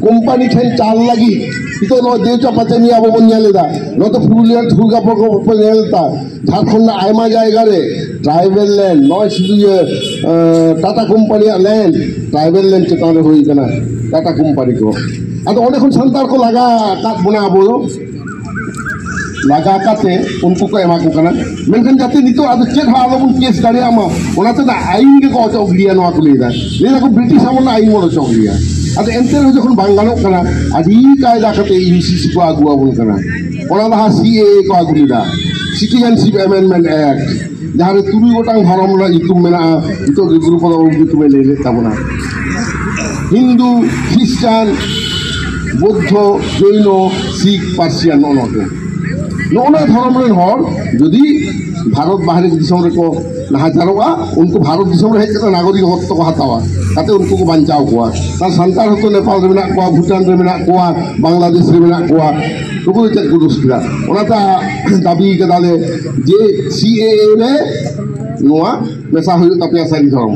ᱠᱳᱢᱯᱟᱱᱤ ᱴᱷᱮᱱ ᱪᱟᱞ ᱞᱟᱹᱜᱤᱫ ᱱᱤᱛᱚᱜ ᱱᱚᱣᱟ ᱫᱮᱣᱪᱟ ᱯᱟᱪᱟᱢᱤ ᱟᱵᱚ ᱵᱚᱱ ᱧᱮᱞ ᱮᱫᱟ, ᱱᱚᱛᱮ ᱯᱩᱨᱩᱞᱤᱭᱟᱹ ᱫᱷᱩᱨᱜᱟᱯᱩᱨ ᱠᱚ ᱯᱮ ᱧᱮᱞ ᱮᱫᱟ, ᱡᱷᱟᱲᱠᱷᱚᱸᱰ ᱨᱮᱱᱟᱜ ᱟᱭᱢᱟ ᱡᱟᱭᱜᱟ ᱨᱮ ᱴᱨᱟᱭᱵᱮᱞ ᱞᱮᱱᱰ, ᱱᱚᱜᱼᱚᱭ ᱥᱩᱫᱷᱩ ᱤᱭᱟᱹ ᱴᱟᱴᱟ ᱠᱳᱢᱯᱟᱱᱤᱭᱟᱜ ᱞᱮᱱᱰ ᱴᱨᱟᱭᱵᱮᱞ ᱞᱮᱱᱰ ᱪᱮᱛᱟᱱ ᱨᱮ ᱦᱩᱭ ᱠᱟᱱᱟ, ᱴᱟᱴᱟ ᱠᱳᱢᱯᱟᱱᱤ ᱠᱚ᱾ ᱟᱫᱚ ᱚᱸᱰᱮ ᱠᱷᱚᱱ ᱥᱟᱱᱛᱟᱲ ᱠᱚ ᱞᱟᱜᱟ ᱟᱠᱟᱫ ᱵᱚᱱᱟ ᱟᱵᱚ ᱫᱚ᱾ ᱞᱟᱜᱟ ᱠᱟᱛᱮ ᱩᱱᱠᱩ ᱠᱚ ᱮᱢᱟ ᱠᱚ ᱠᱟᱱᱟ᱾ ᱢᱮᱱᱠᱷᱟᱱ ᱡᱟᱛᱮ ᱱᱤᱛᱚᱜ ᱟᱫᱚ ᱪᱮᱫ ᱦᱚᱸ ᱟᱞᱚᱵᱚᱱ ᱠᱮᱥ ᱫᱟᱲᱮᱭᱟᱜ ᱢᱟ, ᱚᱱᱟᱛᱮ ᱫᱚ ᱟᱭᱤᱱ ᱜᱮᱠᱚ ᱚᱪᱚᱜ ᱜᱤᱰᱤᱭᱟ, ᱱᱚᱣᱟ ᱠᱚ ᱞᱟᱹᱭᱫᱟ᱾ ᱞᱟᱹᱭ ᱫᱟᱠᱚ ᱵᱨᱤᱴᱤᱥ ᱟᱢᱚᱞ ᱨᱮᱱᱟᱜ ᱟᱭᱤᱱ ᱵᱚᱱ ᱚᱪᱚᱜ ᱜᱤᱰᱤᱭᱟ᱾ ᱟᱫᱚ ᱮᱱᱛᱮ ᱨᱮᱦᱚᱸ ᱡᱚᱠᱷᱚᱱ ᱵᱟᱝ ᱜᱟᱱᱚᱜ ᱠᱟᱱᱟ, ᱟᱹᱰᱤ ᱠᱟᱭᱫᱟ ᱠᱟᱛᱮ ᱤᱭᱩᱥᱤᱥᱤ ᱠᱚ ᱟᱹᱜᱩ ᱟᱵᱚᱱ ᱠᱟᱱᱟ᱾ ᱚᱱᱟ ᱞᱟᱦᱟ ᱥᱤ ᱮ ᱮ ᱠᱚ ᱟᱹᱜᱩ ᱞᱮᱫᱟ, ᱥᱤᱴᱤᱡᱮᱱᱥᱤᱯ ᱮᱢᱮᱱᱰᱢᱮᱱᱴ ᱮᱠᱴ, ᱡᱟᱦᱟᱸ ᱨᱮ ᱛᱩᱨᱩᱭ ᱜᱚᱴᱟᱝ ᱫᱷᱚᱨᱚᱢ ᱨᱮᱱᱟᱜ ᱧᱩᱛᱩᱢ ᱢᱮᱱᱟᱜᱼᱟ᱾ ᱱᱤᱛᱚᱜ ᱜᱮ ᱜᱩᱨᱩ ᱯᱚᱫᱚ ᱵᱟᱵᱩ ᱧᱩᱛᱩᱢᱮ ᱞᱟᱹᱭ ᱞᱮᱫ ᱛᱟᱵᱚᱱᱟ᱾ ᱦᱤᱱᱫᱩ, ᱠᱷᱨᱤᱥᱴᱟᱱ, ᱵᱳᱫᱽᱫᱷᱚ, ᱡᱳᱭᱱᱚ, ᱥᱤᱠᱷ, ᱯᱟᱨᱥᱤᱭᱟᱱ, ᱱᱚᱜᱼᱚ ᱱᱚᱣᱟ ᱠᱚ᱾ ᱱᱚᱜᱼᱚ ᱱᱚᱣᱟ ᱫᱷᱚᱨᱚᱢ ᱨᱮᱱ ᱦᱚᱲ ᱡᱩᱫᱤ ᱵᱷᱟᱨᱚᱛ ᱵᱟᱦᱨᱮ ᱫᱤᱥᱚᱢ ᱨᱮᱠᱚ ᱱᱟᱦᱟᱪᱟᱨᱚᱜᱼᱟ, ᱩᱱᱠᱩ ᱵᱷᱟᱨᱚᱛ ᱫᱤᱥᱚᱢ ᱨᱮ ᱦᱮᱡ ᱠᱟᱛᱮ ᱱᱟᱜᱚᱨᱤᱠᱚᱛᱛᱚ ᱠᱚ ᱦᱟᱛᱟᱣᱟ, ᱛᱟᱛᱮ ᱩᱱᱠᱩ ᱠᱚ ᱵᱟᱧᱪᱟᱣ ᱠᱚᱣᱟ᱾ ᱛᱟᱦᱞᱮ ᱥᱟᱱᱛᱟᱲ ᱦᱚᱸᱛᱚ ᱱᱮᱯᱟᱞ ᱨᱮ ᱢᱮᱱᱟᱜ ᱠᱚᱣᱟ, ᱵᱷᱩᱴᱟᱱ ᱨᱮ ᱢᱮᱱᱟᱜ ᱠᱚᱣᱟ, ᱵᱟᱝᱞᱟᱫᱮᱥ ᱨᱮ ᱢᱮᱱᱟᱜ ᱠᱚᱣᱟ, ᱱᱩᱠᱩ ᱫᱚ ᱪᱮᱫ ᱠᱚ ᱫᱳᱥ ᱠᱮᱫᱟ? ᱚᱱᱟᱛᱮ ᱫᱟᱹᱵᱤ ᱠᱟᱫᱟᱞᱮ ᱡᱮ ᱥᱤ ᱮ ᱮ ᱨᱮ ᱱᱚᱣᱟ ᱢᱮᱥᱟ ᱦᱩᱭᱩᱜ ᱛᱟᱯᱮᱭᱟ ᱥᱟᱹᱨᱤ ᱫᱷᱚᱨᱚᱢ᱾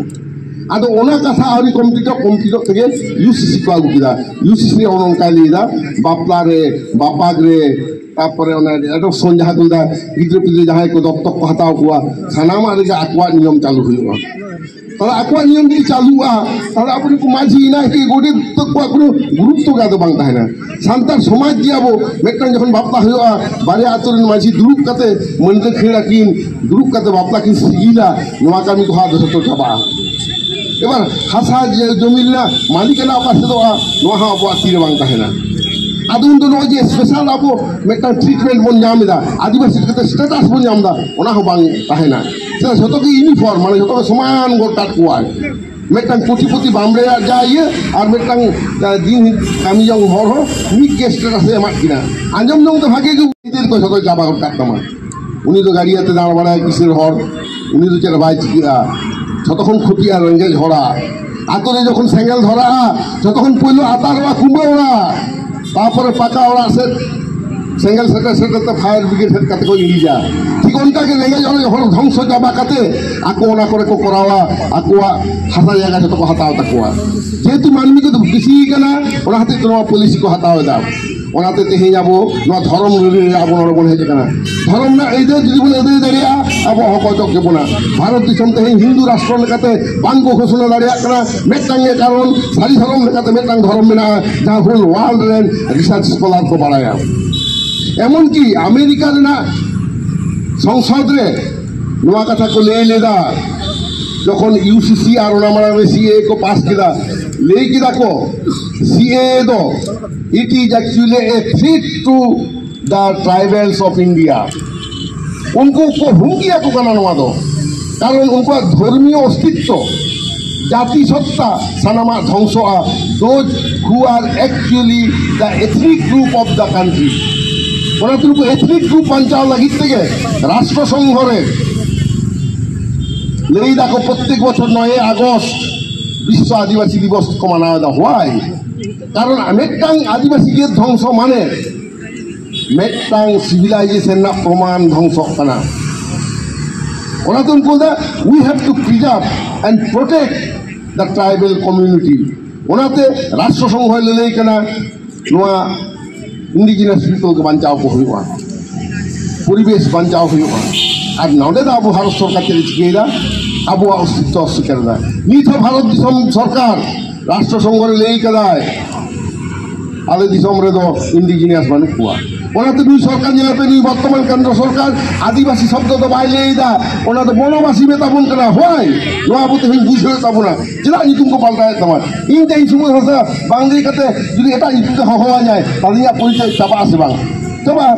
ᱟᱫᱚ ᱚᱱᱟ ᱠᱟᱛᱷᱟ ᱟᱹᱣᱨᱤ ᱠᱚᱢᱯᱞᱤᱴᱚᱜ, ᱠᱚᱢᱯᱞᱤᱴᱚᱜ ᱛᱮᱜᱮ ᱤᱭᱩ ᱥᱤ ᱥᱤ ᱠᱚ ᱟᱹᱜᱩ ᱠᱮᱫᱟ᱾ ᱤᱭᱩ ᱥᱤ ᱥᱤ ᱨᱮ ᱚᱱᱮ ᱚᱱᱠᱟᱭ ᱞᱟᱹᱭᱫᱟ, ᱵᱟᱯᱞᱟ ᱨᱮ, ᱵᱟᱯᱟᱜ ᱨᱮ, ᱛᱟᱨᱯᱚᱨᱮ ᱚᱱᱟ adoption ᱡᱟᱦᱟᱸ ᱠᱚ ᱞᱟᱹᱭᱫᱟ, ᱜᱤᱫᱽᱨᱟᱹ ᱯᱤᱫᱽᱨᱟᱹ ᱡᱟᱦᱟᱸᱭ ᱠᱚ ᱫᱚᱛᱛᱚᱠ ᱠᱚ ᱦᱟᱛᱟᱣ ᱠᱚᱣᱟ, ᱥᱟᱱᱟᱢᱟᱜ ᱨᱮᱜᱮ ᱟᱠᱚᱣᱟᱜ ᱱᱤᱭᱚᱢ ᱪᱟᱹᱞᱩ ᱦᱩᱭᱩᱜᱼᱟ᱾ ᱛᱟᱦᱞᱮ ᱟᱠᱚᱣᱟᱜ ᱱᱤᱭᱚᱢ ᱡᱩᱫᱤ ᱪᱟᱹᱞᱩᱜᱼᱟ, ᱛᱟᱦᱞᱮ ᱟᱵᱚᱨᱮᱱ ᱠᱚ ᱢᱟᱹᱡᱷᱤ ᱱᱟᱭᱠᱮ ᱜᱚᱰᱮᱛ ᱛᱟᱠᱚᱣᱟᱜ ᱠᱳᱱᱳ ᱜᱩᱨᱩᱛᱛᱚ ᱜᱮ ᱟᱫᱚ ᱵᱟᱝ ᱛᱟᱦᱮᱱᱟ᱾ ᱥᱟᱱᱛᱟᱲ ᱥᱚᱢᱟᱡᱽ ᱡᱮ ᱟᱵᱚ ᱢᱤᱫᱴᱟᱝ ᱡᱚᱠᱷᱚᱱ ᱵᱟᱯᱞᱟ ᱦᱩᱭᱩᱜᱼᱟ, ᱵᱟᱨᱭᱟ ᱟᱛᱳ ᱨᱮᱱ ᱢᱟᱹᱡᱷᱤ ᱫᱩᱲᱩᱵ ᱠᱟᱛᱮ ᱢᱟᱹᱱᱠᱟᱹ ᱠᱷᱟᱹᱲ ᱟᱹᱠᱤᱱ ᱫᱩᱲᱩᱵ ᱠᱟᱛᱮ ᱵᱟᱯᱞᱟ ᱠᱤᱱ ᱥᱤᱜᱤᱞᱟ, ᱱᱚᱣᱟ ᱠᱟᱹᱢᱤ ᱠᱚ ᱟᱫᱚ ᱡᱷᱚᱛᱚ ᱪᱟᱵᱟᱜᱼᱟ᱾ ᱮᱵᱟᱨ ᱦᱟᱥᱟ ᱡᱮ ᱡᱚᱢᱤ ᱨᱮᱱᱟᱜ ᱢᱟᱹᱞᱤᱠᱟᱱᱟ ᱚᱠᱟ ᱥᱮᱫᱚᱜᱼᱟ, ᱱᱚᱣᱟ ᱦᱚᱸ ᱟᱵᱚᱣᱟᱜ ᱛᱤ ᱨᱮ ᱵᱟᱝ ᱛᱟᱦᱮᱱᱟ᱾ ᱟᱫᱚ ᱩᱱᱫᱚ ᱱᱚᱜᱼᱚᱭ ᱡᱮ ᱥᱯᱮᱥᱟᱞ ᱟᱵᱚ ᱢᱤᱫᱴᱟᱝ ᱴᱨᱤᱴᱢᱮᱱᱴ ᱵᱚᱱ ᱧᱟᱢ ᱮᱫᱟ, ᱟᱹᱫᱤᱵᱟᱹᱥᱤ ᱞᱮᱠᱟᱛᱮ ᱥᱴᱮᱴᱟᱥ ᱵᱚᱱ ᱧᱟᱢ ᱮᱫᱟ, ᱚᱱᱟ ᱦᱚᱸ ᱵᱟᱝ ᱛᱟᱦᱮᱱᱟ᱾ ᱥᱮ ᱡᱷᱚᱛᱚ ᱜᱮ ᱤᱭᱩᱱᱤᱯᱷᱚᱨᱢ, ᱢᱟᱱᱮ ᱡᱷᱚᱛᱚ ᱜᱮ ᱥᱚᱢᱟᱱ ᱜᱚᱫ ᱠᱟᱜ ᱠᱚᱣᱟᱭ᱾ ᱢᱤᱫᱴᱟᱝ ᱠᱳᱴᱤᱯᱚᱛᱤ ᱵᱟᱢᱲᱮᱭᱟᱜ ᱡᱟ ᱤᱭᱟᱹ ᱟᱨ ᱢᱤᱫᱴᱟᱝ, ᱟᱸ, ᱫᱤᱱ ᱠᱟᱹᱢᱤ ᱡᱚᱝ ᱦᱚᱲ ᱦᱚᱸ ᱢᱤᱫ ᱜᱮ ᱥᱴᱮᱴᱟᱥ ᱮ ᱮᱢᱟᱫ ᱠᱤᱱᱟ᱾ ᱟᱸᱡᱚᱢ ᱡᱚᱝ ᱫᱚ ᱵᱷᱟᱜᱮ ᱜᱮ, ᱜᱤᱫᱟᱹᱨ ᱠᱚ ᱡᱷᱚᱛᱚ ᱪᱟᱵᱟ ᱜᱚᱫ ᱠᱟᱜ ᱛᱟᱢᱟ᱾ ᱩᱱᱤ ᱫᱚ ᱜᱟᱹᱰᱤ ᱟᱛᱮ ᱫᱟᱬᱟ ᱵᱟᱲᱟᱭ ᱠᱤᱥᱟᱹᱬ ᱦᱚᱲ, ᱩᱱᱤ ᱫᱚ ᱪᱮᱫ ᱦᱚᱸ ᱵᱟᱭ ᱪᱤᱠᱟᱹᱜᱼᱟ᱾ ᱡᱷᱚᱛᱚ ᱠᱷᱚᱱ ᱠᱷᱚᱛᱤᱜᱼᱟ ᱨᱮᱸᱜᱮᱡ ᱦᱚᱲᱟᱜ᱾ ᱟᱛᱳ ᱨᱮ ᱡᱚᱠᱷᱚᱱ ᱥᱮᱸᱜᱮᱞ ᱫᱷᱚᱨᱟᱜᱼᱟ, ᱡᱷᱚᱛᱚ ᱠᱷᱚᱱ ᱯᱳᱭᱞᱳ ᱟᱛᱟᱨᱚᱜᱼᱟ ᱠᱩᱢᱵᱟᱹ ᱚᱲᱟᱜ, ᱛᱟᱨᱯᱚᱨᱮ ᱯᱟᱠᱟ ᱚᱲᱟᱜ ᱥᱮᱫ ᱥᱮᱸᱜᱮᱞ ᱥᱮᱴᱮᱨ ᱥᱮᱴᱮᱨ ᱛᱮ ᱯᱷᱟᱭᱟᱨ ᱵᱨᱤᱜᱮᱰ ᱦᱮᱡ ᱠᱟᱛᱮ ᱠᱚ ᱤᱲᱤᱡᱟ᱾ ᱴᱷᱤᱠ ᱚᱱᱠᱟ ᱜᱮ ᱨᱮᱸᱜᱮᱡ ᱚᱨᱮᱡ ᱦᱚᱲ ᱫᱷᱚᱝᱥᱚ ᱪᱟᱵᱟ ᱠᱟᱛᱮ ᱟᱠᱚ ᱚᱱᱟ ᱠᱚᱨᱮ ᱠᱚ ᱠᱚᱨᱟᱣᱟ, ᱟᱠᱚᱣᱟᱜ ᱦᱟᱥᱟ ᱡᱟᱭᱜᱟ ᱡᱚᱛᱚ ᱠᱚ ᱦᱟᱛᱟᱣ ᱛᱟᱠᱚᱣᱟ᱾ ᱡᱮᱦᱮᱛᱩ ᱢᱟᱹᱱᱢᱤ ᱠᱚ ᱵᱮᱥᱤ ᱠᱟᱱᱟ, ᱚᱱᱟ ᱦᱚᱛᱮᱡ ᱛᱮ ᱱᱚᱣᱟ ᱯᱚᱞᱤᱥᱤ ᱠᱚ ᱦᱟᱛᱟᱣ ᱮᱫᱟ᱾ ᱚᱱᱟᱛᱮ ᱛᱮᱦᱮᱧ ᱟᱵᱚ ᱱᱚᱣᱟ ᱫᱷᱚᱨᱚᱢ ᱨᱟᱹᱲᱤ ᱨᱮ ᱟᱵᱚ ᱱᱚᱰᱮ ᱵᱚᱱ ᱦᱮᱡ ᱟᱠᱟᱱᱟ᱾ ᱫᱷᱚᱨᱚᱢ ᱨᱮᱱᱟᱜ ᱟᱹᱭᱫᱟᱹᱨ ᱡᱩᱫᱤ ᱵᱚᱱ ᱟᱹᱫᱟᱹᱭ ᱫᱟᱲᱮᱭᱟᱜᱼᱟ, ᱟᱵᱚᱣᱟᱜ ᱦᱚᱸ ᱚᱪᱚᱜ ᱜᱮ ᱵᱚᱱᱟ᱾ ᱵᱷᱟᱨᱚᱛ ᱫᱤᱥᱚᱢ ᱛᱮᱦᱮᱧ ᱦᱤᱱᱫᱩ ᱨᱟᱥᱴᱨᱚ ᱞᱮᱠᱟᱛᱮ ᱵᱟᱝ ᱠᱚ ᱜᱷᱳᱥᱚᱱᱟ ᱫᱟᱲᱮᱭᱟᱜ ᱠᱟᱱᱟ, ᱢᱤᱫᱴᱟᱝ ᱜᱮ ᱠᱟᱨᱚᱱ, ᱥᱟᱹᱨᱤ ᱫᱷᱚᱨᱚᱢ ᱞᱮᱠᱟᱛᱮ ᱢᱤᱫᱴᱟᱝ ᱫᱷᱚᱨᱚᱢ ᱢᱮᱱᱟᱜᱼᱟ, ᱡᱟᱦᱟᱸ ᱦᱳᱞ ᱣᱟᱨᱞᱰ ᱨᱮᱱ ᱨᱤᱥᱟᱨᱪ ᱥᱠᱚᱞᱟᱨ ᱠᱚ ᱵᱟᱲᱟᱭᱟ᱾ ᱮᱢᱚᱱᱠᱤ ᱟᱢᱮᱨᱤᱠᱟ ᱨᱮᱱᱟᱜ ᱥᱚᱝᱥᱚᱫ ᱨᱮ ᱱᱚᱣᱟ ᱠᱟᱛᱷᱟ ᱠᱚ ᱞᱟᱹᱭ ᱞᱮᱫᱟ, ᱡᱚᱠᱷᱚᱱ ᱤᱭᱩᱥᱤᱥᱤ ᱟᱨ ᱚᱱᱟ ᱢᱟᱲᱟᱝ ᱨᱮ ᱥᱤᱮ ᱠᱚ ᱯᱟᱥ ᱠᱮᱫᱟ, ᱞᱟᱹᱭ ᱠᱮᱫᱟ ᱠᱚ, ᱥᱤᱮ ᱫᱚ, it is actually a threat to the tribals of India. ᱩᱱᱠᱩ ᱠᱚ ᱦᱩᱢᱠᱤ ᱟᱠᱚ ᱠᱟᱱᱟ ᱱᱚᱣᱟ ᱫᱚ, ᱠᱟᱨᱚᱱ ᱩᱱᱠᱩᱣᱟᱜ ᱫᱷᱚᱨᱢᱤᱭᱚ ᱚᱥᱛᱤᱛᱛᱚ, ᱡᱟᱹᱛᱤ ᱥᱚᱛᱛᱟ ᱥᱟᱱᱟᱢᱟᱜ ᱫᱷᱚᱝᱥᱚᱜᱼᱟ, those who are actually the ethnic group of the country. ᱚᱱᱟᱛᱮ ᱱᱩᱠᱩ ᱮᱛᱷᱱᱤᱠ ᱜᱨᱩᱯ ᱵᱟᱧᱪᱟᱣ ᱞᱟᱹᱜᱤᱫ ᱛᱮᱜᱮ ᱨᱟᱥᱴᱨᱚ ᱥᱚᱝᱜᱷᱚ ᱨᱮ ᱞᱟᱹᱭ ᱫᱟᱠᱚ ᱯᱨᱚᱛᱮᱠ ᱵᱚᱪᱷᱚᱨ ᱱᱚᱭᱮ ᱟᱜᱚᱥᱴ ᱵᱤᱥᱥᱚ ᱟᱹᱫᱤᱵᱟᱹᱥᱤ ᱫᱤᱵᱚᱥ ᱠᱚ ᱢᱟᱱᱟᱣ ᱮᱫᱟ᱾ Why? ᱠᱟᱨᱚᱱ ᱢᱤᱫᱴᱟᱝ ᱟᱹᱫᱤᱵᱟᱹᱥᱤ ᱡᱟᱹᱛ ᱫᱷᱚᱝᱥᱚ ᱢᱟᱱᱮ ᱢᱤᱫᱴᱟᱝ ᱥᱤᱵᱷᱤᱞᱟᱭᱡᱮᱥᱚᱱ ᱨᱮᱱᱟᱜ ᱯᱨᱚᱢᱟᱱ ᱫᱷᱚᱝᱥᱚᱜ ᱠᱟᱱᱟ᱾ ᱚᱱᱟᱛᱮ ᱩᱱᱠᱩ ᱫᱚ we have to preserve and protect the tribal community. ᱚᱱᱟᱛᱮ ᱨᱟᱥᱴᱨᱚ ᱥᱚᱝᱜᱷᱚᱭ ᱞᱟᱹᱞᱟᱹᱭ ᱠᱟᱱᱟ, ᱱᱚᱣᱟ ᱤᱱᱰᱤᱡᱤᱱᱟᱥ ᱯᱤᱯᱚᱞ ᱜᱮ ᱵᱟᱧᱪᱟᱣ ᱠᱚ ᱦᱩᱭᱩᱜᱼᱟ, ᱯᱚᱨᱤᱵᱮᱥ ᱵᱟᱧᱪᱟᱣ ᱦᱩᱭᱩᱜᱼᱟ᱾ ᱟᱨ ᱱᱚᱰᱮ ᱫᱚ ᱟᱵᱚ ᱵᱷᱟᱨᱚᱛ ᱥᱚᱨᱠᱟᱨ ᱪᱮᱫ ᱮ ᱪᱤᱠᱟᱹᱭᱮᱫᱟ? ᱟᱵᱚᱣᱟᱜ ᱚᱥᱛᱤᱛᱛᱚ ᱚᱥᱵᱤᱠᱟᱨ ᱮᱫᱟ᱾ ᱱᱤᱛ ᱦᱚᱸ ᱵᱷᱟᱨᱚᱛ ᱫᱤᱥᱚᱢ ᱥᱚᱨᱠᱟᱨ ᱨᱟᱥᱴᱨᱚ ᱥᱚᱝᱜᱷᱚ ᱨᱮ ᱞᱟᱹᱭ ᱠᱟᱫᱟᱭ, ᱟᱞᱮ ᱫᱤᱥᱚᱢ ᱨᱮᱫᱚ ᱤᱱᱰᱤᱡᱤᱱᱟᱥ ᱵᱟᱹᱱᱩᱜ ᱠᱚᱣᱟ᱾ ᱚᱱᱟᱛᱮ ᱱᱩᱭ ᱥᱚᱨᱠᱟᱨ ᱧᱮᱞ ᱯᱮ, ᱱᱩᱭ ᱵᱚᱨᱛᱚᱢᱟᱱ ᱠᱮᱱᱫᱨᱚ ᱥᱚᱨᱠᱟᱨ ᱟᱹᱫᱤᱵᱟᱹᱥᱤ ᱥᱚᱵᱫᱚ ᱫᱚ ᱵᱟᱭ ᱞᱟᱹᱭ ᱮᱫᱟ, ᱚᱱᱟ ᱫᱚ ᱵᱚᱱᱚᱵᱟᱥᱤ ᱢᱮᱛᱟ ᱵᱚᱱ ᱠᱟᱱᱟ᱾ ᱦᱳᱭ, ᱱᱚᱣᱟ ᱟᱵᱚ ᱛᱮᱦᱮᱧ ᱵᱩᱡᱷᱟᱹᱣ ᱛᱟᱵᱚᱱᱟ, ᱪᱮᱫᱟᱜ ᱧᱩᱛᱩᱢ ᱠᱚ ᱯᱟᱞᱴᱟᱣᱮᱫ ᱛᱟᱢᱟ? ᱤᱧ ᱛᱮᱦᱮᱧ ᱥᱩᱵᱳᱫᱷ ᱦᱟᱸᱥᱫᱟ ᱵᱟᱝ ᱞᱟᱹᱭ ᱠᱟᱛᱮ ᱡᱩᱫᱤ ᱮᱴᱟᱜ ᱧᱩᱛᱩᱢ ᱛᱮ ᱦᱚᱦᱚᱣᱟᱹᱧᱟᱭ, ᱛᱟᱦᱞᱮ ᱤᱧᱟᱹᱜ ᱯᱚᱨᱤᱪᱚᱭ ᱪᱟᱵᱟᱜ ᱟᱥᱮ ᱵᱟᱝ? ᱪᱟᱵᱟᱜᱼᱟ᱾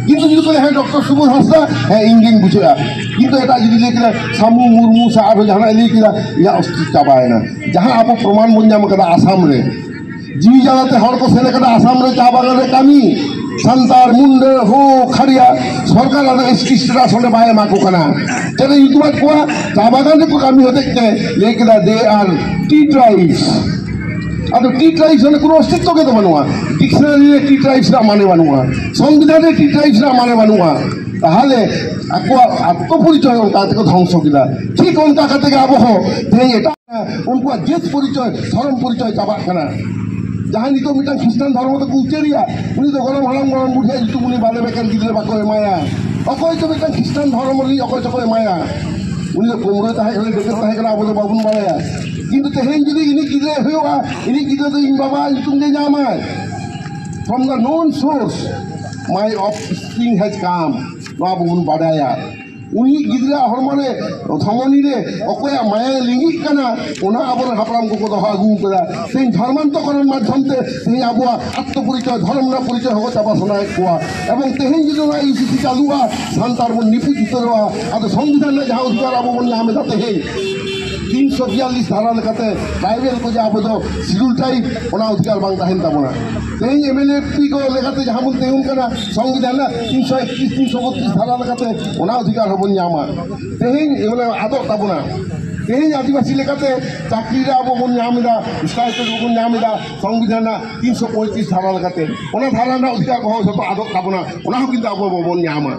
ᱠᱤᱱᱛᱩ ᱡᱩᱫᱤ ᱠᱚ ᱞᱟᱹᱭᱟ, "ᱦᱮᱸ, ᱰᱚᱠᱴᱚᱨ ᱥᱩᱵᱳᱫᱷ ᱦᱟᱸᱥᱫᱟ", ᱦᱮᱸ, ᱤᱧ ᱜᱤᱧ ᱵᱩᱡᱷᱟᱹᱜᱼᱟ᱾ ᱠᱤᱱᱛᱩ ᱮᱴᱟᱜ ᱡᱩᱫᱤ ᱞᱟᱹᱭ ᱠᱮᱫᱟ ᱥᱟᱢᱩ ᱢᱩᱨᱢᱩ ᱥᱮ ᱟᱨᱦᱚᱸ ᱡᱟᱦᱟᱱᱟᱜ ᱞᱟᱹᱭ ᱠᱮᱫᱟ, ᱤᱧᱟᱹᱜ ᱚᱥᱛᱤᱛ ᱪᱟᱵᱟᱭᱮᱱᱟ᱾ ᱡᱟᱦᱟᱸ ᱟᱵᱚ ᱯᱨᱚᱢᱟᱱ ᱵᱚᱱ ᱧᱟᱢ ᱠᱟᱫᱟ ᱟᱥᱟᱢ ᱨᱮ, ᱡᱤᱣᱤ ᱡᱟᱞᱟᱛᱮ ᱦᱚᱲ ᱠᱚ ᱥᱮᱱ ᱠᱟᱱᱟ ᱟᱥᱟᱢ ᱨᱮ ᱪᱟ ᱵᱟᱜᱟᱱ ᱨᱮ ᱠᱟᱹᱢᱤ᱾ ᱥᱟᱱᱛᱟᱲ, ᱢᱩᱱᱰᱟᱹ, ᱦᱳ, ᱠᱷᱟᱲᱤᱭᱟ, ᱥᱚᱨᱠᱟᱨ ᱟᱫᱚ ᱮᱥᱴᱤ ᱥᱴᱮᱴᱟᱥ ᱚᱸᱰᱮ ᱵᱟᱭ ᱮᱢᱟ ᱠᱚ ᱠᱟᱱᱟ᱾ ᱪᱮᱫ ᱮ ᱧᱩᱛᱩᱢᱟᱫ ᱠᱚᱣᱟ? ᱪᱟ ᱵᱟᱜᱟᱱ ᱨᱮᱠᱚ ᱠᱟᱹᱢᱤ ᱦᱚᱛᱮᱡ ᱛᱮ ᱞᱟᱹᱭ ᱠᱮᱫᱟ, "They are tea tribes." ᱟᱫᱚ ᱴᱤ ᱴᱨᱟᱭᱤᱵᱥ ᱨᱮᱱᱟᱜ ᱠᱳᱱᱳ ᱚᱥᱛᱤᱛᱛᱚ ᱜᱮ ᱛᱚ ᱵᱟᱹᱱᱩᱜᱼᱟ᱾ ᱰᱤᱠᱥᱱᱟᱨᱤ ᱨᱮ ᱴᱤ ᱴᱨᱟᱭᱤᱵᱥ ᱨᱮᱱᱟᱜ ᱢᱟᱱᱮ ᱵᱟᱹᱱᱩᱜᱼᱟ, ᱥᱚᱝᱵᱤᱫᱷᱟᱱ ᱨᱮ ᱴᱤ ᱴᱨᱟᱭᱤᱵᱥ ᱨᱮᱱᱟᱜ ᱢᱟᱱᱮ ᱵᱟᱹᱱᱩᱜᱼᱟ᱾ ᱛᱟᱦᱚᱞᱮ ᱟᱠᱚᱣᱟᱜ ᱟᱛᱢᱚ ᱯᱚᱨᱤᱪᱚᱭ ᱚᱱᱠᱟ ᱛᱮᱠᱚ ᱫᱷᱚᱝᱥᱚ ᱠᱮᱫᱟ᱾ ᱴᱷᱤᱠ ᱚᱱᱠᱟ ᱠᱟᱛᱮ ᱜᱮ ᱟᱵᱚ ᱦᱚᱸ ᱛᱮᱦᱮᱧ ᱮᱴᱟᱜ ᱩᱱᱠᱩᱣᱟᱜ ᱡᱟᱹᱛ ᱯᱚᱨᱤᱪᱚᱭ, ᱫᱷᱚᱨᱚᱢ ᱯᱚᱨᱤᱪᱚᱭ ᱪᱟᱵᱟᱜ ᱠᱟᱱᱟ᱾ ᱡᱟᱦᱟᱸᱭ ᱱᱤᱛᱚᱜ ᱢᱤᱫᱴᱟᱝ ᱠᱷᱨᱤᱥᱴᱟᱱ ᱫᱷᱚᱨᱢᱚ ᱛᱮᱠᱚ ᱩᱪᱟᱹᱨᱮᱭᱟ, ᱩᱱᱤ ᱫᱚ ᱜᱚᱲᱚᱢ ᱦᱟᱲᱟᱢ ᱜᱚᱲᱚᱢ ᱵᱩᱰᱷᱤᱭᱟᱜ ᱧᱩᱛᱩᱢ ᱩᱱᱤ ᱵᱟᱞᱮ ᱵᱮᱠᱟᱨ ᱜᱤᱫᱽᱨᱟᱹ ᱵᱟᱠᱚ ᱮᱢᱟᱭᱟ᱾ ᱚᱠᱚᱭ ᱪᱚ ᱢᱤᱫᱴᱟᱝ ᱠᱷᱨᱤᱥᱴᱟᱱ ᱫᱷᱚᱨᱚᱢ ᱨᱤᱱᱤᱡ ᱚᱠᱚᱭ ᱪᱚᱠᱚ ᱮᱢᱟᱭᱟ᱾ ᱩᱱᱤ ᱫᱚ ᱠᱩᱢᱲᱟᱹ ᱛᱟᱦᱮᱸ ᱠᱟᱱᱟ, ᱰᱟᱹᱠᱟᱹᱛ ᱛᱟᱦᱮᱸ ᱠᱟᱱᱟ, ᱟᱵᱚ ᱫᱚ ᱵᱟᱵᱚᱱ ᱵᱟᱲᱟᱭᱟ᱾ ᱠᱤᱱᱛᱩ ᱛᱮᱦᱮᱧ ᱡᱩᱫᱤ ᱤᱱᱤᱡ ᱜᱤᱫᱽᱨᱟᱹᱭ ᱦᱩᱭᱩᱜᱼᱟ, ᱤᱱᱤᱡ ᱜᱤᱫᱽᱨᱟᱹ ᱫᱚ ᱤᱧ ᱵᱟᱵᱟ ᱧᱩᱛᱩᱢ ᱜᱮ ᱧᱟᱢᱟᱭ᱾ From the known source, my offspring has come. ᱱᱚᱣᱟ ᱵᱚᱱ ᱵᱟᱰᱟᱭᱟ᱾ ᱩᱱᱤ ᱜᱤᱫᱽᱨᱟᱹ ᱦᱚᱲᱢᱚ ᱨᱮ, ᱫᱷᱚᱢᱚᱱᱤ ᱨᱮ ᱚᱠᱚᱭᱟᱜ ᱢᱟᱭᱟᱝ ᱞᱤᱸᱜᱤᱜ ᱠᱟᱱᱟ, ᱚᱱᱟ ᱟᱵᱚᱨᱮᱱ ᱦᱟᱯᱲᱟᱢ ᱠᱚᱠᱚ ᱫᱚᱦᱚ ᱟᱹᱜᱩ ᱠᱟᱫᱟ᱾ ᱛᱮᱦᱮᱧ ᱫᱷᱚᱨᱢᱟᱱᱛᱚᱠᱚᱨᱚᱱ ᱢᱟᱫᱽᱫᱷᱚᱢ ᱛᱮ ᱛᱮᱦᱮᱧ ᱟᱵᱚᱣᱟᱜ ᱟᱛᱢᱚ ᱯᱚᱨᱤᱪᱚᱭ, ᱫᱷᱚᱨᱚᱢ ᱨᱮᱱᱟᱜ ᱯᱚᱨᱤᱪᱚᱭ ᱦᱚᱸᱠᱚ ᱪᱟᱵᱟ ᱥᱟᱱᱟᱭᱮᱫ ᱠᱚᱣᱟ᱾ ᱮᱵᱚᱝ ᱛᱮᱦᱮᱧ ᱡᱩᱫᱤ ᱚᱱᱟ ᱤᱭᱩ ᱥᱤ ᱥᱤ ᱪᱟᱹᱞᱩᱜᱼᱟ, ᱥᱟᱱᱛᱟᱲ ᱵᱚᱱ ᱱᱤᱯᱩᱡ ᱩᱛᱟᱹᱨᱚᱜᱼᱟ᱾ ᱟᱫᱚ ᱥᱚᱝᱵᱤᱫᱷᱟᱱ ᱨᱮᱱᱟᱜ ᱡᱟᱦᱟᱸ ᱚᱫᱷᱤᱠᱟᱨ ᱟᱵᱚ ᱵᱚᱱ ᱧᱟᱢ ᱮᱫᱟ ᱛᱮᱦᱮᱧ, ᱛᱤᱱᱥᱚ ᱵᱤᱭᱟᱞᱞᱤᱥ ᱫᱷᱟᱨᱟ ᱞᱮᱠᱟᱛᱮ ᱴᱨᱟᱭᱵᱮᱞ ᱠᱚ ᱡᱮ ᱟᱵᱚ ᱫᱚ ᱥᱤᱰᱩᱞ ᱴᱨᱟᱭᱤᱵ, ᱚᱱᱟ ᱚᱫᱷᱤᱠᱟᱨ ᱵᱟᱝ ᱛᱟᱦᱮᱱ ᱛᱟᱵᱚᱱᱟ᱾ ᱛᱮᱦᱮᱧ ᱮᱢ ᱮᱱ ᱮᱯᱷ ᱯᱤ ᱠᱚ ᱞᱮᱠᱟᱛᱮ ᱡᱟᱦᱟᱸ ᱵᱚᱱ ᱛᱤᱸᱜᱩᱱ ᱠᱟᱱᱟ, ᱥᱚᱝᱵᱤᱫᱷᱟᱱ ᱨᱮᱱᱟᱜ ᱛᱤᱱᱥᱚ ᱮᱠᱛᱨᱤᱥ, ᱛᱤᱱᱥᱚ ᱵᱚᱛᱛᱨᱤᱥ ᱫᱷᱟᱨᱟ ᱞᱮᱠᱟᱛᱮ ᱚᱱᱟ ᱚᱫᱷᱤᱠᱟᱨ ᱦᱚᱸᱵᱚᱱ ᱧᱟᱢᱟ᱾ ᱛᱮᱦᱮᱧ ᱚᱱᱟ ᱟᱫᱚᱜ ᱛᱟᱵᱚᱱᱟ᱾ ᱛᱮᱦᱮᱧ ᱟᱹᱫᱤᱵᱟᱹᱥᱤ ᱞᱮᱠᱟᱛᱮ ᱪᱟᱹᱠᱨᱤ ᱨᱮ ᱟᱵᱚ ᱵᱚᱱ ᱧᱟᱢ ᱮᱫᱟ, ᱥᱴᱟᱭᱯᱮᱱᱰ ᱵᱚᱱ ᱧᱟᱢ ᱮᱫᱟ ᱥᱚᱝᱵᱤᱫᱷᱟᱱ ᱨᱮᱱᱟᱜ ᱛᱤᱱᱥᱚ ᱯᱚᱸᱭᱛᱨᱤᱥ ᱫᱷᱟᱨᱟ ᱞᱮᱠᱟᱛᱮ᱾ ᱚᱱᱟ ᱫᱷᱟᱨᱟ ᱨᱮᱱᱟᱜ ᱚᱫᱷᱤᱠᱟᱨ ᱠᱚᱦᱚᱸ ᱡᱷᱚᱛᱚ ᱟᱫᱚᱜ ᱛᱟᱵᱚᱱᱟ, ᱚᱱᱟ ᱦᱚᱸ ᱠᱤᱱᱛᱩ ᱟᱵᱚ ᱵᱟᱵᱚᱱ ᱧᱟᱢᱟ᱾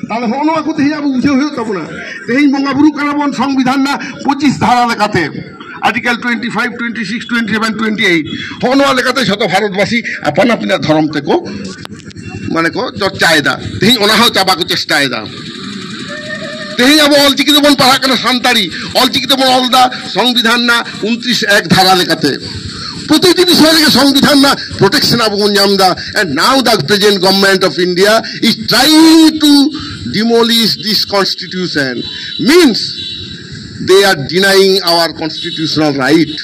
ᱛᱟᱦᱞᱮ ᱦᱚᱸᱜᱼᱚ ᱱᱚᱣᱟ ᱠᱚ ᱛᱮᱦᱮᱧ ᱟᱵᱚ ᱵᱩᱡᱷᱟᱹᱣ ᱦᱩᱭᱩᱜ ᱛᱟᱵᱚᱱᱟ᱾ ᱛᱮᱦᱮᱧ ᱵᱚᱸᱜᱟ ᱵᱩᱨᱩᱜ ᱠᱟᱱᱟ ᱵᱚᱱ ᱥᱚᱝᱵᱤᱫᱷᱟᱱ ᱨᱮᱱᱟᱜ ᱯᱚᱸᱪᱤᱥ ᱫᱷᱟᱨᱟ ᱞᱮᱠᱟᱛᱮ, Article twenty five, twenty six, twenty seven, twenty eight, ᱦᱚᱸᱜᱼᱚ ᱱᱚᱣᱟ ᱞᱮᱠᱟᱛᱮ ᱡᱷᱚᱛᱚ ᱵᱷᱟᱨᱚᱛᱵᱟᱥᱤ ᱟᱯᱟᱱ ᱟᱹᱯᱤᱱᱟᱜ ᱫᱷᱚᱨᱚᱢ ᱛᱮᱠᱚ, ᱢᱟᱱᱮ, ᱠᱚ ᱪᱚᱨᱪᱟᱭᱮᱫᱟ᱾ ᱛᱮᱦᱮᱧ ᱚᱱᱟ ᱦᱚᱸ ᱪᱟᱵᱟ ᱠᱚ ᱪᱮᱥᱴᱟᱭᱮᱫᱟ᱾ ᱛᱮᱦᱮᱧ ᱟᱵᱚ ᱚᱞᱪᱤᱠᱤ ᱛᱮᱵᱚᱱ ᱯᱟᱲᱦᱟᱜ ᱠᱟᱱᱟ ᱥᱟᱱᱛᱟᱲᱤ, ᱚᱞᱪᱤᱠᱤ ᱛᱮᱵᱚᱱ ᱚᱞ ᱮᱫᱟ ᱥᱚᱝᱵᱤᱫᱷᱟᱱ ᱨᱮᱱᱟᱜ ᱩᱱᱛᱨᱤᱥ ᱮᱠ ᱫᱷᱟᱨᱟ ᱞᱮᱠᱟᱛᱮ᱾ ᱯᱨᱚᱛᱤᱴᱤ ᱵᱤᱥᱚᱭ ᱨᱮᱜᱮ ᱥᱚᱝᱵᱤᱫᱷᱟᱱ ᱨᱮᱱᱟᱜ ᱯᱨᱚᱴᱮᱠᱥᱚᱱ ᱟᱵᱚ ᱵᱚᱱ ᱧᱟᱢ ᱮᱫᱟ᱾ And now the present government of India is trying to demolish this constitution. Means they are denying our constitutional right.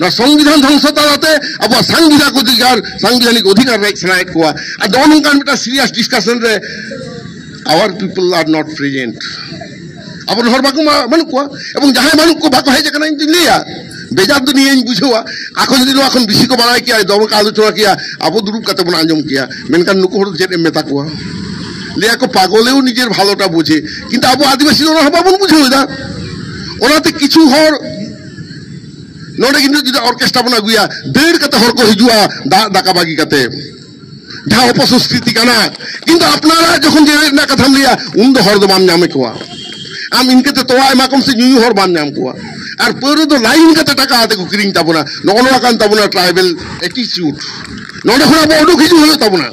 ᱱᱚᱣᱟ ᱥᱚᱝᱵᱤᱫᱷᱟᱱ ᱫᱷᱚᱝᱥᱚ ᱛᱟᱞᱟᱛᱮ ᱟᱵᱚᱣᱟᱜ ᱥᱟᱝᱵᱤᱫᱷᱟᱱ ᱚᱫᱷᱤᱠᱟᱨ, ᱥᱟᱝᱵᱤᱫᱷᱟᱱᱤᱠ ᱚᱫᱷᱤᱠᱟᱨ ᱨᱮᱡ ᱥᱟᱱᱟᱭᱮᱫ ᱠᱚᱣᱟ᱾ ᱟᱨ ᱱᱚᱜᱼᱚ ᱱᱚᱝᱠᱟᱱ ᱢᱤᱫᱴᱟᱝ serious discussion ᱨᱮ our people are not present. ᱟᱵᱚᱨᱮᱱ ᱦᱚᱲ ᱵᱟᱠᱚ ᱢᱟ-, ᱵᱟᱹᱱᱩᱜ ᱠᱚᱣᱟ᱾ ᱮᱵᱚᱝ ᱡᱟᱦᱟᱸᱭ ᱵᱟᱹᱱᱩᱜ ᱠᱚ, ᱵᱟᱠᱚ ᱦᱮᱡ ᱟᱠᱟᱱᱟ, ᱤᱧ ᱫᱩᱧ ᱞᱟᱹᱭᱟ, ᱵᱮᱡᱟᱨ ᱫᱚ ᱱᱤᱭᱟᱹᱧ ᱵᱩᱡᱷᱟᱹᱣᱟ, ᱟᱠᱚ ᱡᱩᱫᱤ ᱱᱚᱣᱟ ᱠᱷᱚᱱ ᱵᱮᱥᱤ ᱠᱚ ᱵᱟᱲᱟᱭ ᱠᱮᱭᱟ, ᱫᱚᱢᱮ ᱠᱚ ᱟᱞᱳᱪᱚᱱᱟ ᱠᱮᱭᱟ, ᱟᱵᱚ ᱫᱩᱲᱩᱵ ᱠᱟᱛᱮ ᱵᱚᱱ ᱟᱸᱡᱚᱢ ᱠᱮᱭᱟ᱾ ᱢᱮᱱᱠᱷᱟᱱ ᱱᱩᱠᱩ ᱦᱚᱲ ᱫᱚ ᱪᱮᱫ ᱮᱢ ᱢᱮᱛᱟ ᱠᱚᱣᱟ? ᱞᱟᱹᱭᱟ ᱠᱚ, "ᱯᱟᱜᱚᱞᱮᱣ ᱱᱤᱡᱮᱨ ᱵᱷᱟᱞᱚᱴᱟ ᱵᱩᱡᱷᱮ", ᱠᱤᱱᱛᱩ ᱟᱵᱚ ᱟᱹᱫᱤᱵᱟᱹᱥᱤ ᱫᱚ ᱚᱱᱟ ᱦᱚᱸ ᱵᱟᱵᱚᱱ ᱵᱩᱡᱷᱟᱹᱣ ᱮᱫᱟ᱾ ᱚᱱᱟᱛᱮ ᱠᱤᱪᱷᱩ ᱦᱚᱲ ᱱᱚᱰᱮ ᱠᱤᱱᱛᱩ ᱡᱩᱫᱤ ᱚᱨᱠᱮᱥᱴᱨᱟ ᱵᱚᱱ ᱟᱹᱜᱩᱭᱟ, ᱫᱟᱹᱲ ᱠᱟᱛᱮ ᱦᱚᱲ ᱠᱚ ᱦᱤᱡᱩᱜᱼᱟ ᱫᱟᱜ ᱫᱟᱠᱟ ᱵᱟᱹᱜᱤ ᱠᱟᱛᱮ, ᱡᱟᱦᱟᱸ ᱚᱯᱚᱥᱚᱝᱥᱠᱨᱤᱛᱤ ᱠᱟᱱᱟ᱾ ᱠᱤᱱᱛᱩ ᱟᱯᱱᱟᱨᱟᱜ ᱡᱚᱠᱷᱚᱱ ᱡᱮᱨᱮᱲ ᱨᱮᱱᱟᱜ ᱠᱟᱛᱷᱟᱢ ᱞᱟᱹᱭᱟ, ᱩᱱ ᱫᱚ ᱦᱚᱲ ᱫᱚ ᱵᱟᱢ ᱧᱟᱢᱮᱫ ᱠᱚᱣᱟ᱾ ᱟᱢ ᱤᱱᱠᱟᱹᱛᱮ ᱛᱚᱣᱟ ᱮᱢᱟ ᱠᱚᱢ ᱥᱮ, ᱧᱩᱧᱩ ᱦᱚᱲ ᱵᱟᱢ ᱧᱟᱢ ᱠᱚᱣᱟ᱾ ᱟᱨ ᱯᱟᱹᱣᱨᱟᱹ ᱫᱚ ᱞᱟᱭᱤᱱ ᱠᱟᱛᱮ ᱴᱟᱠᱟ ᱟᱛᱮ ᱠᱚ ᱠᱤᱨᱤᱧ ᱛᱟᱵᱚᱱᱟ᱾ ᱱᱚᱜᱼᱚ ᱱᱚᱣᱟ ᱠᱟᱱ ᱛᱟᱵᱚᱱᱟ ᱴᱨᱟᱭᱵᱮᱞ ᱮᱴᱤᱪᱤᱭᱩᱰ᱾ ᱱᱚᱰᱮ ᱠᱷᱚᱱ ᱟᱵᱚ ᱩᱰᱩᱠ ᱦᱤᱡᱩᱜ ᱦᱩᱭᱩᱜ ᱛᱟᱵᱚᱱᱟ᱾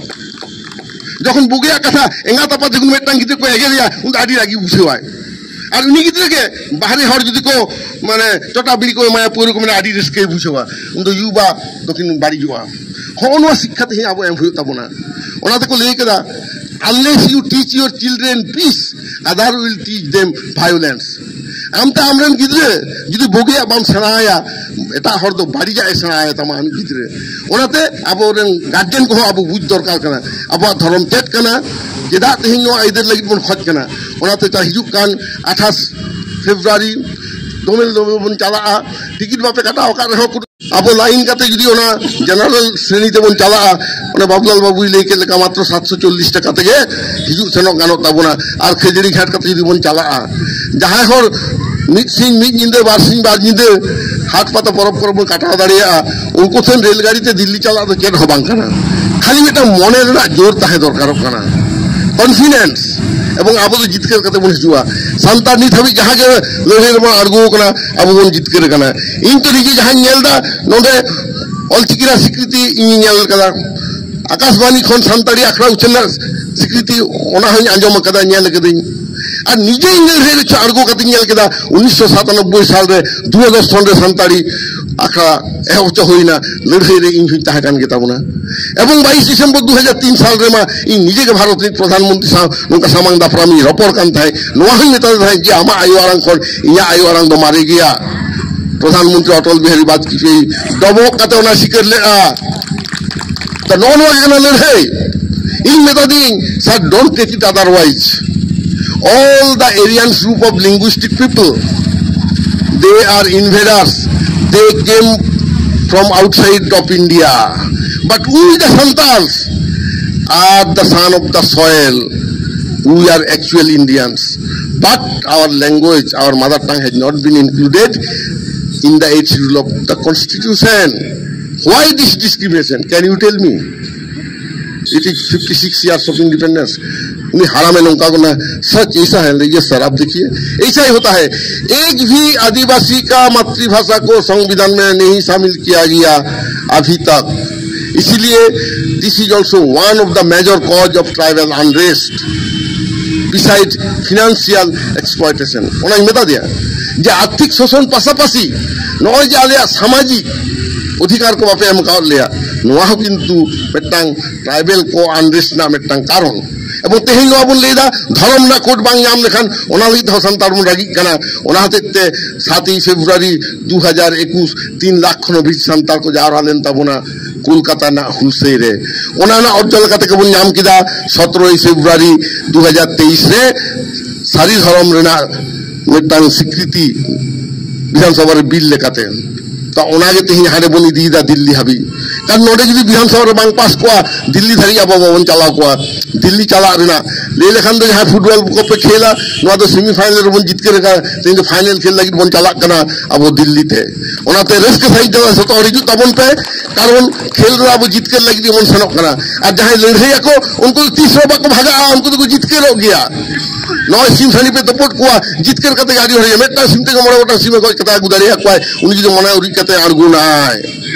ᱡᱚᱠᱷᱚᱱ ᱵᱩᱜᱤᱭᱟᱜ ᱠᱟᱛᱷᱟ ᱮᱸᱜᱟᱛ ᱟᱯᱟᱛ ᱡᱚᱠᱷᱚᱱ ᱢᱤᱫᱴᱟᱝ ᱜᱤᱫᱽᱨᱟᱹ ᱠᱚ ᱮᱜᱮᱨᱮᱭᱟ, ᱩᱱ ᱫᱚ ᱟᱹᱰᱤ ᱨᱟᱹᱜᱤ ᱵᱩᱡᱷᱟᱹᱣᱟᱭ᱾ ᱟᱨ ᱩᱱᱤ ᱜᱤᱫᱽᱨᱟᱹ ᱜᱮ ᱵᱟᱦᱨᱮ ᱦᱚᱲ ᱡᱩᱫᱤ ᱠᱚ, ᱢᱟᱱᱮ, ᱪᱚᱴᱟ ᱵᱤᱲᱤ ᱠᱚ ᱮᱢᱟᱭᱟ, ᱯᱟᱹᱣᱨᱟᱹ ᱠᱚ ᱢᱮᱱᱟ, ᱟᱹᱰᱤ ᱨᱟᱹᱥᱠᱟᱹᱭ ᱵᱩᱡᱷᱟᱹᱣᱟ᱾ ᱩᱱ ᱫᱚ ᱭᱩ ᱵᱟ ᱫᱚᱠᱤᱱ ᱵᱟᱹᱲᱤᱡᱚᱜᱼᱟ᱾ ᱦᱚᱸᱜᱼᱚ ᱱᱚᱣᱟ ᱥᱤᱠᱠᱷᱟ ᱛᱮᱦᱮᱧ ᱟᱵᱚ ᱮᱢ ᱦᱩᱭᱩᱜ ᱛᱟᱵᱚᱱᱟ᱾ ᱚᱱᱟ ᱛᱮᱠᱚ ᱞᱟᱹᱭ ᱠᱮᱫᱟ, "Unless you teach your children peace, other will teach them violence." ᱟᱢ ᱛᱮ ᱟᱢᱨᱮᱱ ᱜᱤᱫᱽᱨᱟᱹ ᱡᱩᱫᱤ ᱵᱩᱜᱤᱭᱟᱜ ᱵᱟᱢ ᱥᱮᱬᱟᱭᱟ, ᱮᱴᱟᱜ ᱦᱚᱲ ᱫᱚ ᱵᱟᱹᱲᱤᱡᱟᱜ ᱮ ᱥᱮᱬᱟᱭ ᱛᱟᱢᱟ ᱟᱢ ᱜᱤᱫᱽᱨᱟᱹ᱾ ᱚᱱᱟᱛᱮ ᱟᱵᱚᱨᱮᱱ ᱜᱟᱨᱡᱮᱱ ᱠᱚᱦᱚᱸ ᱟᱵᱚ ᱵᱩᱡᱽ ᱫᱚᱨᱠᱟᱨ ᱠᱟᱱᱟ, ᱟᱵᱚᱣᱟᱜ ᱫᱷᱚᱨᱚᱢ ᱪᱮᱫ ᱠᱟᱱᱟ, ᱪᱮᱫᱟᱜ ᱛᱮᱦᱮᱧ ᱱᱚᱣᱟ ᱟᱹᱭᱫᱟᱹᱨ ᱞᱟᱹᱜᱤᱫ ᱵᱚᱱ ᱠᱷᱚᱡᱽ ᱠᱟᱱᱟ᱾ ᱚᱱᱟᱛᱮ ᱪᱟ ᱦᱤᱡᱩᱜ ᱠᱟᱱ ᱟᱴᱷᱟᱥ ᱯᱷᱮᱵᱽᱨᱩᱣᱟᱨᱤ ᱫᱚᱢᱮᱞ ᱫᱚᱢᱮᱞ ᱵᱚᱱ ᱪᱟᱞᱟᱜᱼᱟ, ᱴᱤᱠᱤᱴ ᱵᱟᱯᱮ ᱠᱟᱴᱟᱣ ᱟᱠᱟᱫ ᱨᱮᱦᱚᱸ ᱟᱵᱚ ᱞᱟᱭᱤᱱ ᱠᱟᱛᱮ ᱡᱩᱫᱤ ᱚᱱᱟ ᱡᱮᱱᱟᱨᱮᱞ ᱥᱨᱮᱱᱤ ᱛᱮᱵᱚᱱ ᱪᱟᱞᱟᱜᱼᱟ, ᱚᱱᱟ ᱵᱟᱵᱩᱞᱟᱞ ᱵᱟᱵᱩᱭ ᱞᱟᱹᱭ ᱠᱮᱫ ᱞᱮᱠᱟ ᱢᱟᱛᱨᱚ ᱥᱟᱛᱥᱚ ᱪᱚᱞᱞᱤᱥ ᱴᱟᱠᱟ ᱛᱮᱜᱮ ᱦᱤᱡᱩᱜ ᱥᱮᱱᱚᱜ ᱜᱟᱱᱚᱜ ᱛᱟᱵᱚᱱᱟ᱾ ᱟᱨ ᱠᱷᱟᱹᱡᱟᱹᱲᱤ ᱜᱷᱟᱴ ᱠᱟᱛᱮ ᱡᱩᱫᱤ ᱵᱚᱱ ᱪᱟᱞᱟᱜᱼᱟ, ᱡᱟᱦᱟᱸᱭ ᱦᱚᱲ ᱢᱤᱫ ᱥᱤᱧ ᱢᱤᱫ ᱧᱤᱫᱟᱹ, ᱵᱟᱨ ᱥᱤᱧ ᱵᱟᱨ ᱧᱤᱫᱟᱹ ᱦᱟᱴ ᱯᱟᱛᱟ ᱯᱚᱨᱚᱵᱽ ᱠᱚᱨᱮ ᱵᱚᱱ ᱠᱟᱴᱟᱣ ᱫᱟᱲᱮᱭᱟᱜᱼᱟ, ᱩᱱᱠᱩ ᱴᱷᱮᱱ ᱨᱮᱞ ᱜᱟᱹᱰᱤ ᱛᱮ ᱫᱤᱞᱞᱤ ᱪᱟᱞᱟᱜ ᱫᱚ ᱪᱮᱫ ᱦᱚᱸ ᱵᱟᱝ ᱠᱟᱱᱟ᱾ ᱠᱷᱟᱹᱞᱤ ᱢᱤᱫᱴᱟᱝ ᱢᱚᱱᱮ ᱨᱮᱱᱟᱜ ᱡᱳᱨ ᱛᱟᱦᱮᱸ ᱫᱚᱨᱠᱟᱨᱚᱜ ᱠᱟᱱᱟ, ᱠᱚᱱᱯᱷᱤᱰᱮᱱᱥ, ᱮᱵᱚᱝ ᱟᱵᱚ ᱫᱚ ᱡᱤᱛᱠᱟᱹᱨ ᱠᱟᱛᱮ ᱵᱚᱱ ᱦᱤᱡᱩᱜᱼᱟ᱾ ᱥᱟᱱᱛᱟᱲ ᱱᱤᱛ ᱦᱟᱹᱵᱤᱡ ᱡᱟᱦᱟᱸ ᱜᱮ ᱞᱟᱹᱲᱦᱟᱹᱭ ᱨᱮᱵᱚᱱ ᱟᱬᱜᱚ ᱟᱠᱟᱱᱟ, ᱟᱵᱚ ᱵᱚᱱ ᱡᱤᱛᱠᱟᱹᱨ ᱟᱠᱟᱱᱟ᱾ ᱤᱧ ᱛᱚ ᱱᱤᱡᱮ ᱡᱟᱦᱟᱸᱧ ᱧᱮᱞ ᱮᱫᱟ, ᱱᱚᱰᱮ ᱚᱞᱪᱤᱠᱤ ᱨᱮᱱᱟᱜ ᱥᱤᱠᱨᱤᱛᱤ ᱤᱧᱤᱧ ᱧᱮᱞ ᱟᱠᱟᱫᱟ, ᱟᱠᱟᱥᱵᱟᱱᱤ ᱠᱷᱚᱱ ᱥᱟᱱᱛᱟᱲᱤ ᱟᱠᱷᱲᱟ ᱩᱪᱷᱟᱹᱱ ᱨᱮᱱᱟᱜ ᱥᱤᱠᱨᱤᱛᱤ, ᱚᱱᱟ ᱦᱚᱸᱧ ᱟᱸᱡᱚᱢ ᱟᱠᱟᱫᱟ, ᱧᱮᱞ ᱟᱠᱟᱫᱟᱹᱧ᱾ ᱟᱨ ᱱᱤᱡᱮ ᱤᱧ ᱞᱟᱹᱲᱦᱟᱹᱭ ᱨᱮ ᱟᱬᱜᱚ ᱠᱟᱛᱮᱧ ᱧᱮᱞ ᱠᱮᱫᱟ, ᱩᱱᱤᱥᱥᱚ ᱥᱟᱛᱟᱱᱚᱵᱵᱳᱭ ᱥᱟᱞ ᱨᱮ ᱫᱩᱨᱚᱫᱚᱨᱥᱚᱱ ᱨᱮ ᱥᱟᱱᱛᱟᱲᱤ ᱟᱠᱷᱲᱟ ᱮᱦᱚᱵ ᱦᱚᱪᱚ ᱦᱩᱭᱱᱟ, ᱞᱟᱹᱲᱦᱟᱹᱭ ᱨᱮ ᱤᱧ ᱦᱚᱸᱧ ᱛᱟᱦᱮᱸ ᱠᱟᱱ ᱜᱮ ᱛᱟᱵᱚᱱᱟ᱾ ᱮᱵᱚᱝ ᱵᱟᱭᱤᱥ ᱰᱤᱥᱮᱢᱵᱚᱨ ᱫᱩ ᱦᱟᱡᱟᱨ ᱛᱤᱱ ᱥᱟᱞ ᱨᱮᱢᱟ ᱤᱧ ᱱᱤᱡᱮ ᱜᱮ ᱵᱷᱟᱨᱚᱛ ᱨᱤᱱᱤᱡ ᱯᱨᱚᱫᱷᱟᱱ ᱢᱚᱱᱛᱨᱤ ᱥᱟᱶ ᱱᱚᱝᱠᱟ ᱥᱟᱢᱟᱝ ᱫᱟᱯᱨᱟᱢ ᱤᱧ ᱨᱚᱯᱚᱲ ᱠᱟᱱ ᱛᱟᱦᱮᱸᱫ᱾ ᱱᱚᱣᱟ ᱦᱚᱸᱧ ᱢᱮᱛᱟᱫᱮ ᱛᱟᱦᱮᱸᱫ ᱡᱮ, "ᱟᱢᱟᱜ ᱟᱭᱳ ᱟᱲᱟᱝ ᱠᱷᱚᱱ ᱤᱧᱟᱹᱜ ᱟᱭᱳ ᱟᱲᱟᱝ ᱫᱚ ᱢᱟᱨᱮ ᱜᱮᱭᱟ᱾" ᱯᱨᱚᱫᱷᱟᱱ ᱢᱚᱱᱛᱨᱤ ᱚᱴᱚᱞ ᱵᱤᱦᱟᱨᱤ ᱵᱟᱡᱽᱯᱮᱭᱤ ᱰᱚᱵᱚᱜ ᱠᱟᱛᱮ ᱚᱱᱟ ᱥᱤᱠᱟᱹᱨ ᱞᱮᱫᱼᱟ᱾ ᱛᱚ, ᱱᱚᱜᱼᱚ ᱱᱚᱣᱟ ᱜᱮ ᱠᱟᱱᱟ ᱞᱟᱹᱲᱦᱟᱹᱭ᱾ ᱤᱧ ᱢᱮᱛᱟ ᱫᱤᱧ, "Sir, don't take it otherwise. All the Aryans group of linguistic people, they are invaders. They came from outside of India. But we, the Santals, are the son of the soil. We are actual Indians. But our language, our mother tongue has not been included in the eighth schedule of the constitution. Why this discrimination? Can you tell me? It is fifty six years of independence. उन्हीं हरामे नौका को ना सच ऐसा है, ये सर आप देखिए, ऐसा ही होता है। एक भी आदिवासी का मातृभाषा को संविधान में नहीं शामिल किया गया अभी तक। इसीलिए this is also one of the major cause of tribal unrest beside financial exploitation. ᱚᱱᱟᱧ ᱢᱮᱛᱟ ᱫᱮᱭᱟ ᱡᱮ ᱟᱨᱛᱷᱤᱠ ᱥᱳᱥᱚᱱ ᱯᱟᱥᱟᱯᱟᱥᱤ ᱱᱚᱜᱼᱚᱭ ᱡᱮ ᱟᱞᱮᱭᱟᱜ ᱥᱟᱢᱟᱡᱤᱠ ᱚᱫᱷᱤᱠᱟᱨ ᱠᱚ ᱵᱟᱯᱮ ᱮᱢ ᱟᱠᱟᱣᱟᱫ ᱞᱮᱭᱟ, ᱱᱚᱣᱟ ᱦᱚᱸ ᱠᱤᱱᱛᱩ ᱢᱤᱫᱴᱟᱝ ᱴᱨᱟᱭᱵᱮᱞ ᱠᱚ ᱟᱱᱨᱮᱥᱴ ᱨᱮᱱᱟᱜ ᱢᱤᱫᱴᱟᱝ ᱠᱟᱨᱚᱱ᱾ ᱮᱵᱚᱝ ᱛᱮᱦᱮᱧ ᱱᱚᱣᱟ ᱵᱚᱱ ᱞᱟᱹᱭᱫᱟ ᱫᱷᱚᱨᱚᱢ ᱨᱮᱱᱟᱜ ᱠᱳᱰ ᱵᱟᱝ ᱧᱟᱢ ᱞᱮᱠᱷᱟᱱ ᱚᱱᱟ ᱞᱟᱹᱜᱤᱫ ᱦᱚᱸ ᱥᱟᱱᱛᱟᱲ ᱵᱚᱱ ᱨᱟᱹᱜᱤᱜ ᱠᱟᱱᱟ᱾ ᱚᱱᱟ ᱦᱚᱛᱮᱡ ᱛᱮ ᱥᱟᱛᱮᱭ ᱯᱷᱮᱵᱽᱨᱩᱣᱟᱨᱤ ᱫᱩ ᱦᱟᱡᱟᱨ ᱮᱠᱩᱥ ᱛᱤᱱ ᱞᱟᱠᱷ ᱠᱷᱚᱱ ᱦᱚᱸ ᱵᱤᱥᱤ ᱥᱟᱱᱛᱟᱲ ᱠᱚ ᱡᱟᱣᱨᱟ ᱞᱮᱱ ᱛᱟᱵᱚᱱᱟ ᱠᱳᱞᱠᱟᱛᱟ ᱨᱮᱱᱟᱜ ᱦᱩᱞᱥᱟᱹᱭ ᱨᱮ᱾ ᱚᱱᱟ ᱨᱮᱱᱟᱜ ᱚᱨᱡᱚ ᱞᱮᱠᱟᱛᱮ ᱜᱮᱵᱚᱱ ᱧᱟᱢ ᱠᱮᱫᱟ ᱥᱚᱛᱨᱚᱭ ᱯᱷᱮᱵᱽᱨᱩᱣᱟᱨᱤ ᱫᱩ ᱦᱟᱡᱟᱨ ᱛᱮᱭᱤᱥ ᱨᱮ ᱥᱟᱹᱨᱤ ᱫᱷᱚᱨᱚᱢ ᱨᱮᱱᱟᱜ ᱢᱤᱫᱴᱟᱝ ᱥᱤᱠᱨᱤᱛᱤ ᱵᱤᱫᱷᱟᱱᱥᱚᱵᱷᱟ ᱨᱮ ᱵᱤᱞ ᱞᱮᱠᱟᱛᱮ᱾ ᱛᱚ ᱚᱱᱟᱜᱮ ᱛᱮᱦᱮᱧ ᱦᱟᱸᱰᱮ ᱵᱚᱱ ᱤᱫᱤᱭᱮᱫᱟ ᱫᱤᱞᱞᱤ ᱦᱟᱹᱵᱤᱡ᱾ ᱠᱟᱨᱚᱱ ᱱᱚᱰᱮ ᱡᱩᱫᱤ ᱵᱤᱫᱷᱟᱱᱥᱚᱵᱷᱟ ᱨᱮ ᱵᱟᱝ ᱯᱟᱥ ᱠᱚᱜᱼᱟ, ᱫᱤᱞᱞᱤ ᱫᱷᱟᱹᱨᱤᱡ ᱟᱵᱚ ᱵᱟᱵᱚᱱ ᱪᱟᱞᱟᱣ ᱠᱚᱜᱼᱟ᱾ ᱫᱤᱞᱞᱤ ᱪᱟᱞᱟᱜ ᱨᱮᱱᱟᱜ ᱞᱟᱹᱭ ᱞᱮᱠᱷᱟᱱ ᱫᱚ ᱡᱟᱦᱟᱸᱭ ᱯᱷᱩᱴᱵᱚᱞ ᱠᱚᱯᱮ ᱠᱷᱮᱞᱟ, ᱱᱚᱣᱟ ᱫᱚ ᱥᱮᱢᱤ ᱯᱷᱟᱭᱱᱮᱞ ᱨᱮᱵᱚᱱ ᱡᱤᱛᱠᱟᱹᱨ ᱟᱠᱟᱫᱟ, ᱛᱮᱦᱮᱧ ᱫᱚ ᱯᱷᱟᱭᱱᱮᱞ ᱠᱷᱮᱞ ᱞᱟᱹᱜᱤᱫ ᱵᱚᱱ ᱪᱟᱞᱟᱜ ᱠᱟᱱᱟ ᱟᱵᱚ ᱫᱤᱞᱞᱤ ᱛᱮ᱾ ᱚᱱᱟᱛᱮ ᱨᱟᱹᱥᱠᱟᱹ ᱥᱟᱺᱦᱤᱡ ᱫᱚ ᱡᱚᱛᱚ ᱦᱚᱲ ᱦᱤᱡᱩᱜ ᱛᱟᱵᱚᱱ ᱯᱮ, ᱠᱟᱨᱚᱱ ᱠᱷᱮᱞ ᱨᱮ ᱟᱵᱚ ᱡᱤᱛᱠᱟᱹᱨ ᱞᱟᱹᱜᱤᱫ ᱜᱮᱵᱚᱱ ᱥᱮᱱᱚᱜ ᱠᱟᱱᱟ᱾ ᱟᱨ ᱡᱟᱦᱟᱸᱭ ᱞᱟᱹᱲᱦᱟᱹᱭ ᱟᱠᱚ, ᱩᱱᱠᱩ ᱫᱚ ᱛᱤᱥ ᱦᱚᱸ ᱵᱟᱠᱚ ᱵᱷᱟᱜᱟᱜᱼᱟ, ᱩᱱᱠᱩ ᱫᱚᱠᱚ ᱡᱤᱛᱠᱟᱹᱨᱚᱜ ᱜᱮᱭᱟ᱾ ᱱᱚᱜᱼᱚᱭ ᱥᱤᱢ ᱥᱟᱺᱰᱤ ᱯᱮ ᱛᱚᱯᱚᱫ ᱠᱚᱣᱟ, ᱡᱤᱛᱠᱟᱹᱨ ᱠᱟᱛᱮ ᱜᱮ ᱟᱹᱰᱤ ᱦᱚᱲ ᱢᱤᱫᱴᱟᱝ ᱥᱤᱢ ᱛᱮᱜᱮ ᱢᱚᱬᱮ ᱜᱚᱴᱟᱝ ᱥᱤᱢᱮ ᱜᱚᱡ ᱠᱟᱛᱮ ᱟᱹᱜᱩ ᱫᱟᱲᱮᱭᱟᱠᱚᱣᱟᱭ, ᱩᱱᱤ ᱡᱩᱫᱤ ᱢᱚᱱᱮ ᱩᱨᱤᱡ ᱠᱟᱛᱮ ᱟᱬᱜᱚᱱᱟᱭ᱾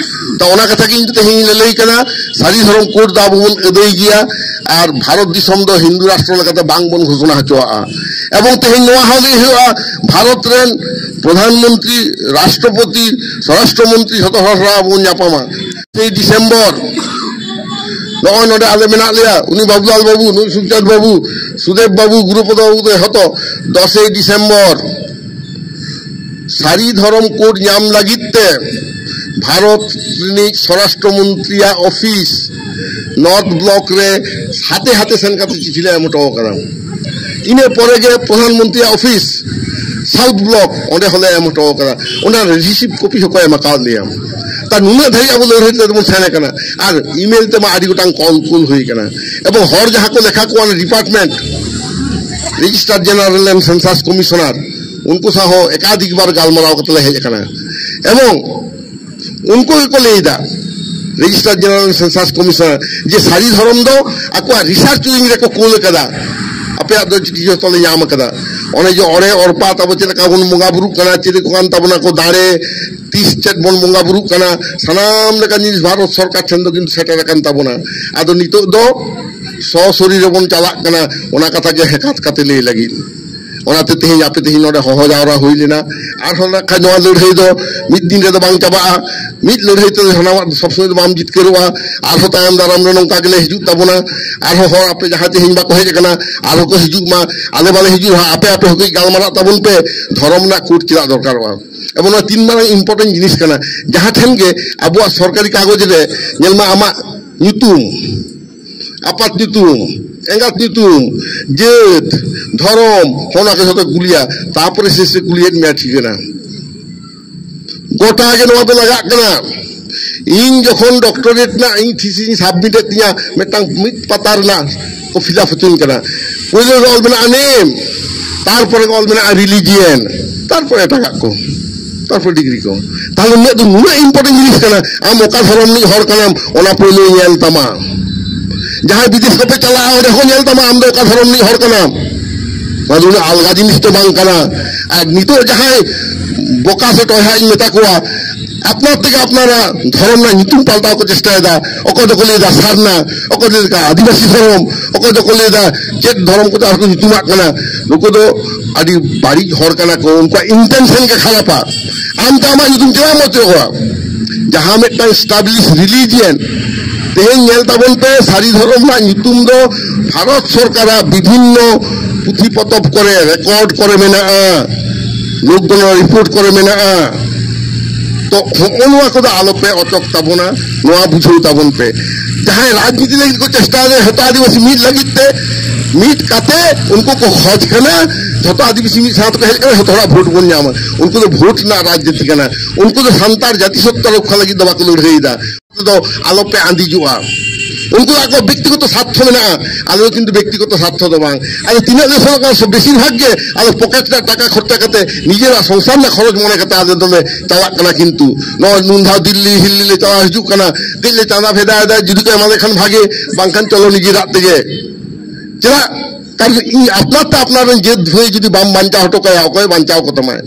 ᱛᱚ ᱚᱱᱟ ᱠᱟᱛᱷᱟ ᱜᱮ ᱤᱧ ᱫᱚ ᱛᱮᱦᱮᱧ ᱞᱟᱹᱞᱟᱹᱭ ᱠᱟᱱᱟ, ᱥᱟᱹᱨᱤ ᱫᱷᱚᱨᱚᱢ ᱠᱳᱰ ᱫᱚ ᱟᱵᱚ ᱵᱚᱱ ᱟᱹᱫᱟᱹᱭ ᱜᱮᱭᱟ, ᱟᱨ ᱵᱷᱟᱨᱚᱛ ᱫᱤᱥᱚᱢ ᱫᱚ ᱦᱤᱱᱫᱩ ᱨᱟᱥᱴᱨᱚ ᱞᱮᱠᱟᱛᱮ ᱵᱟᱝ ᱵᱚᱱ ᱜᱷᱳᱥᱚᱱᱟ ᱦᱚᱪᱚᱣᱟᱜᱼᱟ᱾ ᱮᱵᱚᱝ ᱛᱮᱦᱮᱧ ᱱᱚᱣᱟ ᱦᱚᱸ ᱞᱟᱹᱭ ᱦᱩᱭᱩᱜᱼᱟ, ᱵᱷᱟᱨᱚᱛ ᱨᱮᱱ ᱯᱨᱚᱫᱷᱟᱱ ᱢᱚᱱᱛᱨᱤ, ᱨᱟᱥᱴᱨᱚᱯᱚᱛᱤ, ᱥᱚᱨᱟᱥᱴᱨᱚ ᱢᱚᱱᱛᱨᱤ ᱡᱷᱚᱛᱚ ᱦᱚᱲ ᱥᱟᱞᱟᱜ ᱵᱚᱱ ᱧᱟᱯᱟᱢᱟ᱾ ᱛᱮᱭᱤᱥ ᱰᱤᱥᱮᱢᱵᱚᱨ ᱱᱚᱜᱼᱚᱭ ᱱᱚᱰᱮ ᱟᱞᱮ ᱢᱮᱱᱟᱜ ᱞᱮᱭᱟ, ᱩᱱᱤ ᱵᱟᱵᱩᱞᱟᱞ ᱵᱟᱵᱩ, ᱱᱩᱭ ᱥᱩᱠᱪᱟᱸᱫ ᱵᱟᱵᱩ, ᱥᱩᱫᱮᱵ ᱵᱟᱵᱩ, ᱜᱩᱨᱩᱯᱚᱫᱚ ᱵᱟᱵᱩ ᱫᱚ ᱡᱷᱚᱛᱚ ᱫᱚᱥᱮᱭ ᱰᱤᱥᱮᱢᱵᱚᱨ ᱥᱟᱹᱨᱤ ᱫᱷᱚᱨᱚᱢ ᱠᱳᱰ ᱧᱟᱢ ᱞᱟᱹᱜᱤᱫ ᱛᱮ ᱵᱷᱟᱨᱚᱛ ᱨᱤᱱᱤᱡ ᱥᱚᱨᱟᱥᱴᱨᱚ ᱢᱚᱱᱛᱨᱤᱭᱟᱜ ᱚᱯᱷᱤᱥ ᱱᱚᱨᱛᱷ ᱵᱞᱚᱠ ᱨᱮ ᱦᱟᱛᱮ ᱦᱟᱛᱮ ᱥᱮᱱ ᱠᱟᱛᱮ ᱪᱤᱴᱷᱤ ᱞᱮ ᱮᱢ ᱦᱚᱴᱚ ᱟᱠᱟᱫᱟ᱾ ᱤᱱᱟᱹ ᱯᱚᱨᱮ ᱜᱮ ᱯᱨᱚᱫᱷᱟᱱ ᱢᱚᱱᱛᱨᱤᱭᱟᱜ ᱚᱯᱷᱤᱥ ᱥᱟᱣᱩᱛᱷ ᱵᱞᱚᱠ, ᱚᱸᱰᱮ ᱦᱚᱸᱞᱮ ᱮᱢ ᱦᱚᱴᱚ ᱟᱠᱟᱫᱟ᱾ ᱚᱱᱟ ᱨᱤᱥᱤᱵᱷ ᱠᱚᱯᱤ ᱦᱚᱸᱠᱚ ᱮᱢ ᱟᱠᱟᱣᱟᱫ ᱞᱮᱭᱟ᱾ ᱛᱟ ᱱᱩᱱᱟᱹᱜ ᱫᱷᱟᱹᱨᱤᱡ ᱟᱵᱚ ᱞᱟᱹᱲᱦᱟᱹᱭ ᱛᱮ ᱵᱚᱱ ᱥᱮᱱ ᱟᱠᱟᱱᱟ᱾ ᱟᱨ ᱤᱢᱮᱞ ᱛᱮᱢᱟ ᱟᱹᱰᱤ ᱜᱚᱴᱟᱝ ᱠᱚᱞ ᱠᱩᱞ ᱦᱩᱭ ᱟᱠᱟᱱᱟ᱾ ᱮᱵᱚᱝ ᱦᱚᱲ ᱡᱟᱦᱟᱸ ᱠᱚ ᱞᱮᱠᱷᱟ ᱠᱚᱣᱟ department, register general and census commissioner, ᱩᱱᱠᱩ ᱥᱟᱶ ᱦᱚᱸ ᱮᱠᱟᱫᱷᱤᱠ ᱵᱟᱨ ᱜᱟᱞᱢᱟᱨᱟᱣ ᱠᱟᱛᱮ ᱞᱮ ᱦᱮᱡ ᱟᱠᱟᱱᱟ᱾ ᱮᱵᱚᱝ ᱩᱱᱠᱩ ᱜᱮᱠᱚ ᱞᱟᱹᱭ ᱮᱫᱟ, ᱨᱮᱡᱤᱥᱴᱟᱨ ᱡᱮᱱᱟᱨᱮᱞ ᱥᱮᱱᱥᱟᱥ ᱠᱚᱢᱤᱥᱚᱱᱟᱨ, ᱡᱮ ᱥᱟᱹᱨᱤ ᱫᱷᱚᱨᱚᱢ ᱫᱚ ᱟᱠᱚᱣᱟᱜ ᱨᱤᱥᱟᱨᱪ ᱩᱭᱤᱝ ᱨᱮᱠᱚ ᱠᱩᱞ ᱟᱠᱟᱫᱟ, ᱟᱯᱮᱭᱟᱜ ᱫᱚ ᱪᱤᱴᱷᱤ ᱡᱚᱛᱚ ᱞᱮ ᱧᱟᱢ ᱟᱠᱟᱫᱟ᱾ ᱚᱱᱮ ᱡᱮ ᱚᱲᱮ ᱚᱲᱯᱟ ᱛᱟᱵᱚ ᱪᱮᱫ ᱞᱮᱠᱟ ᱵᱚᱱ ᱵᱚᱸᱜᱟ ᱵᱩᱨᱩᱜ ᱠᱟᱱᱟ, ᱪᱮᱫ ᱠᱚ ᱠᱟᱱ ᱛᱟᱵᱚᱱᱟ ᱠᱚ ᱫᱟᱲᱮ, ᱛᱤᱥ ᱪᱮᱫ ᱵᱚᱱ ᱵᱚᱸᱜᱟ ᱵᱩᱨᱩᱜ ᱠᱟᱱᱟ, ᱥᱟᱱᱟᱢ ᱞᱮᱠᱟᱱ ᱡᱤᱱᱤᱥ ᱵᱷᱟᱨᱚᱛ ᱥᱚᱨᱠᱟᱨ ᱴᱷᱮᱱ ᱫᱚ ᱠᱤᱱᱛᱩ ᱥᱮᱴᱮᱨ ᱟᱠᱟᱱ ᱛᱟᱵᱚᱱᱟ᱾ ᱟᱫᱚ ᱱᱤᱛᱚᱜ ᱫᱚ ᱥᱚᱥᱚᱨᱤ ᱨᱮᱵᱚᱱ ᱪᱟᱞᱟᱜ ᱠᱟᱱᱟ, ᱚᱱᱟ ᱠᱟᱛᱷᱟ ᱜᱮ ᱦᱮᱠᱟᱛ ᱠᱟᱛᱮ ᱞᱟᱹᱭ ᱞᱟᱹᱜᱤᱫ᱾ ᱚᱱᱟᱛᱮ ᱛᱮᱦᱮᱧ ᱟᱯᱮ ᱛᱮᱦᱮᱧ ᱱᱚᱰᱮ ᱦᱚᱦᱚ ᱡᱟᱣᱨᱟ ᱦᱩᱭ ᱞᱮᱱᱟ᱾ ᱟᱨᱦᱚᱸ ᱱᱟᱜ ᱠᱷᱟᱱ ᱱᱚᱣᱟ ᱞᱟᱹᱲᱦᱟᱹᱭ ᱫᱚ ᱢᱤᱫ ᱫᱤᱱ ᱨᱮᱫᱚ ᱵᱟᱝ ᱪᱟᱵᱟᱜᱼᱟ᱾ ᱢᱤᱫ ᱞᱟᱹᱲᱦᱟᱹᱭ ᱛᱮ ᱥᱟᱱᱟᱢᱟᱜ ᱥᱚᱵ ᱥᱚᱢᱚᱭ ᱫᱚ ᱵᱟᱢ ᱡᱤᱛᱠᱟᱹᱨᱚᱜᱼᱟ᱾ ᱟᱨᱦᱚᱸ ᱛᱟᱭᱚᱢ ᱫᱟᱨᱟᱢ ᱨᱮ ᱱᱚᱝᱠᱟ ᱜᱮᱞᱮ ᱦᱤᱡᱩᱜ ᱛᱟᱵᱚᱱᱟ᱾ ᱟᱨᱦᱚᱸ ᱦᱚᱲ ᱟᱯᱮ ᱡᱟᱦᱟᱸᱭ ᱛᱮᱦᱮᱧ ᱵᱟᱠᱚ ᱦᱮᱡ ᱟᱠᱟᱱᱟ, ᱟᱨᱦᱚᱸ ᱠᱚ ᱦᱤᱡᱩᱜ ᱢᱟ᱾ ᱟᱞᱮ ᱵᱟᱞᱮ ᱦᱤᱡᱩᱜ ᱨᱮᱦᱚᱸ ᱟᱯᱮ ᱟᱯᱮ ᱦᱚᱸ ᱠᱟᱹᱡ ᱜᱟᱞᱢᱟᱨᱟᱜ ᱛᱟᱵᱚᱱ ᱯᱮ, ᱫᱷᱚᱨᱚᱢ ᱨᱮᱱᱟᱜ ᱠᱳᱰ ᱪᱮᱫᱟᱜ ᱫᱚᱨᱠᱟᱨᱚᱜᱼᱟ? ᱮᱵᱚᱝ ᱱᱚᱣᱟ ᱛᱤᱱ ᱢᱟᱨᱟᱝ ᱤᱢᱯᱚᱨᱴᱮᱱᱴ ᱡᱤᱱᱤᱥ ᱠᱟᱱᱟ, ᱡᱟᱦᱟᱸ ᱴᱷᱮᱱ ᱜᱮ ᱟᱵᱚᱣᱟᱜ ᱥᱚᱨᱠᱟᱨᱤ ᱠᱟᱜᱚᱡᱽ ᱨᱮ ᱧᱮᱞ ᱢᱟ ᱟᱢᱟᱜ ᱧᱩᱛᱩᱢ, ᱟᱯᱟᱛ ᱧᱩᱛᱩᱢ, ᱮᱸᱜᱟᱛ ᱧᱩᱛᱩᱢ, ᱡᱟᱹᱛ, ᱫᱷᱚᱨᱚᱢ, ᱚᱱᱟ ᱠᱚ ᱡᱷᱚᱛᱚ ᱠᱩᱞᱤᱭᱟ, ᱛᱟᱨᱯᱚᱨᱮ ᱥᱮᱥ ᱨᱮ ᱠᱩᱞᱤᱭᱮᱫ ᱢᱮᱭᱟ ᱴᱷᱤᱠᱟᱹᱱᱟ᱾ ᱜᱚᱴᱟ ᱜᱮ ᱱᱚᱣᱟ ᱫᱚ ᱞᱟᱜᱟᱜ ᱠᱟᱱᱟ᱾ ᱤᱧ ᱡᱚᱠᱷᱚᱱ ᱰᱚᱠᱴᱚᱨᱮᱴ ᱨᱮᱱᱟᱜ ᱤᱧ ᱛᱷᱤᱥᱤᱥ ᱤᱧ ᱥᱟᱵᱢᱤᱴ ᱮᱫ ᱛᱤᱧᱟ, ᱢᱤᱫᱴᱟᱝ ᱢᱤᱫ ᱯᱟᱛᱟ ᱨᱮᱱᱟᱜ ᱠᱚ ᱯᱷᱤᱞᱟᱯ ᱦᱚᱪᱚᱧ ᱠᱟᱱᱟ᱾ ᱯᱳᱭᱞᱳ ᱨᱮ ᱚᱞ ᱢᱮᱱᱟᱜᱼᱟ ᱱᱮᱢ, ᱛᱟᱨᱯᱚᱨᱮ ᱚᱞ ᱢᱮᱱᱟᱜᱼᱟ ᱨᱤᱞᱤᱡᱤᱭᱟᱱ, ᱛᱟᱨᱯᱚᱨᱮ ᱮᱴᱟᱜᱟᱜ ᱠᱚ, ᱛᱟᱨᱯᱚᱨᱮ ᱰᱤᱜᱽᱨᱤ ᱠᱚ᱾ ᱛᱟᱦᱞᱮ ᱩᱱᱟᱹᱜ ᱫᱚ ᱱᱩᱱᱟᱹᱜ ᱤᱢᱯᱚᱨᱴᱮᱱᱴ ᱡᱤᱱᱤᱥ ᱠᱟᱱᱟ, ᱟᱢ ᱚᱠᱟ ᱫᱷᱚᱨᱚᱢ ᱨᱤᱱᱤᱡ ᱦᱚᱲ ᱠᱟᱱᱟᱢ ᱚᱱᱟ ᱯᱳᱭᱞᱳ ᱧᱮᱞ ᱛᱟᱢᱟ᱾ ᱡᱟᱦᱟᱸᱭ ᱵᱤᱫᱮᱥ ᱠᱚᱯᱮ ᱪᱟᱞᱟᱜᱼᱟ, ᱚᱸᱰᱮ ᱦᱚᱸ ᱧᱮᱞ ᱛᱟᱢᱟ ᱟᱢ ᱫᱚ ᱚᱠᱟ ᱫᱷᱚᱨᱚᱢ ᱨᱤᱱᱤᱡ ᱦᱚᱲ ᱠᱟᱱᱟᱢ᱾ ᱱᱚᱣᱟ ᱫᱚ ᱩᱱᱟᱹᱜ ᱟᱞᱜᱟ ᱡᱤᱱᱤᱥ ᱫᱚ ᱵᱟᱝ ᱠᱟᱱᱟ᱾ ᱟᱨ ᱱᱤᱛᱚᱜ ᱡᱟᱦᱟᱸᱭ ᱵᱚᱠᱟ ᱥᱮ ᱴᱚᱭᱦᱟ ᱤᱧ ᱢᱮᱛᱟ ᱠᱚᱣᱟ, ᱟᱯᱱᱟᱨ ᱛᱮᱜᱮ ᱟᱯᱱᱟᱨᱟᱜ ᱫᱷᱚᱨᱚᱢ ᱨᱮᱱᱟᱜ ᱧᱩᱛᱩᱢ ᱯᱟᱞᱴᱟᱣ ᱠᱚ ᱪᱮᱥᱴᱟᱭᱮᱫᱟ᱾ ᱚᱠᱚᱭ ᱫᱚᱠᱚ ᱞᱟᱹᱭᱫᱟ ᱥᱟᱨᱱᱟ, ᱚᱠᱚᱭ ᱫᱚᱠᱚ ᱞᱟᱹᱭᱫᱟ ᱟᱹᱫᱤᱵᱟᱹᱥᱤ ᱫᱷᱚᱨᱚᱢ, ᱚᱠᱚᱭ ᱫᱚᱠᱚ ᱞᱟᱹᱭᱫᱟ ᱪᱮᱫ ᱫᱷᱚᱨᱚᱢ ᱠᱚᱫᱚ ᱟᱨᱠᱚ ᱧᱩᱛᱩᱢᱟᱜ ᱠᱟᱱᱟ᱾ ᱱᱩᱠᱩ ᱫᱚ ᱟᱹᱰᱤ ᱵᱟᱹᱲᱤᱡ ᱦᱚᱲ ᱠᱟᱱᱟ ᱠᱚ, ᱩᱱᱠᱩᱣᱟᱜ ᱤᱱᱴᱮᱱᱥᱚᱱ ᱜᱮ ᱠᱷᱟᱨᱟᱯᱟ᱾ ᱟᱢ ᱫᱚ ᱟᱢᱟᱜ ᱧᱩᱛᱩᱢ ᱪᱮᱫᱟᱜ ᱮᱢ ᱚᱪᱚᱜᱼᱟ? ᱡᱟᱦᱟᱸ ᱢᱤᱫᱴᱟᱝ ᱮᱥᱴᱟᱵᱞᱤᱥ ᱨᱤᱞᱤᱡᱤᱭᱟᱱ, ᱛᱮᱦᱮᱧ ᱧᱮᱞ ᱛᱟᱵᱚᱱ ᱯᱮ, ᱥᱟᱹᱨᱤ ᱫᱷᱚᱨᱚᱢ ᱨᱮᱱᱟᱜ ᱧᱩᱛᱩᱢ ᱫᱚ ᱵᱷᱟᱨᱚᱛ ᱥᱚᱨᱠᱟᱨᱟᱜ ᱵᱤᱵᱷᱤᱱᱱᱚ ᱯᱩᱛᱷᱤ ᱯᱚᱛᱚᱵ ᱠᱚᱨᱮ, ᱨᱮᱠᱚᱨᱰ ᱠᱚᱨᱮ ᱢᱮᱱᱟᱜᱼᱟ, ᱞᱳᱠ ᱜᱚᱱᱚᱱᱟ ᱨᱤᱯᱳᱨᱴ ᱠᱚᱨᱮ ᱢᱮᱱᱟᱜᱼᱟ᱾ ᱛᱚ ᱦᱚᱸᱜᱼᱚ ᱱᱚᱣᱟ ᱠᱚᱫᱚ ᱟᱞᱚᱯᱮ ᱚᱪᱚᱜ ᱛᱟᱵᱚᱱᱟ, ᱱᱚᱣᱟ ᱵᱩᱡᱷᱟᱹᱣ ᱛᱟᱵᱚᱱ ᱯᱮ᱾ ᱡᱟᱦᱟᱸᱭ ᱨᱟᱡᱽᱱᱤᱛᱤ ᱞᱟᱹᱜᱤᱫ ᱠᱚ ᱪᱮᱥᱴᱟᱭᱮᱫᱟ ᱡᱷᱚᱛᱚ ᱟᱹᱫᱤᱵᱟᱹᱥᱤ ᱢᱤᱫ ᱞᱟᱹᱜᱤᱫ ᱛᱮ, ᱢᱤᱫ ᱠᱟᱛᱮ ᱩᱱᱠᱩ ᱠᱚ ᱠᱷᱚᱡᱽ ᱠᱟᱱᱟ, ᱡᱷᱚᱛᱚ ᱟᱹᱫᱤᱵᱟᱹᱥᱤ ᱢᱤᱫ ᱥᱟᱶ ᱛᱮᱠᱚ ᱦᱮᱡ ᱠᱟᱱᱟ, ᱡᱷᱚᱛᱚ ᱦᱚᱲᱟᱜ ᱵᱷᱳᱴ ᱵᱚᱱ ᱧᱟᱢᱟ᱾ ᱩᱱᱠᱩ ᱫᱚ ᱵᱷᱳᱴ ᱨᱮᱱᱟᱜ ᱨᱟᱡᱽᱱᱤᱛᱤ ᱠᱟᱱᱟ᱾ ᱩᱱᱠᱩ ᱫᱚ ᱥᱟᱱᱛᱟᱲ ᱡᱟᱹᱛᱤ ᱥᱚᱛᱛᱟ ᱨᱚᱠᱠᱷᱟ ᱞᱟᱹᱜᱤᱫ ᱫᱚ ᱵᱟᱠᱚ ᱞᱟᱹᱲᱦᱟᱹᱭᱮᱫᱟ᱾ ᱫᱚ ᱟᱞᱚᱯᱮ ᱟᱸᱫᱤᱡᱚᱜᱼᱟ᱾ ᱩᱱᱠᱩᱣᱟᱜ ᱠᱚ ᱵᱮᱠᱛᱤᱜᱚᱛᱚ ᱥᱟᱨᱛᱷᱚ ᱢᱮᱱᱟᱜᱼᱟ, ᱟᱞᱮ ᱫᱚ ᱠᱤᱱᱛᱩ ᱵᱮᱠᱛᱤᱜᱚᱛᱚ ᱥᱟᱨᱛᱷᱚ ᱫᱚ ᱵᱟᱝ᱾ ᱟᱞᱮ ᱛᱤᱱᱟᱹᱜ ᱞᱮ ᱥᱮᱱᱚᱜ ᱠᱟᱱᱟ, ᱥᱚᱵ ᱵᱮᱥᱤᱨ ᱵᱷᱟᱜᱽ ᱜᱮ ᱟᱞᱮ ᱯᱚᱠᱮᱴ ᱨᱮᱱᱟᱜ ᱴᱟᱠᱟ ᱠᱷᱚᱨᱪᱟ ᱠᱟᱛᱮ, ᱱᱤᱡᱮᱨᱟᱜ ᱥᱚᱝᱥᱟᱨ ᱨᱮᱱᱟᱜ ᱠᱷᱚᱨᱚᱪ ᱢᱚᱱᱮ ᱠᱟᱛᱮ ᱟᱞᱮ ᱫᱚᱞᱮ ᱪᱟᱞᱟᱜ ᱠᱟᱱᱟ᱾ ᱠᱤᱱᱛᱩ ᱱᱚᱜᱼᱚᱭ ᱱᱩᱱ ᱫᱷᱟᱣ ᱫᱤᱞᱞᱤ ᱦᱤᱞᱞᱤ ᱞᱮ ᱪᱟᱞᱟᱣ ᱦᱤᱡᱩᱜ ᱠᱟᱱᱟ, ᱠᱟᱹᱡ ᱞᱮ ᱪᱟᱸᱫᱟ ᱵᱷᱮᱫᱟ ᱮᱫᱟ, ᱡᱩᱫᱤ ᱠᱚ ᱮᱢᱟ ᱞᱮ ᱠᱷᱟᱱ ᱵᱷᱟᱜᱮ, ᱵᱟᱝᱠᱷᱟᱱ ᱪᱚᱞᱚ ᱱᱤᱡᱮᱨᱟᱜ ᱛᱮᱜᱮ᱾ ᱪᱮᱫᱟᱜ? ᱠᱟᱨᱚᱱ ᱤᱧ ᱟᱯᱱᱟᱨ ᱛᱮ ᱟᱯᱱᱟᱨ ᱨᱮᱱ ᱡᱟᱹᱛ ᱵᱷᱟᱹᱭ ᱡᱩᱫᱤ ᱵᱟᱢ ᱵᱟᱧᱪᱟᱣ ᱦᱚᱴᱚ ᱠᱟᱭᱟ, ᱚᱠᱚᱭ ᱵᱟᱧᱪᱟᱣ ᱠᱚ ᱛᱟᱢᱟᱭ?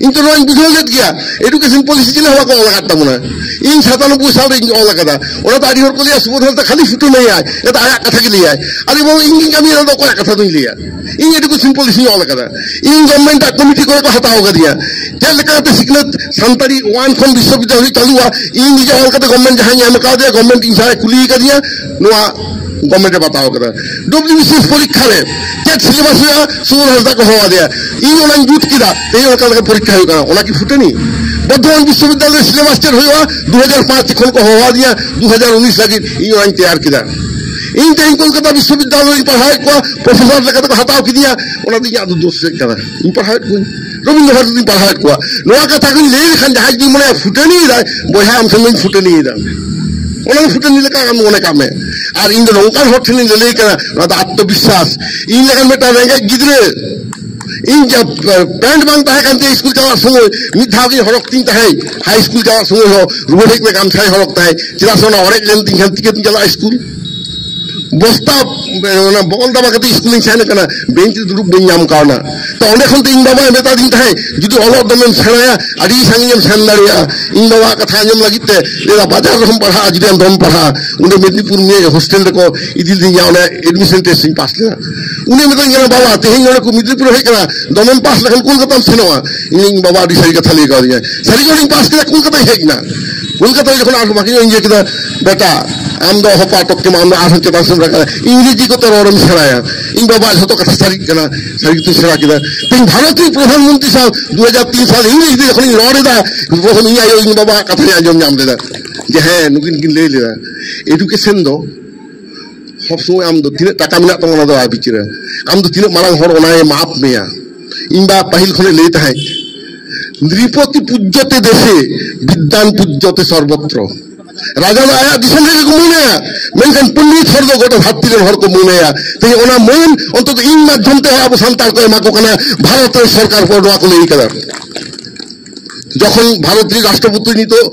ᱤᱧ ᱛᱚ ᱱᱚᱣᱟᱧ ᱵᱩᱡᱷᱟᱹᱣ ᱞᱮᱫ ᱜᱮᱭᱟ, ᱮᱰᱩᱠᱮᱥᱚᱱ ᱯᱚᱞᱤᱥᱤ ᱪᱮᱫ ᱦᱚᱸ ᱵᱟᱠᱚ ᱚᱞ ᱟᱠᱟᱫ ᱛᱟᱵᱚᱱᱟ᱾ ᱤᱧ ᱥᱟᱛᱟᱱᱚᱵᱵᱳᱭ ᱥᱟᱞ ᱨᱮᱧ ᱚᱞ ᱟᱠᱟᱫᱟ᱾ ᱚᱱᱟ ᱫᱚ ᱟᱹᱰᱤ ᱦᱚᱲ ᱠᱚ ᱞᱟᱹᱭᱟ, "ᱥᱩᱵᱳᱫᱷ ᱦᱟᱸᱥᱫᱟ ᱠᱷᱟᱹᱞᱤ ᱯᱷᱩᱴᱟᱹᱱᱟᱹᱭᱟᱭ, ᱮᱴᱟᱜ ᱟᱭᱟᱜ ᱠᱟᱛᱷᱟ ᱜᱮ ᱞᱟᱹᱭᱟᱭ᱾" ᱟᱨᱮ ᱵᱟᱵᱟ, ᱤᱧ ᱜᱤᱧ ᱠᱟᱹᱢᱤᱭᱟ, ᱚᱱᱟ ᱫᱚ ᱚᱠᱚᱭᱟᱜ ᱠᱟᱛᱷᱟ ᱫᱚᱧ ᱞᱟᱹᱭᱟ? ᱤᱧ ᱮᱰᱩᱠᱮᱥᱚᱱ ᱯᱚᱞᱤᱥᱤᱧ ᱚᱞ ᱟᱠᱟᱫᱟ᱾ ᱤᱧ ᱜᱚᱵᱷᱚᱨᱱᱢᱮᱱᱴ ᱟᱜ ᱠᱚᱢᱤᱴᱤ ᱠᱚᱨᱮ ᱠᱚ ᱦᱟᱛᱟᱣ ᱟᱠᱟᱫᱤᱧᱟ᱾ ᱪᱮᱫ ᱞᱮᱠᱟᱛᱮ ᱥᱤᱠᱷᱱᱟᱹᱛ ᱥᱟᱱᱛᱟᱲᱤ ᱳᱣᱟᱱ ᱠᱷᱚᱱ ᱵᱤᱥᱥᱚᱵᱤᱫᱽᱫᱟᱞᱚᱭ ᱪᱟᱹᱞᱩᱜᱼᱟ, ᱤᱧ ᱱᱤᱡᱮ ᱚᱞ ᱠᱟᱛᱮ ᱜᱚᱵᱷᱚᱨᱱᱢᱮᱱᱴ ᱡᱟᱦᱟᱸᱧ ᱮᱢ ᱠᱟᱣᱫᱮᱭᱟ, ᱜᱚᱵᱷᱚᱨᱱᱢᱮᱱᱴ ᱤᱧ ᱥᱟᱶ ᱮ ᱠᱩᱞᱤ ᱟᱠᱟᱫᱤᱧᱟ, ᱱᱚᱣᱟ ᱜᱚᱵᱷᱚᱨᱱᱢᱮᱱᱴ ᱮ ᱵᱟᱛᱟᱣ ᱠᱟᱫᱟ᱾ ᱰᱚᱵᱞᱤᱭᱩᱵᱤᱥᱤᱮᱥ ᱯᱚᱨᱤᱠᱠᱷᱟ ᱨᱮ ᱪᱮᱫ ᱥᱤᱞᱮᱵᱟᱥ ᱦᱩᱭᱩᱜᱼᱟ, ᱥᱩᱵᱳᱫᱷ ᱦᱟᱸᱥᱫᱟ ᱠᱚ ᱦᱚᱦᱚ ᱟᱫᱮᱭᱟ, ᱤᱧ ᱚᱱᱟᱧ ᱡᱩᱛ ᱠᱮᱫᱟ, ᱛᱮᱦᱮᱧ ᱚᱱᱠᱟ ᱞᱮᱠᱟ ᱯᱚᱨᱤᱠᱠᱷᱟ ᱦᱩᱭᱩᱜ ᱠᱟᱱᱟ, ᱚᱱᱟ ᱠᱤ ᱯᱷᱩᱴᱟᱹᱱᱤ? ᱵᱚᱨᱫᱷᱚᱢᱟᱱ ᱵᱤᱥᱥᱚᱵᱤᱫᱽᱫᱟᱞᱚᱭ ᱨᱮ ᱥᱤᱞᱮᱵᱟᱥ ᱪᱮᱫ ᱦᱩᱭᱩᱜᱼᱟ, ᱫᱩ ᱦᱟᱡᱟᱨ ᱯᱟᱸᱪ ᱠᱷᱚᱱ ᱠᱚ ᱦᱚᱦᱚ ᱟᱫᱤᱧᱟ, ᱫᱩ ᱦᱟᱡᱟᱨ ᱩᱱᱤᱥ ᱞᱟᱹᱜᱤᱫ ᱤᱧ ᱚᱱᱟᱧ ᱛᱮᱭᱟᱨ ᱠᱮᱫᱟ᱾ ᱤᱧ ᱛᱮᱦᱮᱧ ᱠᱚᱞᱠᱟᱛᱟ ᱵᱤᱥᱥᱚᱵᱤᱫᱽᱫᱟᱞᱚᱭ ᱨᱤᱧ ᱯᱟᱲᱦᱟᱣᱮᱫ ᱠᱚᱣᱟ, ᱯᱨᱚᱯᱷᱮᱥᱚᱨ ᱞᱮᱠᱟ ᱛᱮᱠᱚ ᱦᱟᱛᱟᱣ ᱠᱤᱫᱤᱧᱟ, ᱚᱱᱟ ᱫᱚ ᱤᱧᱟᱹᱜ ᱫᱚ ᱫᱳᱥ ᱪᱮᱫ ᱠᱟᱱᱟ? ᱤᱧ ᱯᱟᱲᱦᱟᱣᱮᱫ ᱠᱚᱣᱟᱧ, ᱨᱚᱵᱤᱱᱫᱨᱚ ᱵᱷᱟᱨᱚᱛᱤ ᱨᱤᱧ ᱯᱟᱲᱦᱟᱣᱮᱫ ᱠᱚᱣᱟ᱾ ᱱᱚᱣᱟ ᱠᱟᱛᱷᱟ ᱠᱚᱧ ᱞᱟᱹᱭ ᱞᱮᱠᱷᱟᱱ ᱡᱟᱦᱟᱸᱭ ᱡᱩᱫᱤ ᱢᱚᱱᱮᱭᱟ ᱯᱷᱩᱴᱟᱹᱱᱤᱭᱮᱫᱟᱭ, ᱵᱚᱭᱦᱟ ᱟᱢ ᱴᱷᱮᱱ ᱫᱚᱧ ᱯᱷᱩᱴᱟᱹᱱᱤᱭᱮᱫᱟ, ᱚᱱᱟ ᱫᱚ ᱯᱷᱩᱴᱟᱹᱱᱤ ᱞᱮᱠᱟ ᱟᱢ ᱢᱚᱱᱮ ᱠᱟᱜ ᱢᱮ᱾ ᱟᱨ ᱤᱧ ᱫᱚ ᱱᱚᱝᱠᱟᱱ ᱦᱚᱲ ᱴᱷᱮᱱᱤᱧ ᱞᱟᱹᱞᱟᱹᱭ ᱠᱟᱱᱟ, ᱱᱚᱣᱟ ᱫᱚ ᱟᱛᱢᱚᱵᱤᱥᱥᱟᱥ᱾ ᱤᱧ ᱞᱮᱠᱟᱱ ᱢᱤᱫᱴᱟᱝ ᱨᱮᱸᱜᱮᱡ ᱜᱤᱫᱽᱨᱟᱹ, ᱤᱧ ᱡᱟ ᱯᱮᱱᱴ ᱵᱟᱝ ᱛᱟᱦᱮᱸ ᱠᱟᱱ ᱛᱤᱧᱟ ᱥᱠᱩᱞ ᱪᱟᱞᱟᱜ ᱥᱚᱢᱚᱭ, ᱢᱤᱫ ᱫᱷᱟᱣ ᱜᱤᱧ ᱦᱚᱨᱚᱜ ᱛᱤᱧ ᱛᱟᱦᱮᱸᱫ, ᱦᱟᱭ ᱥᱠᱩᱞ ᱪᱟᱞᱟᱜ ᱥᱚᱢᱚᱭ ᱦᱚᱸ ᱨᱩᱣᱟᱹᱲ ᱦᱮᱡ ᱠᱟᱛᱮ ᱜᱟᱢᱪᱷᱟᱧ ᱦᱚᱨᱚᱜ ᱛᱟᱦᱮᱸᱫ, ᱪᱮᱫᱟᱜ ᱥᱮ ᱚᱱᱟ ᱚᱲᱮᱡ ᱞᱮᱱ ᱛᱤᱧ ᱠᱷᱟᱱ ᱪᱤᱠᱟᱹᱛᱤᱧ ᱪᱟᱞᱟᱜᱼᱟ ᱥᱠᱩᱞ? ᱵᱚᱥᱛᱟ, ᱚᱱᱟ ᱵᱚᱜᱚᱞ ᱫᱟᱵᱟ ᱠᱟᱛᱮ ᱥᱠᱩᱞᱤᱧ ᱥᱮᱱ ᱠᱟᱱᱟ, ᱵᱮᱧᱪ ᱨᱮ ᱫᱩᱲᱩᱵ ᱵᱟᱹᱧ ᱧᱟᱢ ᱠᱟᱣᱱᱟ᱾ ᱛᱚ ᱚᱸᱰᱮ ᱠᱷᱚᱱ ᱛᱚ ᱤᱧ ᱵᱟᱵᱟᱭ ᱢᱮᱛᱟ ᱫᱤᱧ ᱛᱟᱦᱮᱸᱫ, "ᱡᱩᱫᱤ ᱚᱞᱚᱜ ᱫᱚᱢᱮᱢ ᱥᱮᱬᱟᱭᱟ, ᱟᱹᱰᱤ ᱥᱟᱺᱜᱤᱧ ᱮᱢ ᱥᱮᱱ ᱫᱟᱲᱮᱭᱟᱜᱼᱟ᱾" ᱤᱧ ᱵᱟᱵᱟᱣᱟᱜ ᱠᱟᱛᱷᱟ ᱟᱸᱡᱚᱢ ᱞᱟᱹᱜᱤᱫ ᱛᱮ ᱞᱟᱹᱭᱫᱟ, "ᱵᱟᱡᱟᱨ ᱨᱮᱦᱚᱸᱢ ᱯᱟᱲᱦᱟᱜᱼᱟ, ᱡᱩᱫᱤ ᱟᱢ ᱫᱚᱢᱮᱢ ᱯᱟᱲᱦᱟᱜᱼᱟ᱾" ᱚᱸᱰᱮ ᱢᱮᱫᱽᱱᱤᱯᱩᱨ ᱢᱤᱭᱟᱹ ᱦᱳᱥᱴᱮᱞ ᱨᱮᱠᱚ ᱤᱫᱤ ᱞᱤᱫᱤᱧᱟ, ᱚᱸᱰᱮ ᱮᱰᱢᱤᱥᱚᱱ ᱴᱮᱥᱴ ᱤᱧ ᱯᱟᱥ ᱞᱮᱫᱟ᱾ ᱩᱱᱤ ᱢᱮᱛᱟᱧ ᱠᱟᱱᱟ, "ᱵᱟᱵᱟ, ᱛᱮᱦᱮᱧ ᱱᱚᱰᱮ ᱠᱚ ᱢᱮᱫᱽᱱᱤᱯᱩᱨ ᱦᱮᱡ ᱠᱟᱱᱟ, ᱫᱚᱢᱮᱢ ᱯᱟᱥ ᱞᱮᱠᱷᱟᱱ ᱠᱳᱞᱠᱟᱛᱟᱢ ᱥᱮᱱᱚᱜᱼᱟ?" ᱤᱧ, ᱤᱧ ᱵᱟᱵᱟ ᱟᱹᱰᱤ ᱥᱟᱹᱨᱤ ᱠᱟᱛᱷᱟ ᱞᱟᱹᱭ ᱠᱟᱣᱫᱤᱧᱟ᱾ ᱥᱟᱹᱨᱤ ᱜᱮ ᱚᱸᱰᱮᱧ ᱯᱟᱥ ᱠᱮᱫᱟ, ᱠᱳᱞᱠᱟᱛᱟᱧ ᱦᱮᱡ ᱮᱱᱟ᱾ ᱠᱳᱞᱠᱟᱛᱟ ᱨᱮ ᱡᱚᱠᱷᱚᱱ ᱟᱨ ᱵᱟᱹᱠᱤ ᱤᱧ ᱤᱭᱟᱹ ᱠᱮᱫᱟ, ᱵᱮᱴᱟ, ᱟᱢ ᱫᱚ ᱦᱚᱯᱟ ᱴᱚᱠ ᱠᱮᱢ, ᱟᱢ ᱫᱚ ᱟᱨᱦᱚᱸ ᱪᱮᱛᱟᱱ ᱥᱮᱫ ᱨᱟᱠᱟᱵ, ᱤᱝᱨᱮᱡᱤ ᱠᱚᱛᱮ ᱨᱚᱲᱮᱢ ᱥᱮᱬᱟᱭᱟ᱾ ᱤᱧ ᱵᱟᱵᱟ ᱡᱷᱚᱛᱚ ᱠᱟᱛᱷᱟ ᱥᱟᱹᱨᱤᱜ ᱠᱟᱱᱟ, ᱥᱟᱹᱨᱤ ᱜᱮᱛᱚᱧ ᱥᱮᱬᱟ ᱠᱮᱫᱟ᱾ ᱛᱮᱦᱮᱧ ᱵᱷᱟᱨᱚᱛ ᱨᱤᱱ ᱯᱨᱚᱫᱷᱟᱱ ᱢᱚᱱᱛᱨᱤ ᱥᱟᱶ ᱫᱩ ᱦᱟᱡᱟᱨ ᱛᱤᱱ ᱥᱟᱞ ᱤᱝᱨᱮᱡᱤ ᱛᱮ ᱡᱚᱠᱷᱚᱱᱤᱧ ᱨᱚᱲ ᱮᱫᱟ, ᱯᱨᱚᱛᱷᱚᱢ ᱤᱧ ᱟᱭᱳ ᱤᱧ ᱵᱟᱵᱟᱣᱟᱜ ᱠᱟᱛᱷᱟᱧ ᱟᱸᱡᱚᱢ ᱧᱟᱢ ᱞᱮᱫᱟ ᱡᱮ ᱦᱮᱸ, ᱱᱩᱠᱤᱱ ᱠᱤᱱ ᱞᱟᱹᱭ ᱞᱮᱫᱟ, ᱮᱰᱩᱠᱮᱥᱚᱱ ᱫᱚ ᱥᱚᱵ ᱥᱚᱢᱚᱭ ᱟᱢ ᱫᱚ ᱛᱤᱱᱟᱹᱜ ᱴᱟᱠᱟ ᱢᱮᱱᱟᱜ ᱛᱟᱢᱟ ᱚᱱᱟ ᱫᱚ ᱵᱟᱭ ᱵᱤᱪᱟᱹᱨᱟ, ᱟᱢ ᱫᱚ ᱛᱤᱱᱟᱹᱜ ᱢᱟᱨᱟᱝ ᱦᱚᱲ ᱚᱱᱟᱭ ᱢᱟᱯ ᱢᱮᱭᱟ᱾ ᱤᱧ ᱵᱟ ᱯᱟᱹᱦᱤᱞ ᱠᱷᱚᱱᱮ ᱞᱟᱹᱭ ᱛᱟᱦᱮᱸᱫ, "ᱱᱨᱤᱯᱚᱛᱤ ᱯᱩᱡᱽᱡᱚᱛᱮ ᱫᱮᱥᱮ, ᱵᱤᱫᱽᱫᱟᱱ ᱯᱩᱡᱽᱡᱚᱛᱮ ᱥᱚᱨᱵᱚᱛᱨᱚ᱾" ᱨᱟᱡᱟ ᱫᱚ ᱟᱭᱟᱜ ᱫᱤᱥᱚᱢ ᱨᱮᱜᱮ ᱠᱚ ᱢᱟᱹᱱᱟᱭᱟ, ᱢᱮᱱᱠᱷᱟᱱ ᱯᱚᱱᱰᱤᱛ ᱦᱚᱲ ᱫᱚ ᱜᱚᱴᱟ ᱫᱷᱟᱹᱨᱛᱤ ᱨᱮᱱ ᱦᱚᱲ ᱠᱚ ᱢᱟᱹᱱᱟᱭᱟ᱾ ᱛᱮᱦᱮᱧ ᱚᱱᱟ ᱢᱟᱹᱱ ᱚᱱᱛᱚᱛᱚ ᱤᱧ ᱢᱟᱫᱽᱫᱷᱚᱢ ᱛᱮ ᱟᱵᱚ ᱥᱟᱱᱛᱟᱲ ᱠᱚ ᱮᱢᱟ ᱠᱚ ᱠᱟᱱᱟ, ᱵᱷᱟᱨᱚᱛ ᱨᱮᱱ ᱥᱚᱨᱠᱟᱨ ᱠᱚ ᱱᱚᱣᱟ ᱠᱚ ᱞᱟᱹᱭ ᱠᱟᱫᱟ᱾ ᱡᱚᱠᱷᱚᱱ ᱵᱷᱟᱨᱚᱛ ᱨᱤᱱ ᱨᱟᱥᱴᱨᱚᱯᱚᱛᱤ ᱱᱤᱛᱚᱜ